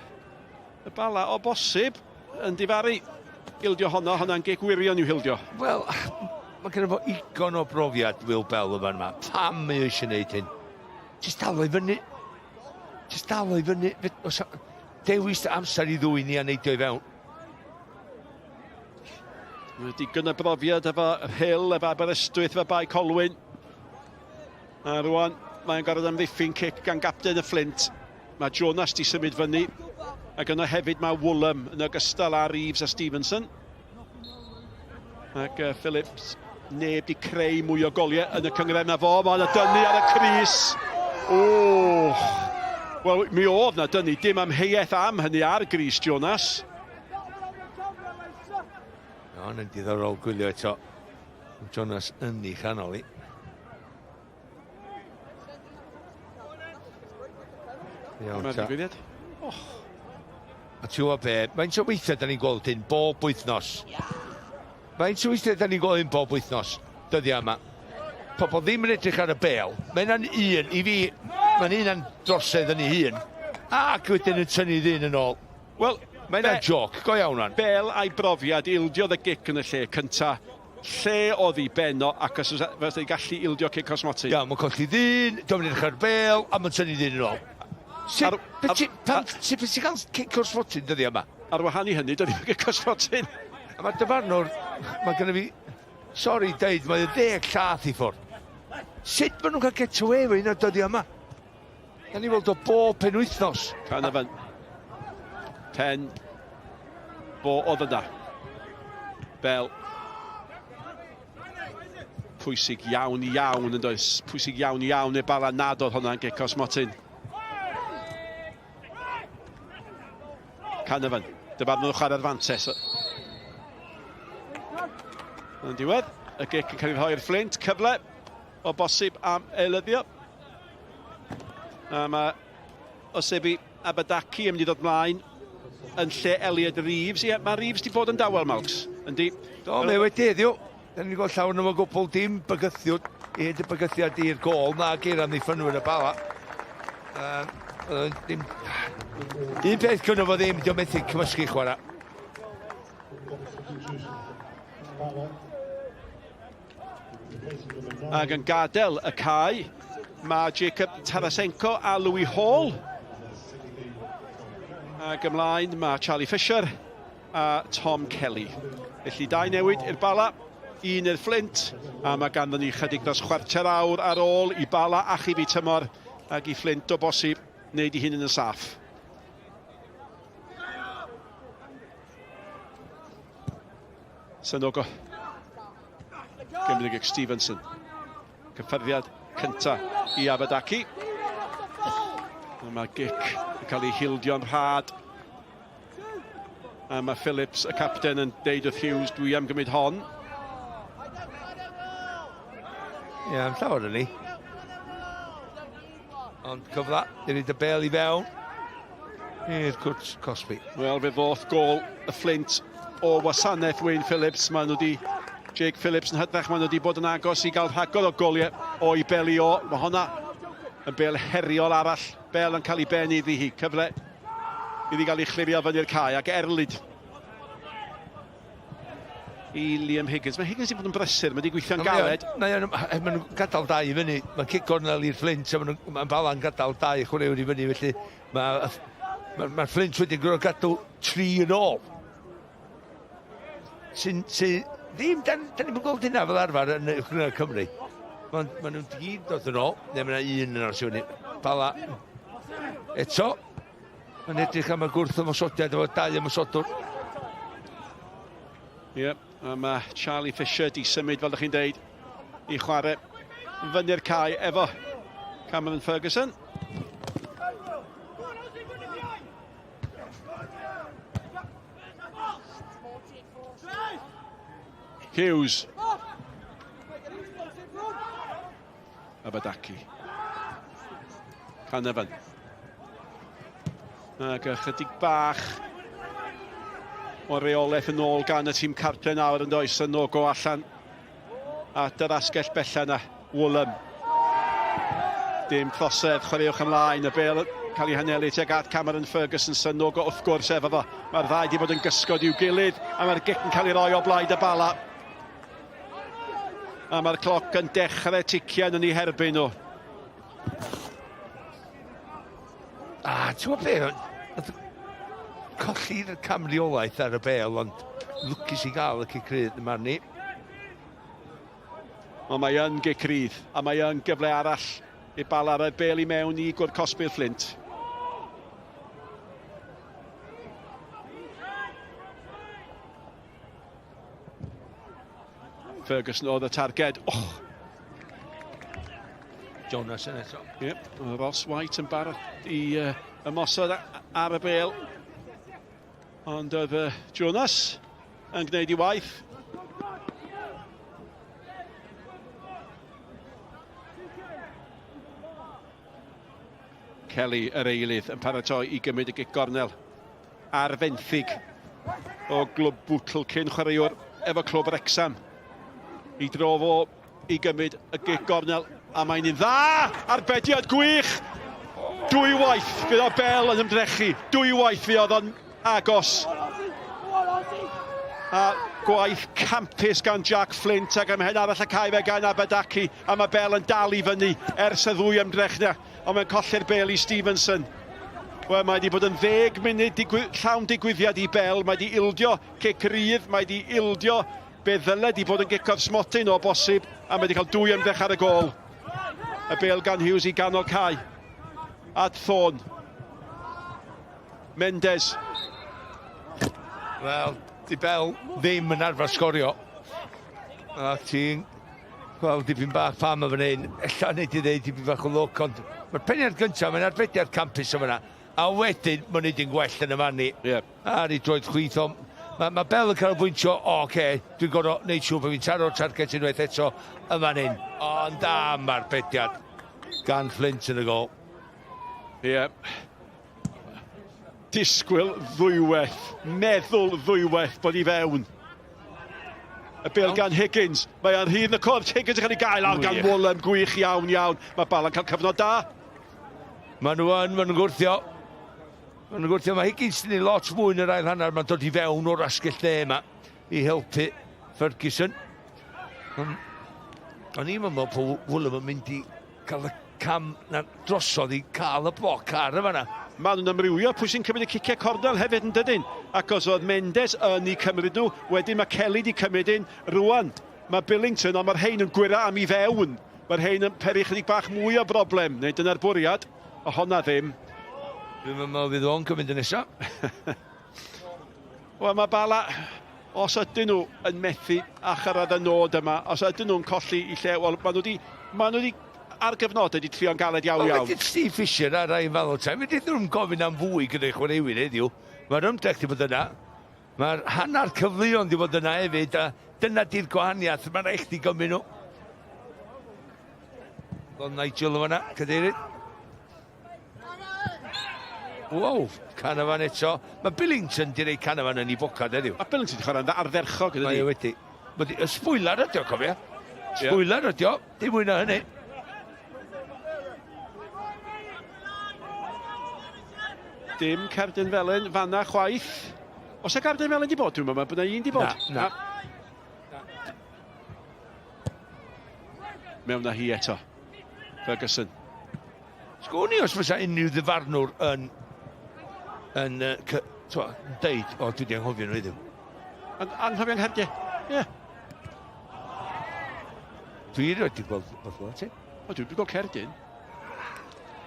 y bala o bosib yn difaru ildio honno, honna'n gic wirion i'w hildio. Wel, mae gen fo igon o brofiad Will Bell yma yma. Pam mae o eisiau gwneud hyn? Jyst dal o i fyny. Jyst dal o i fyny. Os, dewis dy amser i ddwy ni a neidio i fewn. Mae digon o brofiad efo Rhyl, efo Aberystwyth, efo Bae Colwyn. A rwan, mae'n gorfod amddiffyn cic gan gapten y Flint. Mae Jonas di symud fyny. Ac yno hefyd mae Woolham yn ogystal â Reeves a Stevenson. Ac uh, Phillips neb di creu mwy o goliau yn y cynghrair na fo. Mae yna dynnu ar y crys. O! Wel, mi oedd na dynnu. Dim amheuaeth am hynny ar grys Jonas. O, yn diddorol gwylio eto. Jonas yn ei chanol i. Iawn, ta. Digwyddiad. Oh. A ti'n gwybod be, faint o weithiau da ni'n gweld hyn bob wythnos? Faint o weithiau da ni'n gweld hyn bob wythnos, dyddiau yma? Pobl ddim yn edrych ar y bel. Mae hynna'n un, i fi, mae'n un yn drosedd yn ei hun. Ac wedyn yn tynnu ddyn yn ôl. Wel, mae hynna'n joc, go iawn rhan. Bel a'i brofiad ildiodd y gic yn y lle cynta lle oedd ei ben o ac os fysa ei gallu ildio cic o'r smotyn. Ia, mae'n colli ddyn, dio'm yn edrych ar bêl, a mae'n tynnu ddyn yn ôl. Sut, ar, ar, ar, sut ti'n cael cic o'r smotyn dyddiau yma? Ar wahân i hynny, doedd ddim cic o'r smotyn. A mae'r dyfarnwr, mae gennym fi, sori deud, mae o ddeg llath i ffwrdd. Sut maen nhw'n cael get away efo hynna dyddiau yma? Da ni weld o bob penwythnos. Canavan. Pen. Fo oedd yna. Bell. Pwysig iawn iawn yn does. Pwysig iawn iawn i'r Bala nad oedd hwnna'n gic o smotyn. Canavan. Dyfarnwr chwarae'r fantes. Yn diwedd, y gic yn cael ei rhoi i'r Flint. Cyfle o bosib am eilyddio. A mae Osebi Abadaki yn mynd i ddod mlaen yn lle Elliot Reeves. Ie, mae Reeves di bod yn dawel, Malks. Yndi. Do, mae wedi heddiw. Da ni'n gweld llawer nhw o gwbl dim bygythiwr, i hyd y bygythiad i'r gol na geir amddiffynwyr y Bala. Um, Ddim... Un peth cynno fo ddim, diolch methu cymysgu chwarae. Ac yn gadael y cae, mae Jacob Tarasenko a Louis Hall. Ac ymlaen mae Charlie Fisher a Tom Kelly. Felly dau newid i'r Bala, un i'r Fflint, a mae ganddyn ni chydig dros chwarter awr ar ôl i Bala achub i tymor ac i Fflint o bosib wneud i hun yn y saff. Sanogo. Gymryd y Stevenson. Cyffyrddiad cynta i Abadaki. Mae gic yn cael ei hildio'n rhad. A mae Phillips, y capten, yn deud wrth Hughes, dwi am gymryd hon. Ie, yeah, am llawer yn ni. Ond cyfle i ryd y bel i fewn i'r cwrt cosbi. Wel, fe ddoth gol y Fflint o wasanaeth Wayne Phillips. Maen nhw wedi, Jake Phillips yn hytrach, maen nhw wedi bod yn agos i gael rhagor o goliau o'i beli o. Mae honna yn bel heriol arall. Bel yn cael ei ben iddi hi. Cyfle iddi gael ei chlirio fyny'r cae ac erlid i Liam Higgins. Mae Higgins wedi bod yn brysur, mae wedi gweithio'n galed. Mae maen nhw'n gadael dau i fyny. Mae'n cic gornel i'r Flint, a maen nhw'n Bala'n gadael dau chwaraewr i fyny, felly mae ma, ma Flint wedi gorfod gadw tri yn ôl. Sy'n, sy, ddim, da, da ni'n gweld hynna fel arfer yn Uwch Cymru. Mae ma nhw'n gyd dod yn ôl, neu mae yna un yn o'r fyny. Bala, eto, Mae'n edrych am y gwrth ymosodiad efo dau ymosodwr. Ie, yep, a mae Charlie Fisher di symud, fel ydych chi'n deud, i chwarae fyny'r cae efo Cameron Ferguson. Hughes. Abadaki. Canavan. Ac ychydig bach o reolaeth yn ôl gan y tîm cartre nawr yn does yn go allan at yr asgell bella yna, Woolham. Dim trosedd, chwaraewch ymlaen, y bel cael ei hanelu tuag at Cameron Ferguson, Sanogo wrth gwrs efo fo. Mae'r ddau wedi bod yn gysgod i'w gilydd, a mae'r gic yn cael ei roi o blaid y Bala. A mae'r cloc yn dechrau tician yn ei herbyn nhw. A, ti'n gwybod be? Colli'r camreolaeth ar y bel, ond lwcus i gael y cic rydd yn marn i. Ond mae yn gic rydd, a mae yn gyfle arall i Bala roi'r bel i mewn i gwrdd cosbi'r Fflint. Ferguson oedd y targed. Och! Jonas yn eto. Ie, yep, Ross White yn barod i uh, ymosod ar y bel. Ond oedd uh, Jonas yn gwneud ei waith. Kelly yr eilydd yn paratoi i gymryd y gic gornel. ar fenthyg o glwb Bwtl cyn chwaraewr efo clwb Wrecsam. I dro fo i gymryd y gic gornel a mae'n un dda! Arbediad gwych! Dwywaith fydd o Bell yn ymdrechu, dwywaith fi oedd o'n agos. A gwaith campus gan Jack Flint ac ymhen arall y cae fe gan Abadaki a mae Bell yn dal i fyny ers y ddwy ymdrech na. Ond mae'n colli'r bel i Stevenson. Wel, mae wedi bod yn ddeg munud digwy llawn digwyddiad i Bell. Mae wedi ildio cic rydd, mae wedi ildio be ddyle di bod yn gic o'r smotyn o bosib, a mae wedi cael dwy ymdrech ar y gol. Y bel gan Hughes i ganol cae. At Thorne. Mendes. Wel, di Bell ddim yn arfer sgorio. A ti'n gweld dipyn bach pam y fan hyn. Ella wneud i ddeud dipyn bach o lwc, ond mae'r peniad gyntaf, mae'n arbediad campus o fyna. A wedyn, mae'n neud yn gwell yn y fan ni. Yeah. Ar ei droed chwith, ond mae, ma Bell yn canolbwyntio, o, oce, okay, dwi'n gorfod wneud siŵr bod fi'n taro'r target unwaith eto yn fan hyn. Ond am arbediad gan Flint yn y gol. Ie. Yeah. Disgwyl ddwywaith, meddwl ddwywaith bod i fewn. Y bel gan Higgins, mae ar hyd y cwrt, Higgins yn cael ei gael ar gan Woolham, gwych iawn iawn. Mae Bala'n cael cyfnod da. Maen nhw yn, maen nhw'n gwrthio. Maen nhw'n gwrthio. Mae Higgins yn ei lot mwy yn yr ail hanner. Mae'n dod i fewn o'r asgell dde yma i helpu Ferguson. O'n i'n meddwl bod Woolam yn mynd i cael y cam na drosodd i cael y bloc ar y fanna. Maen nhw'n amrywio pwy sy'n cymryd y ciciau cornel hefyd yn dydyn? Ac os oedd Mendes yn eu cymryd nhw, wedyn mae Kelly di cymryd un, rwan mae Billington, ond mae'r rhain yn gwyro am i fewn. Mae'r rhain yn peri chydig bach mwy o broblem, neu dyna'r bwriad, a honna ddim. Dwi'n meddwl fydd o'n cymryd y nesaf. Wel, mae Bala, os ydyn nhw yn methu a chyrraedd y nod yma, os ydyn nhw'n colli i lle, wel, maen nhw wedi, maen nhw wedi ar gyfnodau wedi trio'n galed iawn iawn. Wel, Steve Fisher a Ryan Valentine, fe nhw'n gofyn am fwy gyda'i chwaraewyr heddiw. Mae'r ymdrech wedi bod yna. Mae'r hanner cyfleon wedi bod yna hefyd, a dyna di'r gwahaniaeth, mae'n rhaid chdi gymryd nhw. Don Nigel yn fanna, cadeirydd. Wow, Canavan eto. Mae Billington di rei Canavan yn ei bocad heddiw. Mae Billington di chwarae'n ardderchog ydy. Mae e wedi. Mae di, y spoiler ydi o, cofia. Spoiler ydi o, dim mwy na hynny. Dim cerdyn felyn fanna chwaith. Os y cerdyn felyn di bod, dwi'n meddwl bod yna un di bod. Na, na. Mewn na hi eto. Ferguson. Sgwn i os fysa unrhyw ddyfarnwr yn, yn, uh, twa, yn deud, o, dwi wedi anghofio nhw heddiw. An anghofio ngherdiau, ie. Yeah. Dwi erioed wedi gweld beth fel ti. O, dwi wedi gweld cerdyn.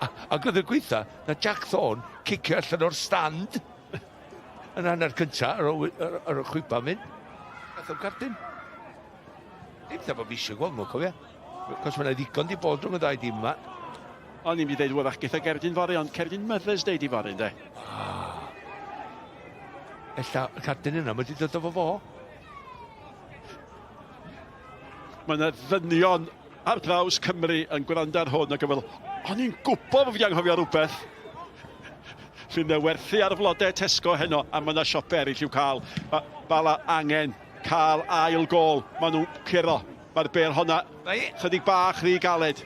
Ac oedd y gweitha, na Jack Thorne cicio allan o'r stand yn hanner cynta ar ôl ar, ar chwipa mynd. Gath o'n cardyn. Dim dda bod fi eisiau gweld nhw, cofia. Cos mae'n ddigon di bod rhwng y ddau dîm yma. O'n i'n mynd i ddeud wrach gyda Gerdyn fory, ond Cerdyn Mother's Day di fory, ynddo? Ah. Ella y cardyn yna, mae wedi dod o fo fo. Mae yna ddynion ar draws Cymru yn gwrando ar hwn ac yn meddwl, o'n i'n gwybod bod fi anghofio rhywbeth. Fydd yna werthu ar flodau Tesco heno, a mae yna siopau eraill i'w cael. Mae Bala angen cael ail gol. Maen nhw'n curo. Mae'r bêl honna chydig bach rhy galed.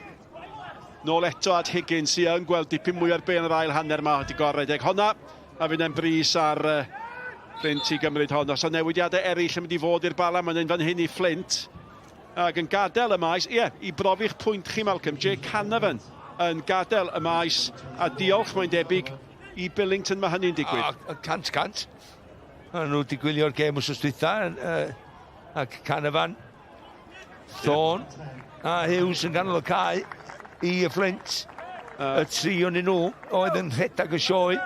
Nôl eto at Higgins sydd yn gweld dipyn mwy o'r bêl yn yr ail hanner yma wedi gorredeg honna. A fydd e'n bris ar uh, Flint i gymryd hon. Os o newidiadau eraill yn mynd i fod i'r Bala, mae'n un fan hyn i Flint. Ac yn gadael y maes, ie, yeah, i brofi'ch pwynt chi Malcolm, Jake Canavan yn gadael y maes, a diolch mae'n debyg i Billington mae hynny'n digwydd. A, 100-100. Maen nhw wedi gwylio'r gêm wrth dwytha, uh, ac Canavan, Thorne a Hughes yn ganol y cae i y Flint. Y tri o'n nhw oedd yn rhedeg y sioe.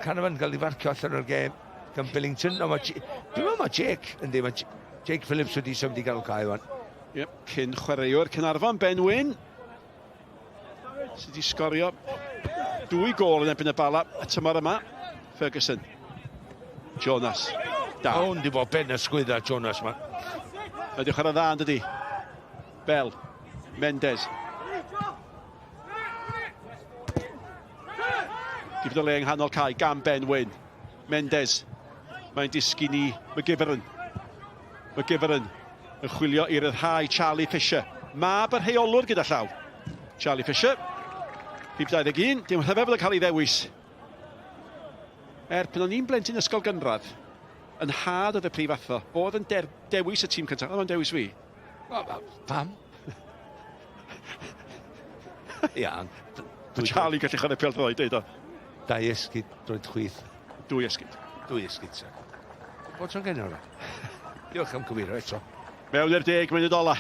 Canavan gael ei farcio allan o'r gêm gan Billington. No, mae, dwi'n meddwl mae Jake, yndi, mae Jake Phillips wedi symud i ganol cae wan. Yep, cyn chwaraewr Caernarfon, Ben Wyn. Sydd wedi sgorio dwy gôl yn erbyn y Bala y tymor yma. Ferguson. Jonas. Da. Hwn di bod ben y sgwydda Jonas ma. Mae wedi chwarae dda yn dydi. Bell. Mendes. Dipyn o le yng nghanol cae gan Ben Wyn. Mendes. Mae'n disgyn i McGivern. McGivern yn chwilio i ryddhau Charlie Fisher. Mab y rheolwr gyda llaw. Charlie Fisher. Rhif 21, dim rhyfedd fod yn cael ei ddewis. Er, pan o'n i'n blentyn ysgol gynradd, yn nhad oedd y prif athro. Fo oedd yn dewis y tîm cyntaf, oedd o'n dewis fi. Pam? Ia, Mae Charlie gallu chwarae pêl-droed, deud o. Dau esgid, droed chwith. Dwy esgid. Dwy esgid, sir. Bod tro'n genio Diolch am gywiro eto. Mewn i'r deg munud ola.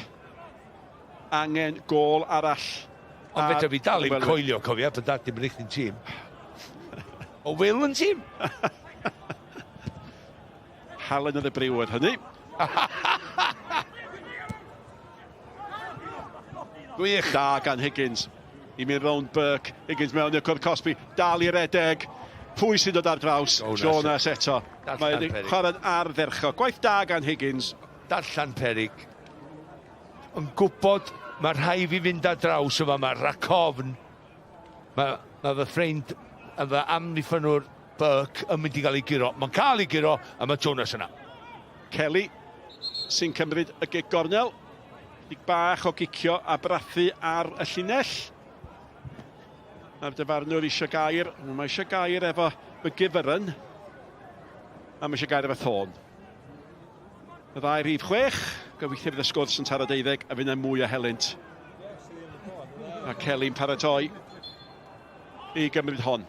Angen gôl arall. Ond fedra fi dal i'm coelio, cofia, bod dad dim yn eich tîm. O Will yn tîm? Halen oedd y briw oedd hynny. Gwych. Da gan Higgins. I mynd rownd Burke. Higgins mewn i'r cwrt cosbi. Dal i redeg. Pwy sy'n dod ar draws? Jonas, Jonas eto. Mae'n chwarae'n ardderchog. Gwaith da gan Higgins. Darllen perig. Yn gwybod mae rhai fi fynd ar draws yma. Mae racofn. Mae, mae fy ffrind a fy amddiffynwr Burke yn mynd i gael ei guro. Mae'n cael ei guro a mae Jonas yna. Kelly sy'n cymryd y gig gornel. Dig bach o gicio a brathu ar y llinell. Mae'r dyfarnwr eisiau gair. Mae eisiau gair efo McGivern. A mae eisiau gair efo Thorne. Y ddau rhif chwech. Gobeithio fydd y sgwrs yn taro deuddeg a fydd yna mwy o helynt. A Kelly'n paratoi i gymryd hon.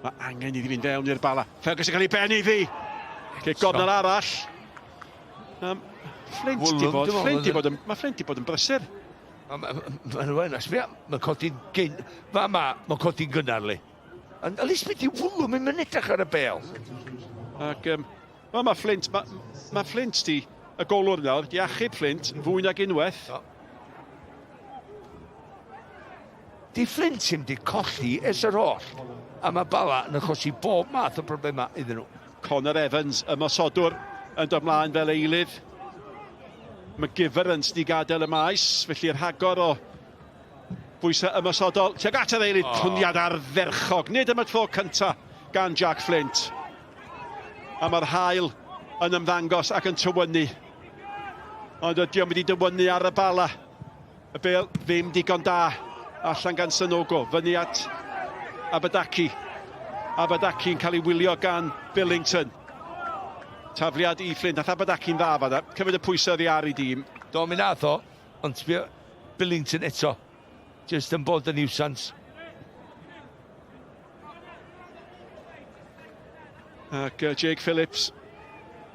Mae angen iddi fynd fewn i'r bala. Ferguson cael ei ben iddi. Cic gornel arall. Um, Flint di bod, Flint di bod yn, mae Flint di bod yn brysur. Mae nhw yn, sbia, mae'n codi'n gyn, fa ma, mae'n codi'n gynnar li. Ond at least beth i Wlwm yn mynd edrych ar y bel. Ac, um, wel, mae Flint, mae ma Flint di, y golwr nawr, di achub Flint fwy nag unwaith. O. Di Flint ddim di colli ers yr holl, a mae Bala yn achosi bob math o broblemau iddyn nhw. Connor Evans, ymosodwr, yn dod mlaen fel eilydd. McGiverans di gadael y maes, felly rhagor o bwysau ymosodol. Tuag at yr eilydd, oh. Pwniad ardderchog. Nid am y tro cyntaf gan Jack Flint. A mae'r hael yn ymddangos ac yn tywynnu. Ond ydy o'n mynd i dywynnu ar y bala. Y bêl ddim digon da allan gan Sanogo. Fyny at Abadaki. Abadaki'n cael ei wylio gan Billington. Tafliad i Flint. Nath Abadaki'n dda fanna. Cymryd y pwysau oddi ar ei dîm. Do, mi nath o. Ond sbio Billington eto. Just yn bod yn niwsans. Ac Jake Phillips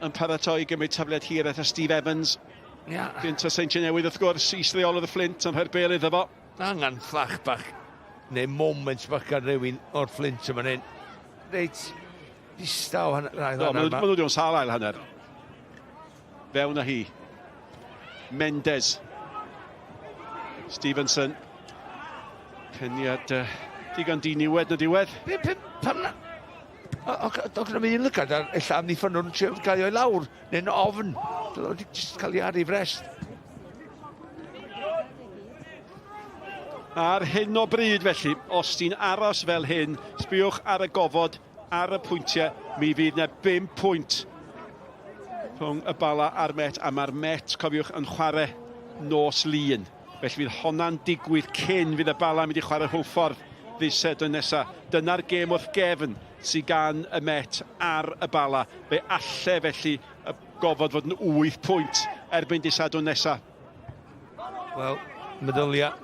yn paratoi i gymryd tafliad hir at Steve Evans. Yeah. Gynt o Seintiau Newydd wrth gwrs, is-reolwr y Flint yn rhoi'r bel iddo fo. Angen fflach bach, neu moment bach gan rywun o'r Flint yma hyn. Reit, distaw hanner, ail hanner. Maen nhw wedi bod yn sâl ail hanner. Fewn â hi. Mendes. Stevenson. Peniad uh, digon diniwed yn y diwedd. Be, pe, pam na... O, gyda mi un lygad ar ella amddiffynnwr yn trio gael o'i lawr, neu'n ofn. Dyla wedi just cael ei ar ei frest. Ar hyn o bryd felly, os ti'n aros fel hyn, sbiwch ar y gofod, ar y pwyntiau, mi fydd yna 5 pwynt rhwng y Bala a'r Met, a mae'r Met, cofiwch, yn chwarae nos Lun. Felly fydd honna'n digwydd cyn fydd y Bala yn mynd i chwarae Hwlffordd ddydd Sadwrn nesa. Dyna'r gêm wrth gefn sydd gan y Met ar y Bala. Fe alle felly y gofod fod yn 8 pwynt erbyn dydd Sadwrn nesa. Wel, meddylia.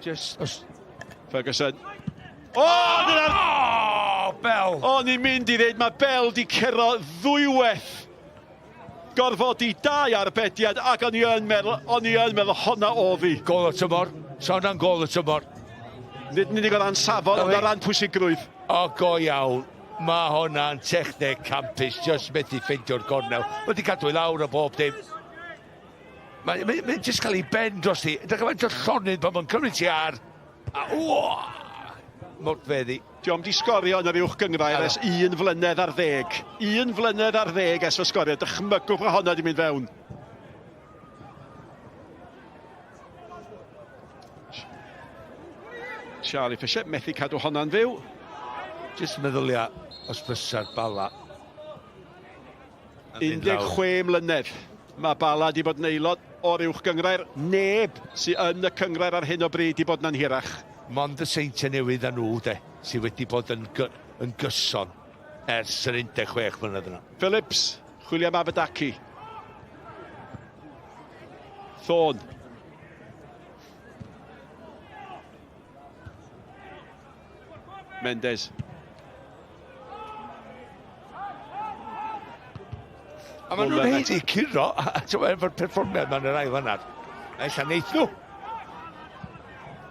Just, os... Ferguson. O, oh, dyna'r... Oh, Bell! O'n i'n mynd i ddweud, mae Bell di curo ddwywaith. Gorfodi dau arbediad ac o'n i yn meddwl, o'n i yn meddwl honna o fi. Gol y tymor. Sa hwnna'n gol y tymor. Nid yn unig o ran safon, ond o ran pwysigrwydd. O, go iawn. Mae hwnna'n techneg campus, just methu ffeindio'r gornel. Mae wedi cadw i lawr o bob dim. Mae'n mae, mae just cael ei ben dros hi. Edrych faint o llonydd pan mae'n cymryd ti ar. A o! Modfeddi. Diolch di sgorio yn yr uwch gynghrair ers un flynedd ar ddeg. Un flynedd ar ddeg ers fy sgorio. Dychmygwch mae honna di mynd fewn. Charlie Fisher methu cadw honna'n fyw. Jyst meddylia os fysa'r Bala. 16 mlynedd mae Bala wedi bod yn aelod o'r uwch gynghrair. Neb sy yn y cynghrair ar hyn o bryd wedi bod yna'n hirach. Mond y Seintiau Newydd a nhw de sydd wedi bod yn, yn gyson ers yr 16 mlynedd yna. Phillips, chwilio am Abadaki. Thorne. Mendes. A maen nhw'n haeddu curo, efo'r perfformiad ma'n yr ail hanner. Ella neith nhw.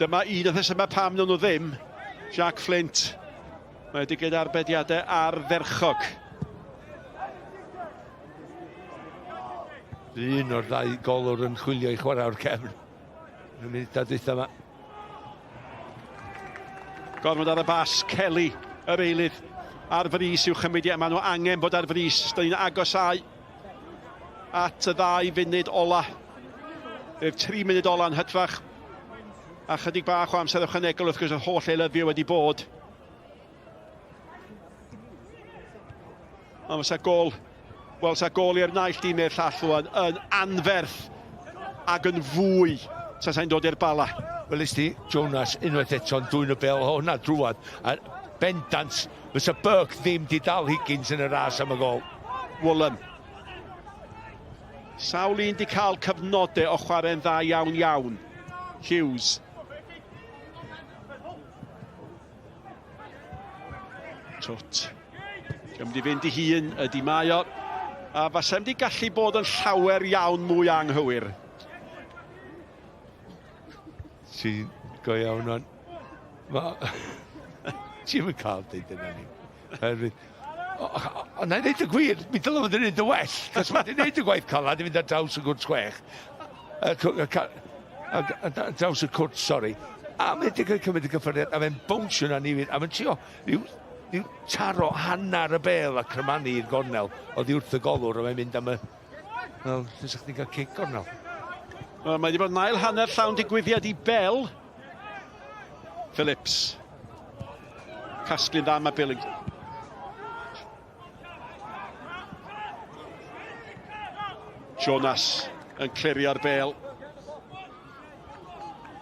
Dyma un o'r rhesymau pam nhw ddim. Jack Flint. Mae wedi gwneud arbediadau ardderchog. Un o'r ddau golwr yn chwilio i chwarae o'r cefn. Yn y munudau dwytha yma. Gormod ar y bas, Kelly, yr eilydd, ar frys i'w chymryd. Ie, maen nhw angen bod ar frys. Da ni'n agosáu at y ddau funud ola. Ef tri munud ola yn hytrach. A chydig bach o amser ychwanegol wrth gwrs yr holl eilyddio wedi bod. Ond fysa gol, wel, sa gol i'r naill dîm neu'r llall rwan yn anferth ac yn fwy sa sa'n dod i'r Bala. Weles di, Jonas unwaith eto'n dwyn y bel hwnna drwad. A bendant, fysa Burke ddim di dal Higgins yn y ras am y gol. Woolen. Sawl un di cael cyfnodau o chwarae'n dda iawn iawn. Hughes. Twt. Diolch mynd i fynd i hun ydy mae o. A fasem di gallu bod yn llawer iawn mwy anghywir. Ti'n go iawn o'n... Ma... Ti'm yn cael deud yna ni. Oherwydd... Ond na i ddeud y gwir, mi dylai fod yn neud y well, cos mae wedi neud y gwaith calad i fynd ar draws y gwrt chwech. Ar draws y cwrt, sori. A mae wedi cael cymryd y cyffyrddiad, a mae'n bownsio na ni a mae'n trio rhyw, rhyw taro hanner y bel a crymanu i'r gornel oddi wrth y golwr, a mae'n mynd am y Wel, lle sa chdi'n cael cic gornel? Wel, mae wedi bod yn ail hanner llawn digwyddiad i Bell. Phillips. Casglu'n dda mae Billings. Jonas yn clirio'r bel.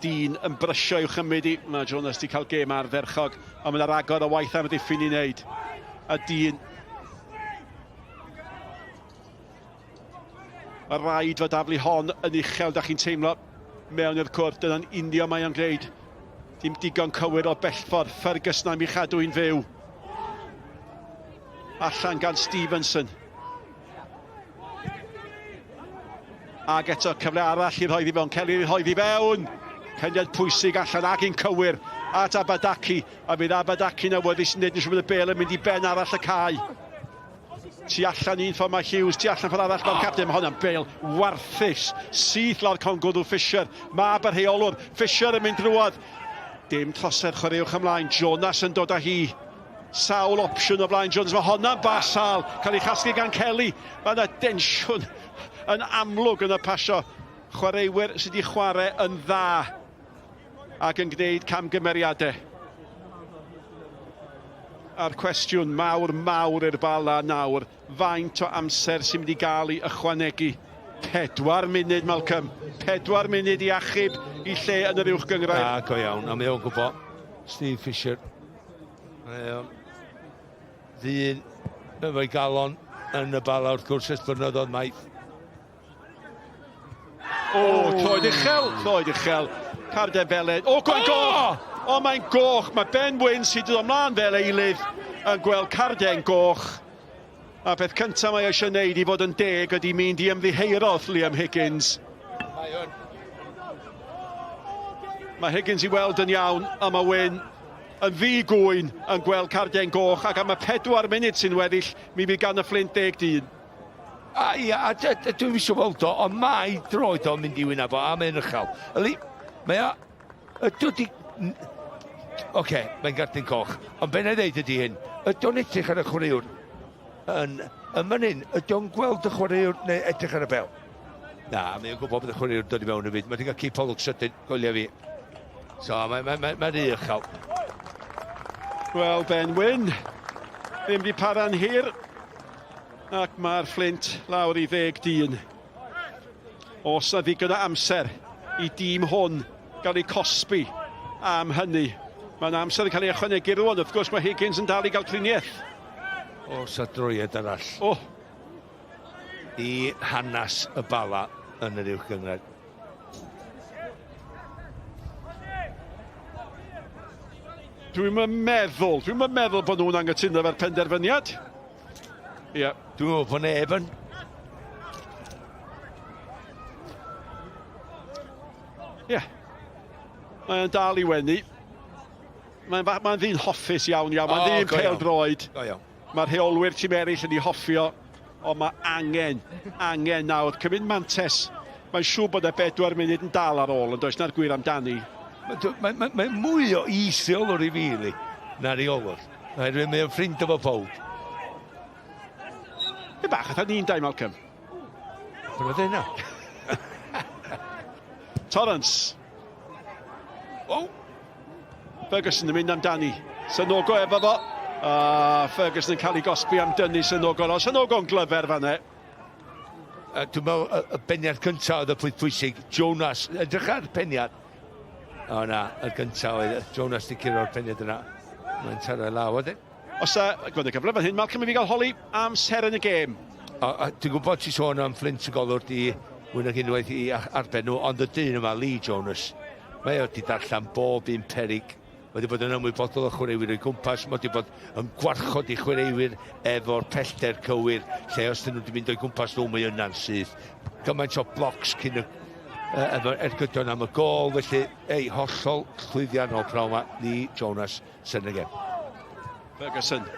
Dean yn brysio i'w chymryd i. Mae Jonas wedi cael gêm ardderchog, ond mae yna ragor o waith am y diffyn i wneud. A Dean Mae rhaid fod daflu hon yn uchel, da chi'n teimlo, mewn i'r cwrt. Dyna'n union mae o'n gwneud. Dim digon cywir o bellffordd. Ferguson am ei chadw hi'n fyw. Allan gan Stevenson. Ac eto cyfle arall i rhoi i fewn. Kelly i rhoi i fewn. Ceniad pwysig allan ac un cywir at Abadaki. A bydd Abadaki'n awyddus i wneud yn siŵr bod y bel yn mynd i ben arall y cae. Tu allan un ffordd mae Hughes, tu allan ffordd arall mae'r capten. Mae hwnna'n bel warthus. Syth lawr congwddw Fisher. Mab y rheolwr. Fisher yn mynd drwodd. Dim trosedd, chwaraewch ymlaen. Jonas yn dod â hi. Sawl opsiwn o flaen Jones. Mae honna'n bas sal. Cael ei chasglu gan Kelly. Mae yna densiwn yn amlwg yn y pasio. Chwaraewyr sydd wedi chwarae yn dda ac yn gwneud camgymeriadau. A'r cwestiwn mawr, mawr i'r Bala nawr, faint o amser sy'n mynd i gael ei ychwanegu? Pedwar munud, Malcolm. Pedwar munud i achub i lle yn yr uwch gynghrair. A, go iawn, a mae o'n gwybod. Steve Fisher. Mae o'n ddyn efo'i galon yn y Bala wrth gwrs ers blynyddoedd maith. O, troed uchel, troed uchel. Carden Felen. O, mae'n goch! O, mae'n goch. Mae Ben Wyn sydd wedi dod ymlaen fel eilydd yn gweld carden goch. A peth cyntaf mae eisiau wneud i fod yn deg ydy mynd i ymddiheuro wrth Liam Higgins. Mae Higgins i weld yn iawn, a mae Wyn yn ddi-gŵyn yn gweld carden goch, ac am y pedwar munud sy'n weddill, mi fydd gan y Fflint deg dyn. A ia, a dwi'm isio weld o, ond mae droed o'n mynd i wyneb o, a mae'n uchel. Yli, mae o, ydw di... Oce, okay, mae'n gardyn coch, ond be na i ddeud ydy hyn, ydy o'n edrych ar y chwaraewr yn, yn fan hyn, ydy o'n gweld y chwaraewr neu edrych ar y bel? Na, mae'n gwybod bod y chwaraewr dod i mewn hefyd, mae wedi cael cipolwg sydyn, goelia fi. So, mae'n mae, mae, mae rhy uchel. Wel, Ben Wyn, ddim wedi para'n hir. Ac mae'r Fflint lawr i ddeg dyn. Os na ddigon o amser i dîm hwn gael ei cosbi am hynny. Mae'n amser yn cael ei ychwanegu rwan. Wrth gwrs mae Higgins yn dal i gael triniaeth. Os a droiad arall. O! I hanes y Bala yn yr uwch gynghrair. Dwi'm yn meddwl, dwi'm yn meddwl bod nhw'n anghytuno efo'r penderfyniad. Ie. Yeah. Dwi'n meddwl bod neb yn. Ie. Yeah. Mae'n dal i wenu. Mae'n mae ddyn hoffus iawn iawn. Mae'n oh, ddyn pêl droed. Go iawn. Mae'r rheolwyr tîm eraill yn ei hoffio, ond mae angen, angen nawr. Cymryd mantes. Mae'n siŵr bod e bedwar munud yn dal ar ôl, yn does na'r gwir amdani. Mae ma, ma, ma mwy o is-reolwr i fi, li, na reolwr. Oherwydd mae o'n ffrind efo pawb. Be bach, fatha ni'n dau, Malcolm. Beth yna? Torrance. O! Ferguson yn mynd amdani. Sanogo efo fo. A Ferguson yn cael ei gosbi am dynnu Sanogo. O, Sanogo'n glyfer fan'na. Dwi'n meddwl y, y beniad cyntaf oedd y pwynt pwysig. Jonas, edrych ar peniad. O na, y gyntaf oedd Jonas di curo'r peniad yna. Mae'n taro i law wedyn. Os a, gweld y cyfle fan hyn, Malcolm i fi gael holi am seren y gêm. O, a, ti'n gwybod ti sôn am Flint y golwr di mwy nag unwaith i arben nhw, ond y dyn yma, Lee Jonas, mae o di darllen bob un perig. Mae wedi bod yn ymwybodol o chwaraewyr o'i gwmpas, mae wedi bod yn gwarchod i chwaraewyr efo'r pellter cywir, lle os dyn nhw wedi mynd o'i gwmpas nhw, mae yna'n syth. Gymaint o blocs cyn y efo ergydion am y gôl, felly, ei, hollol llwyddiannol pnawn yma, Lee Jonas, sy'n y gem. Ferguson,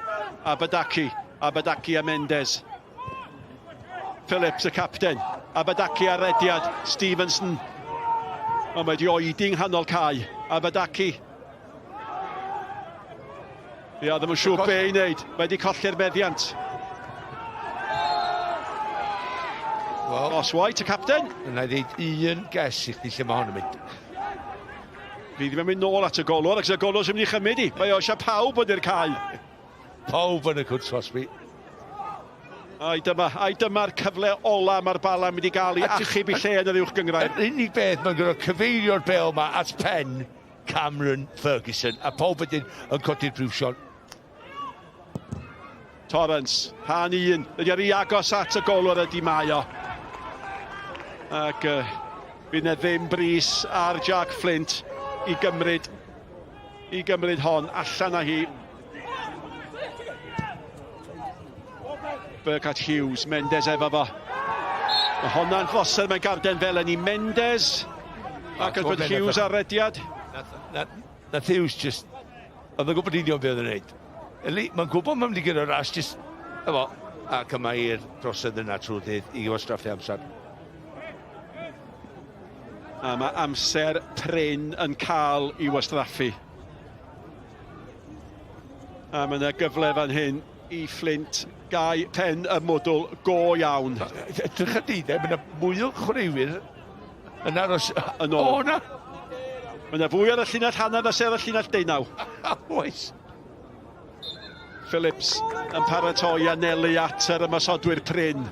Abadaki, Abadaki a Mendes. Phillips y capten, Abadaki ar rediad, Stevenson. Ond mae wedi oedi yng nghanol cae, Abadaki. Ia, ddim yn siŵr be i wneud. Mae wedi colli'r meddiant. Well, Ross White, y capten. Yna i ddeud un ges i chdi lle mae hon yn mynd. Fi ddim yn mynd nôl at y golwr, ac y golwr sy'n mynd i chymryd i. Mae o eisiau pawb bod i'r cae. Pawb yn y cwrt Crosby. Ai dyma, ai dyma'r cyfle ola mae'r Bala yn mynd i gael i achub i lle yn yr uwch gynghrair. Yr unig beth mae'n gorfod cyfeirio'r bêl yma at pen Cameron Ferguson a pawb wedyn yn codi'r briwsion. Torrance, rhan un, ydy ar i agos at y golwr ydy mae o. Ac uh, fydd yna ddim bris ar Jack Flint i gymryd i gymryd hon allan â hi. Burkhardt Hughes, Mendes efo fo. Mae honna'n flosser mae'n garden felen i Mendes. Ac oedd bod Hughes ar rediad. Nath Hughes just... Oedd yn gwybod union beth oedd yn gwneud. Eli, mae'n gwybod mae'n mynd i gyrra'r ras, just... Efo, ac yma i'r drosedd yna trwy'r dydd i wastraffu amser. A mae amser prin yn cael i wastraffu. A mae yna gyfle fan hyn i Flint gau pen y mwdwl go iawn. Edrych ar di, de, mae yna mwy o chwaraewyr yn aros yn ôl. O, na! Mae yna fwy ar y llinell hanner na sydd ar y llinell deunaw. Oes. Phillips yn paratoi anelu at yr ymosodwyr prin.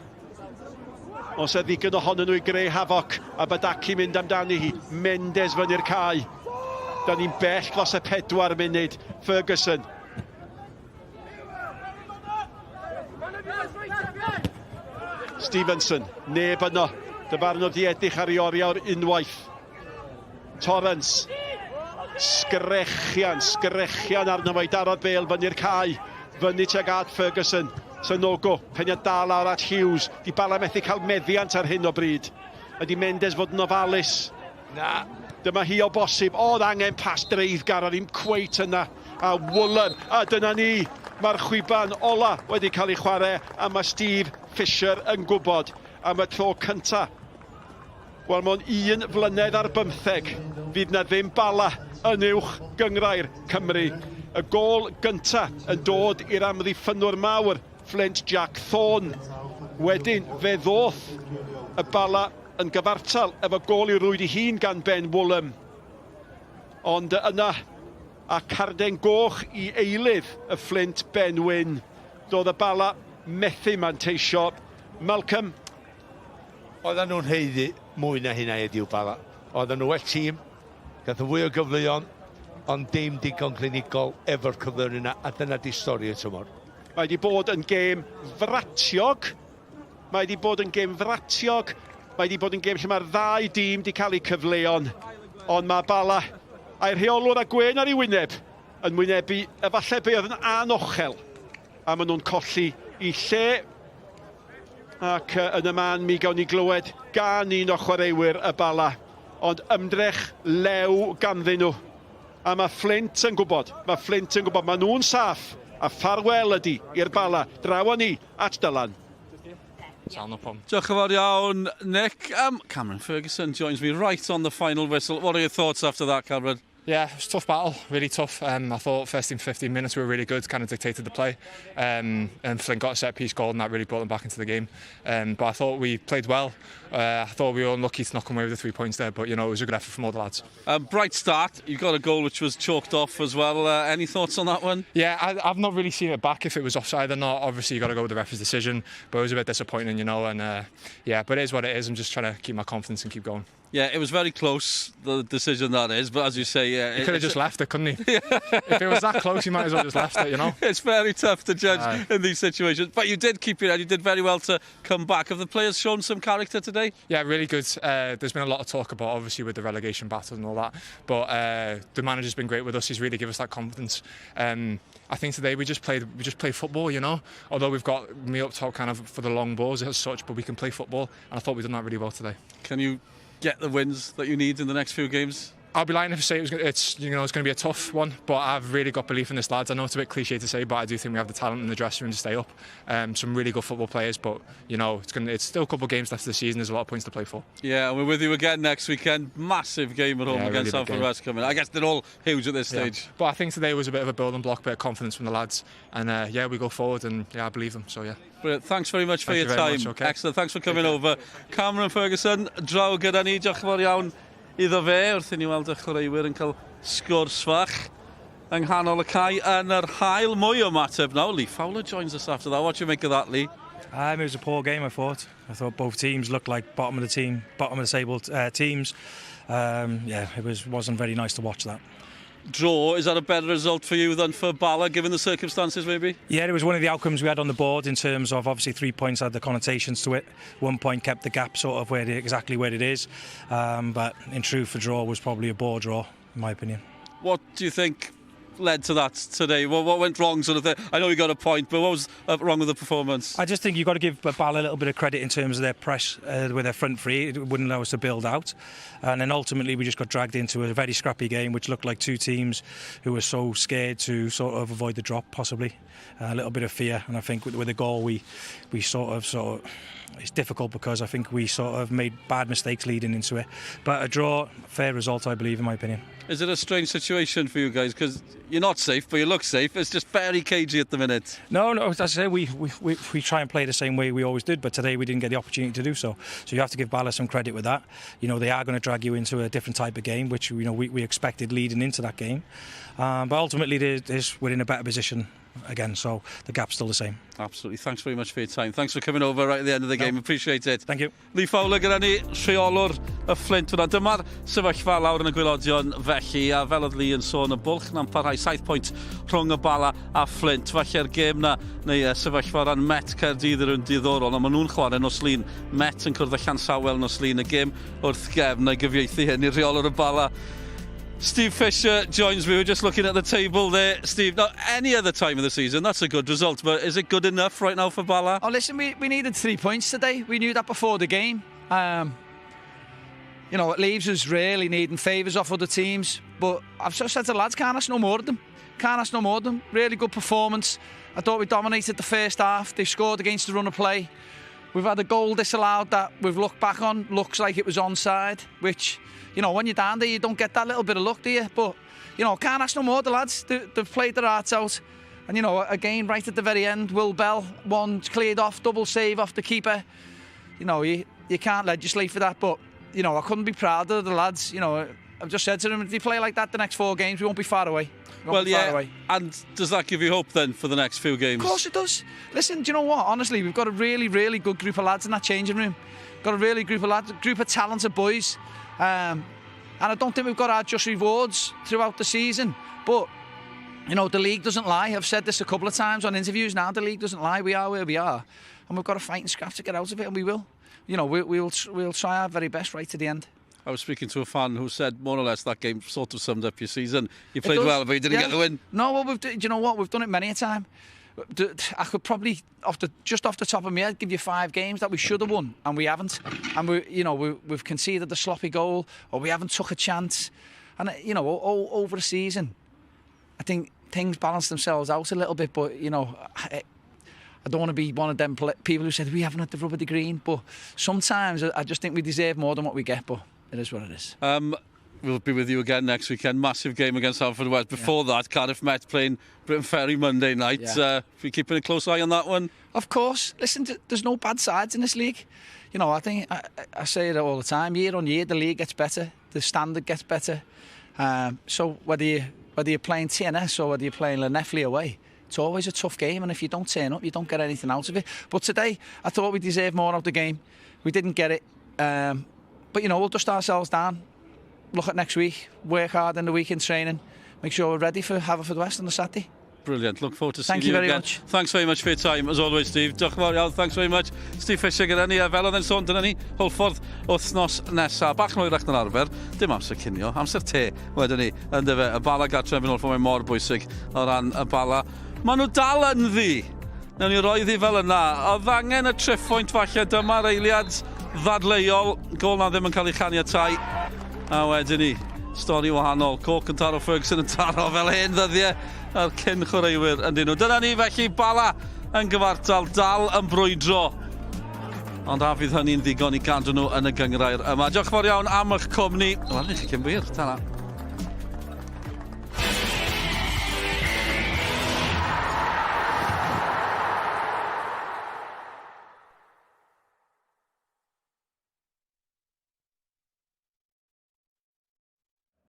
Os e ddigon ohonyn nhw i greu hafoc, a Badaki mynd amdani hi. Mendes fyny'r cae. Da ni'n bell dros y 4 munud. Ferguson. Stevenson, neb yno. Dyfarnodd di edrych ar ei oriawr unwaith. Torrance. Sgrechian, sgrechian arno fo i daro'r bêl fyny'r cae. Fyny tuag at Ferguson. Sanogo, peniad da lawr at Hughes. Di Bala methu cael meddiant ar hyn o bryd. Ydy Mendes fod yn ofalus. Na. Dyma hi o bosib. Oedd angen pas dreiddgar, a ddim cweit yna. A Woolen, a dyna ni. Mae'r chwiban ola wedi cael ei chwarae, a mae Steve Fisher yn gwybod am y tro cynta. Wel, mewn un flynedd ar bymtheg, fydd na ddim Bala yn uwch gynghrair Cymru. Y gôl gynta yn dod i'r amddiffynnwr mawr, Flint Jack Thorne. Wedyn, fe ddoth y Bala yn gyfartal efo gôl i'w rwyd ei hun gan Ben Woolham. Ond yna, a carden goch i eilydd y Flint, Ben Wyn. Doedd y Bala methu manteisio. Malcolm. Oedden nhw'n haeddu mwy na hynna heddiw, Bala. Oedden nhw well tîm, gath nhw fwy o gyfleon, ond dim digon clinigol efo'r cyfleon yna, a dyna di stori y tymor. Mae wedi bod yn gêm fratiog. Mae wedi bod yn gêm fratiog. Mae wedi bod yn gêm lle mae'r ddau dîm wedi cael eu cyfleon. Ond mae Bala a'i rheolwr a gwên ar ei wyneb yn wynebu efallai be oedd yn anochel. A maen nhw'n colli i lle. Ac yn y man mi gawn ni glywed gan un o chwaraewyr y Bala. Ond ymdrech lew ganddyn nhw. A mae Flint yn gwybod, mae Flint yn gwybod, maen nhw'n saff. A ffarwel ydy i'r Bala. Draw â ni at Dylan. Sal, no problem. Diolch yn fawr iawn, Nick. Cameron Ferguson joins me right on the final whistle. What are your thoughts after that, Cameron? Yeah, it was a tough battle, really tough. I thought first 15 minutes we were really good, kind of dictated the play. And Flint got a set piece goal and that really brought them back into the game. But I thought we played well. I thought we were unlucky to not come away with the 3 points there, but it was a good effort from all the lads. Bright start. You got a goal which was chalked off as well. Any thoughts on that one? Yeah, I've not really seen it back if it was offside or not. Obviously, you got to go with the referee's decision, but it was a bit disappointing, and but it is what it is. I'm just trying to keep my confidence and keep going. Yeah, it was very close, the decision that is, but as you say... Yeah, he could have just left it, couldn't he? If it was that close, he might as well just left it, you know? It's very tough to judge in these situations, but you did keep your head, you did very well to come back. Have the players shown some character today? Yeah, really good. There's been a lot of talk about, obviously, with the relegation battle and all that, but the manager's been great with us. He's really given us that confidence. I think today we just played football, you know? Although we've got me up top kind of for the long balls as such, but we can play football, and I thought we'd done that really well today. Can you get the wins that you need in the next few games? I'll be lying if I say it's going to be a tough one, but I've really got belief in this, lads. I know it's a bit cliche to say, but I do think we have the talent in the dressing room to stay up. Some really good football players, but you know, it's still a couple of games left of the season. There's a lot of points to play for. Yeah, and we're with you again next weekend. Massive game at home against Haverfordwest coming. I guess they're all huge at this stage. But I think today was a bit of a building block, bit of confidence from the lads, and yeah, we go forward, and yeah, I believe them. So yeah. Brilliant. Thanks very much for your time. Much, okay. Excellent. Thanks for coming over. Cameron Ferguson, draw gyda ni. Diolch yn fawr iawn iddo fe wrth i ni weld y chwaraewyr yn cael sgwrs fach yng nghanol y cae yn yr haul. Mwy o ymateb nawr. Lee Fowler joins us after that. What do you make of that, Lee? It was a poor game, I thought. I thought both teams looked like bottom of the table teams. Yeah, it wasn't very nice to watch that. Draw, is that a better result for you than for Bala, given the circumstances, maybe? Yeah, it was one of the outcomes we had on the board in terms of obviously 3 points had the connotations to it. 1 point kept the gap sort of exactly where it is. But in truth, a draw was probably a poor draw, in my opinion. What do you think led to that today? What went wrong, sort of thing? I know you got a point, but what was wrong with the performance? I just think you've got to give Bala a little bit of credit in terms of their press with their front three. It wouldn't allow us to build out. And then ultimately we just got dragged into a very scrappy game, which looked like two teams who were so scared to sort of avoid the drop, possibly. A little bit of fear. And I think with the goal, we sort of it's difficult because I think we sort of made bad mistakes leading into it. But a draw, fair result, I believe, in my opinion. Is it a strange situation for you guys? Because you're not safe, but you look safe. It's just very cagey at the minute. No, as I say, we try and play the same way we always did, but today we didn't get the opportunity to do so. So you have to give Bala some credit with that. You know, they are going to drag you into a different type of game, which, you know, we expected leading into that game. But ultimately, we're in a better position again, so the gap's still the same. Absolutely. Thanks very much for your time. Thanks for coming over right at the end of the game. Appreciate it. Thank you. Lee Fowler gyda ni, rheolwr y Fflint fyna. Dyma'r sefyllfa lawr yn y gwaelodion felly, a fel oedd Lee yn sôn, y bwlch na'n parhau 7 pwynt rhwng y Bala a Fflint. Falle'r gêm na, neu sefyllfa o ran Met Caerdydd yn diddorol, ond maen nhw'n chwarae nos Lun. Met yn cwrdd â Llansawel nos Lun, y gêm wrth gefn, neu gyfieithu hyn i rheolwr y Bala. Steve Fisher joins me. We're just looking at the table there, Steve. Now, any other time of the season, that's a good result, but is it good enough right now for Bala? Oh, listen, we needed 3 points today. We knew that before the game. You know, it leaves us really needing favours off other teams. But I've just said to the lads, can't ask no more of them. Can't ask no more of them. Really good performance. I thought we dominated the first half. They scored against the run of play. We've had a goal disallowed that we've looked back on. Looks like it was onside, which, you know, when you're down there, you don't get that little bit of luck, do you? But, you know, can't ask no more. The lads, they've played their hearts out. And, you know, again, right at the very end, Will Bell, one cleared off, double save off the keeper. You know, you can't legislate for that. But, you know, I couldn't be prouder of the lads. You know, I've just said to them, if they play like that the next 4 games, we won't be far away. Well, yeah, and does that give you hope then for the next few games? Of course it does. Listen, do you know what? Honestly, we've got a really, really good group of lads in that changing room. Got a really group of lads, group of talented boys. And I don't think we've got our just rewards throughout the season. But, you know, the league doesn't lie. I've said this a couple of times on interviews now. The league doesn't lie. We are where we are. And we've got to fight and scrap to get out of it, and we will. You know, we'll try our very best right to the end. I was speaking to a fan who said more or less that game sort of summed up your season. You played well, but you didn't get the win. No, well, do you know what? We've done it many a time. I could probably, just off the top of my head, give you 5 games that we should have won and we haven't. And we've conceded the sloppy goal, or we haven't took a chance. And you know, over the season, I think things balance themselves out a little bit. But you know, I don't want to be one of them people who said we haven't had the rub of the green. But sometimes I just think we deserve more than what we get. But it is what it is. We'll be with you again next weekend. Massive game against Haverfordwest. Before that, Cardiff Met playing Briton Ferry Monday night. Yeah. Are you keeping a close eye on that one? Of course. Listen, there's no bad sides in this league. You know, I think I say it all the time. Year on year, the league gets better. The standard gets better. So whether you're playing TNS or whether you're playing Llanelli away, it's always a tough game, and if you don't turn up, you don't get anything out of it. But today, I thought we deserved more out of the game. We didn't get it. But, you know, we'll dust ourselves down, look at next week, work hard in the week in training, make sure we're ready for Haverfordwest on the Saturday. Brilliant. Look forward to seeing Thank you you very again. much. Thanks very much for your time, as always, Steve. Diolch yn fawr iawn. Thanks very much. Steve Fisher gyda ni. A fel oedd e'n sôn, dyna ni, Hwlffordd wythnos nesaf. Bach yn oerach na'r arfer. Dim amser cinio, amser te, wedyn ni. Yndyfe, y Bala gartre yn Hwlffordd, mae mor bwysig o ran y Bala. Maen nhw dal ynddi. Nawn ni roi ddi fel yna. Oedd angen y triphwynt falle, dyma'r eiliad ddadleuol. Gol na ddim yn cael ei chaniatau. A wedyn ni, stori wahanol. Cork yn taro Ferguson yn taro fel hen ddyddiau a'r cyn chwaraewyr yn dyn nhw. Dyna ni felly, Bala yn gyfartal, dal yn brwydro. Ond a fydd hynny'n ddigon i gadw nhw yn y gynghrair yma. Diolch yn fawr iawn am eich cwmni. Wel, ni chi cyn wir. Ta-ra.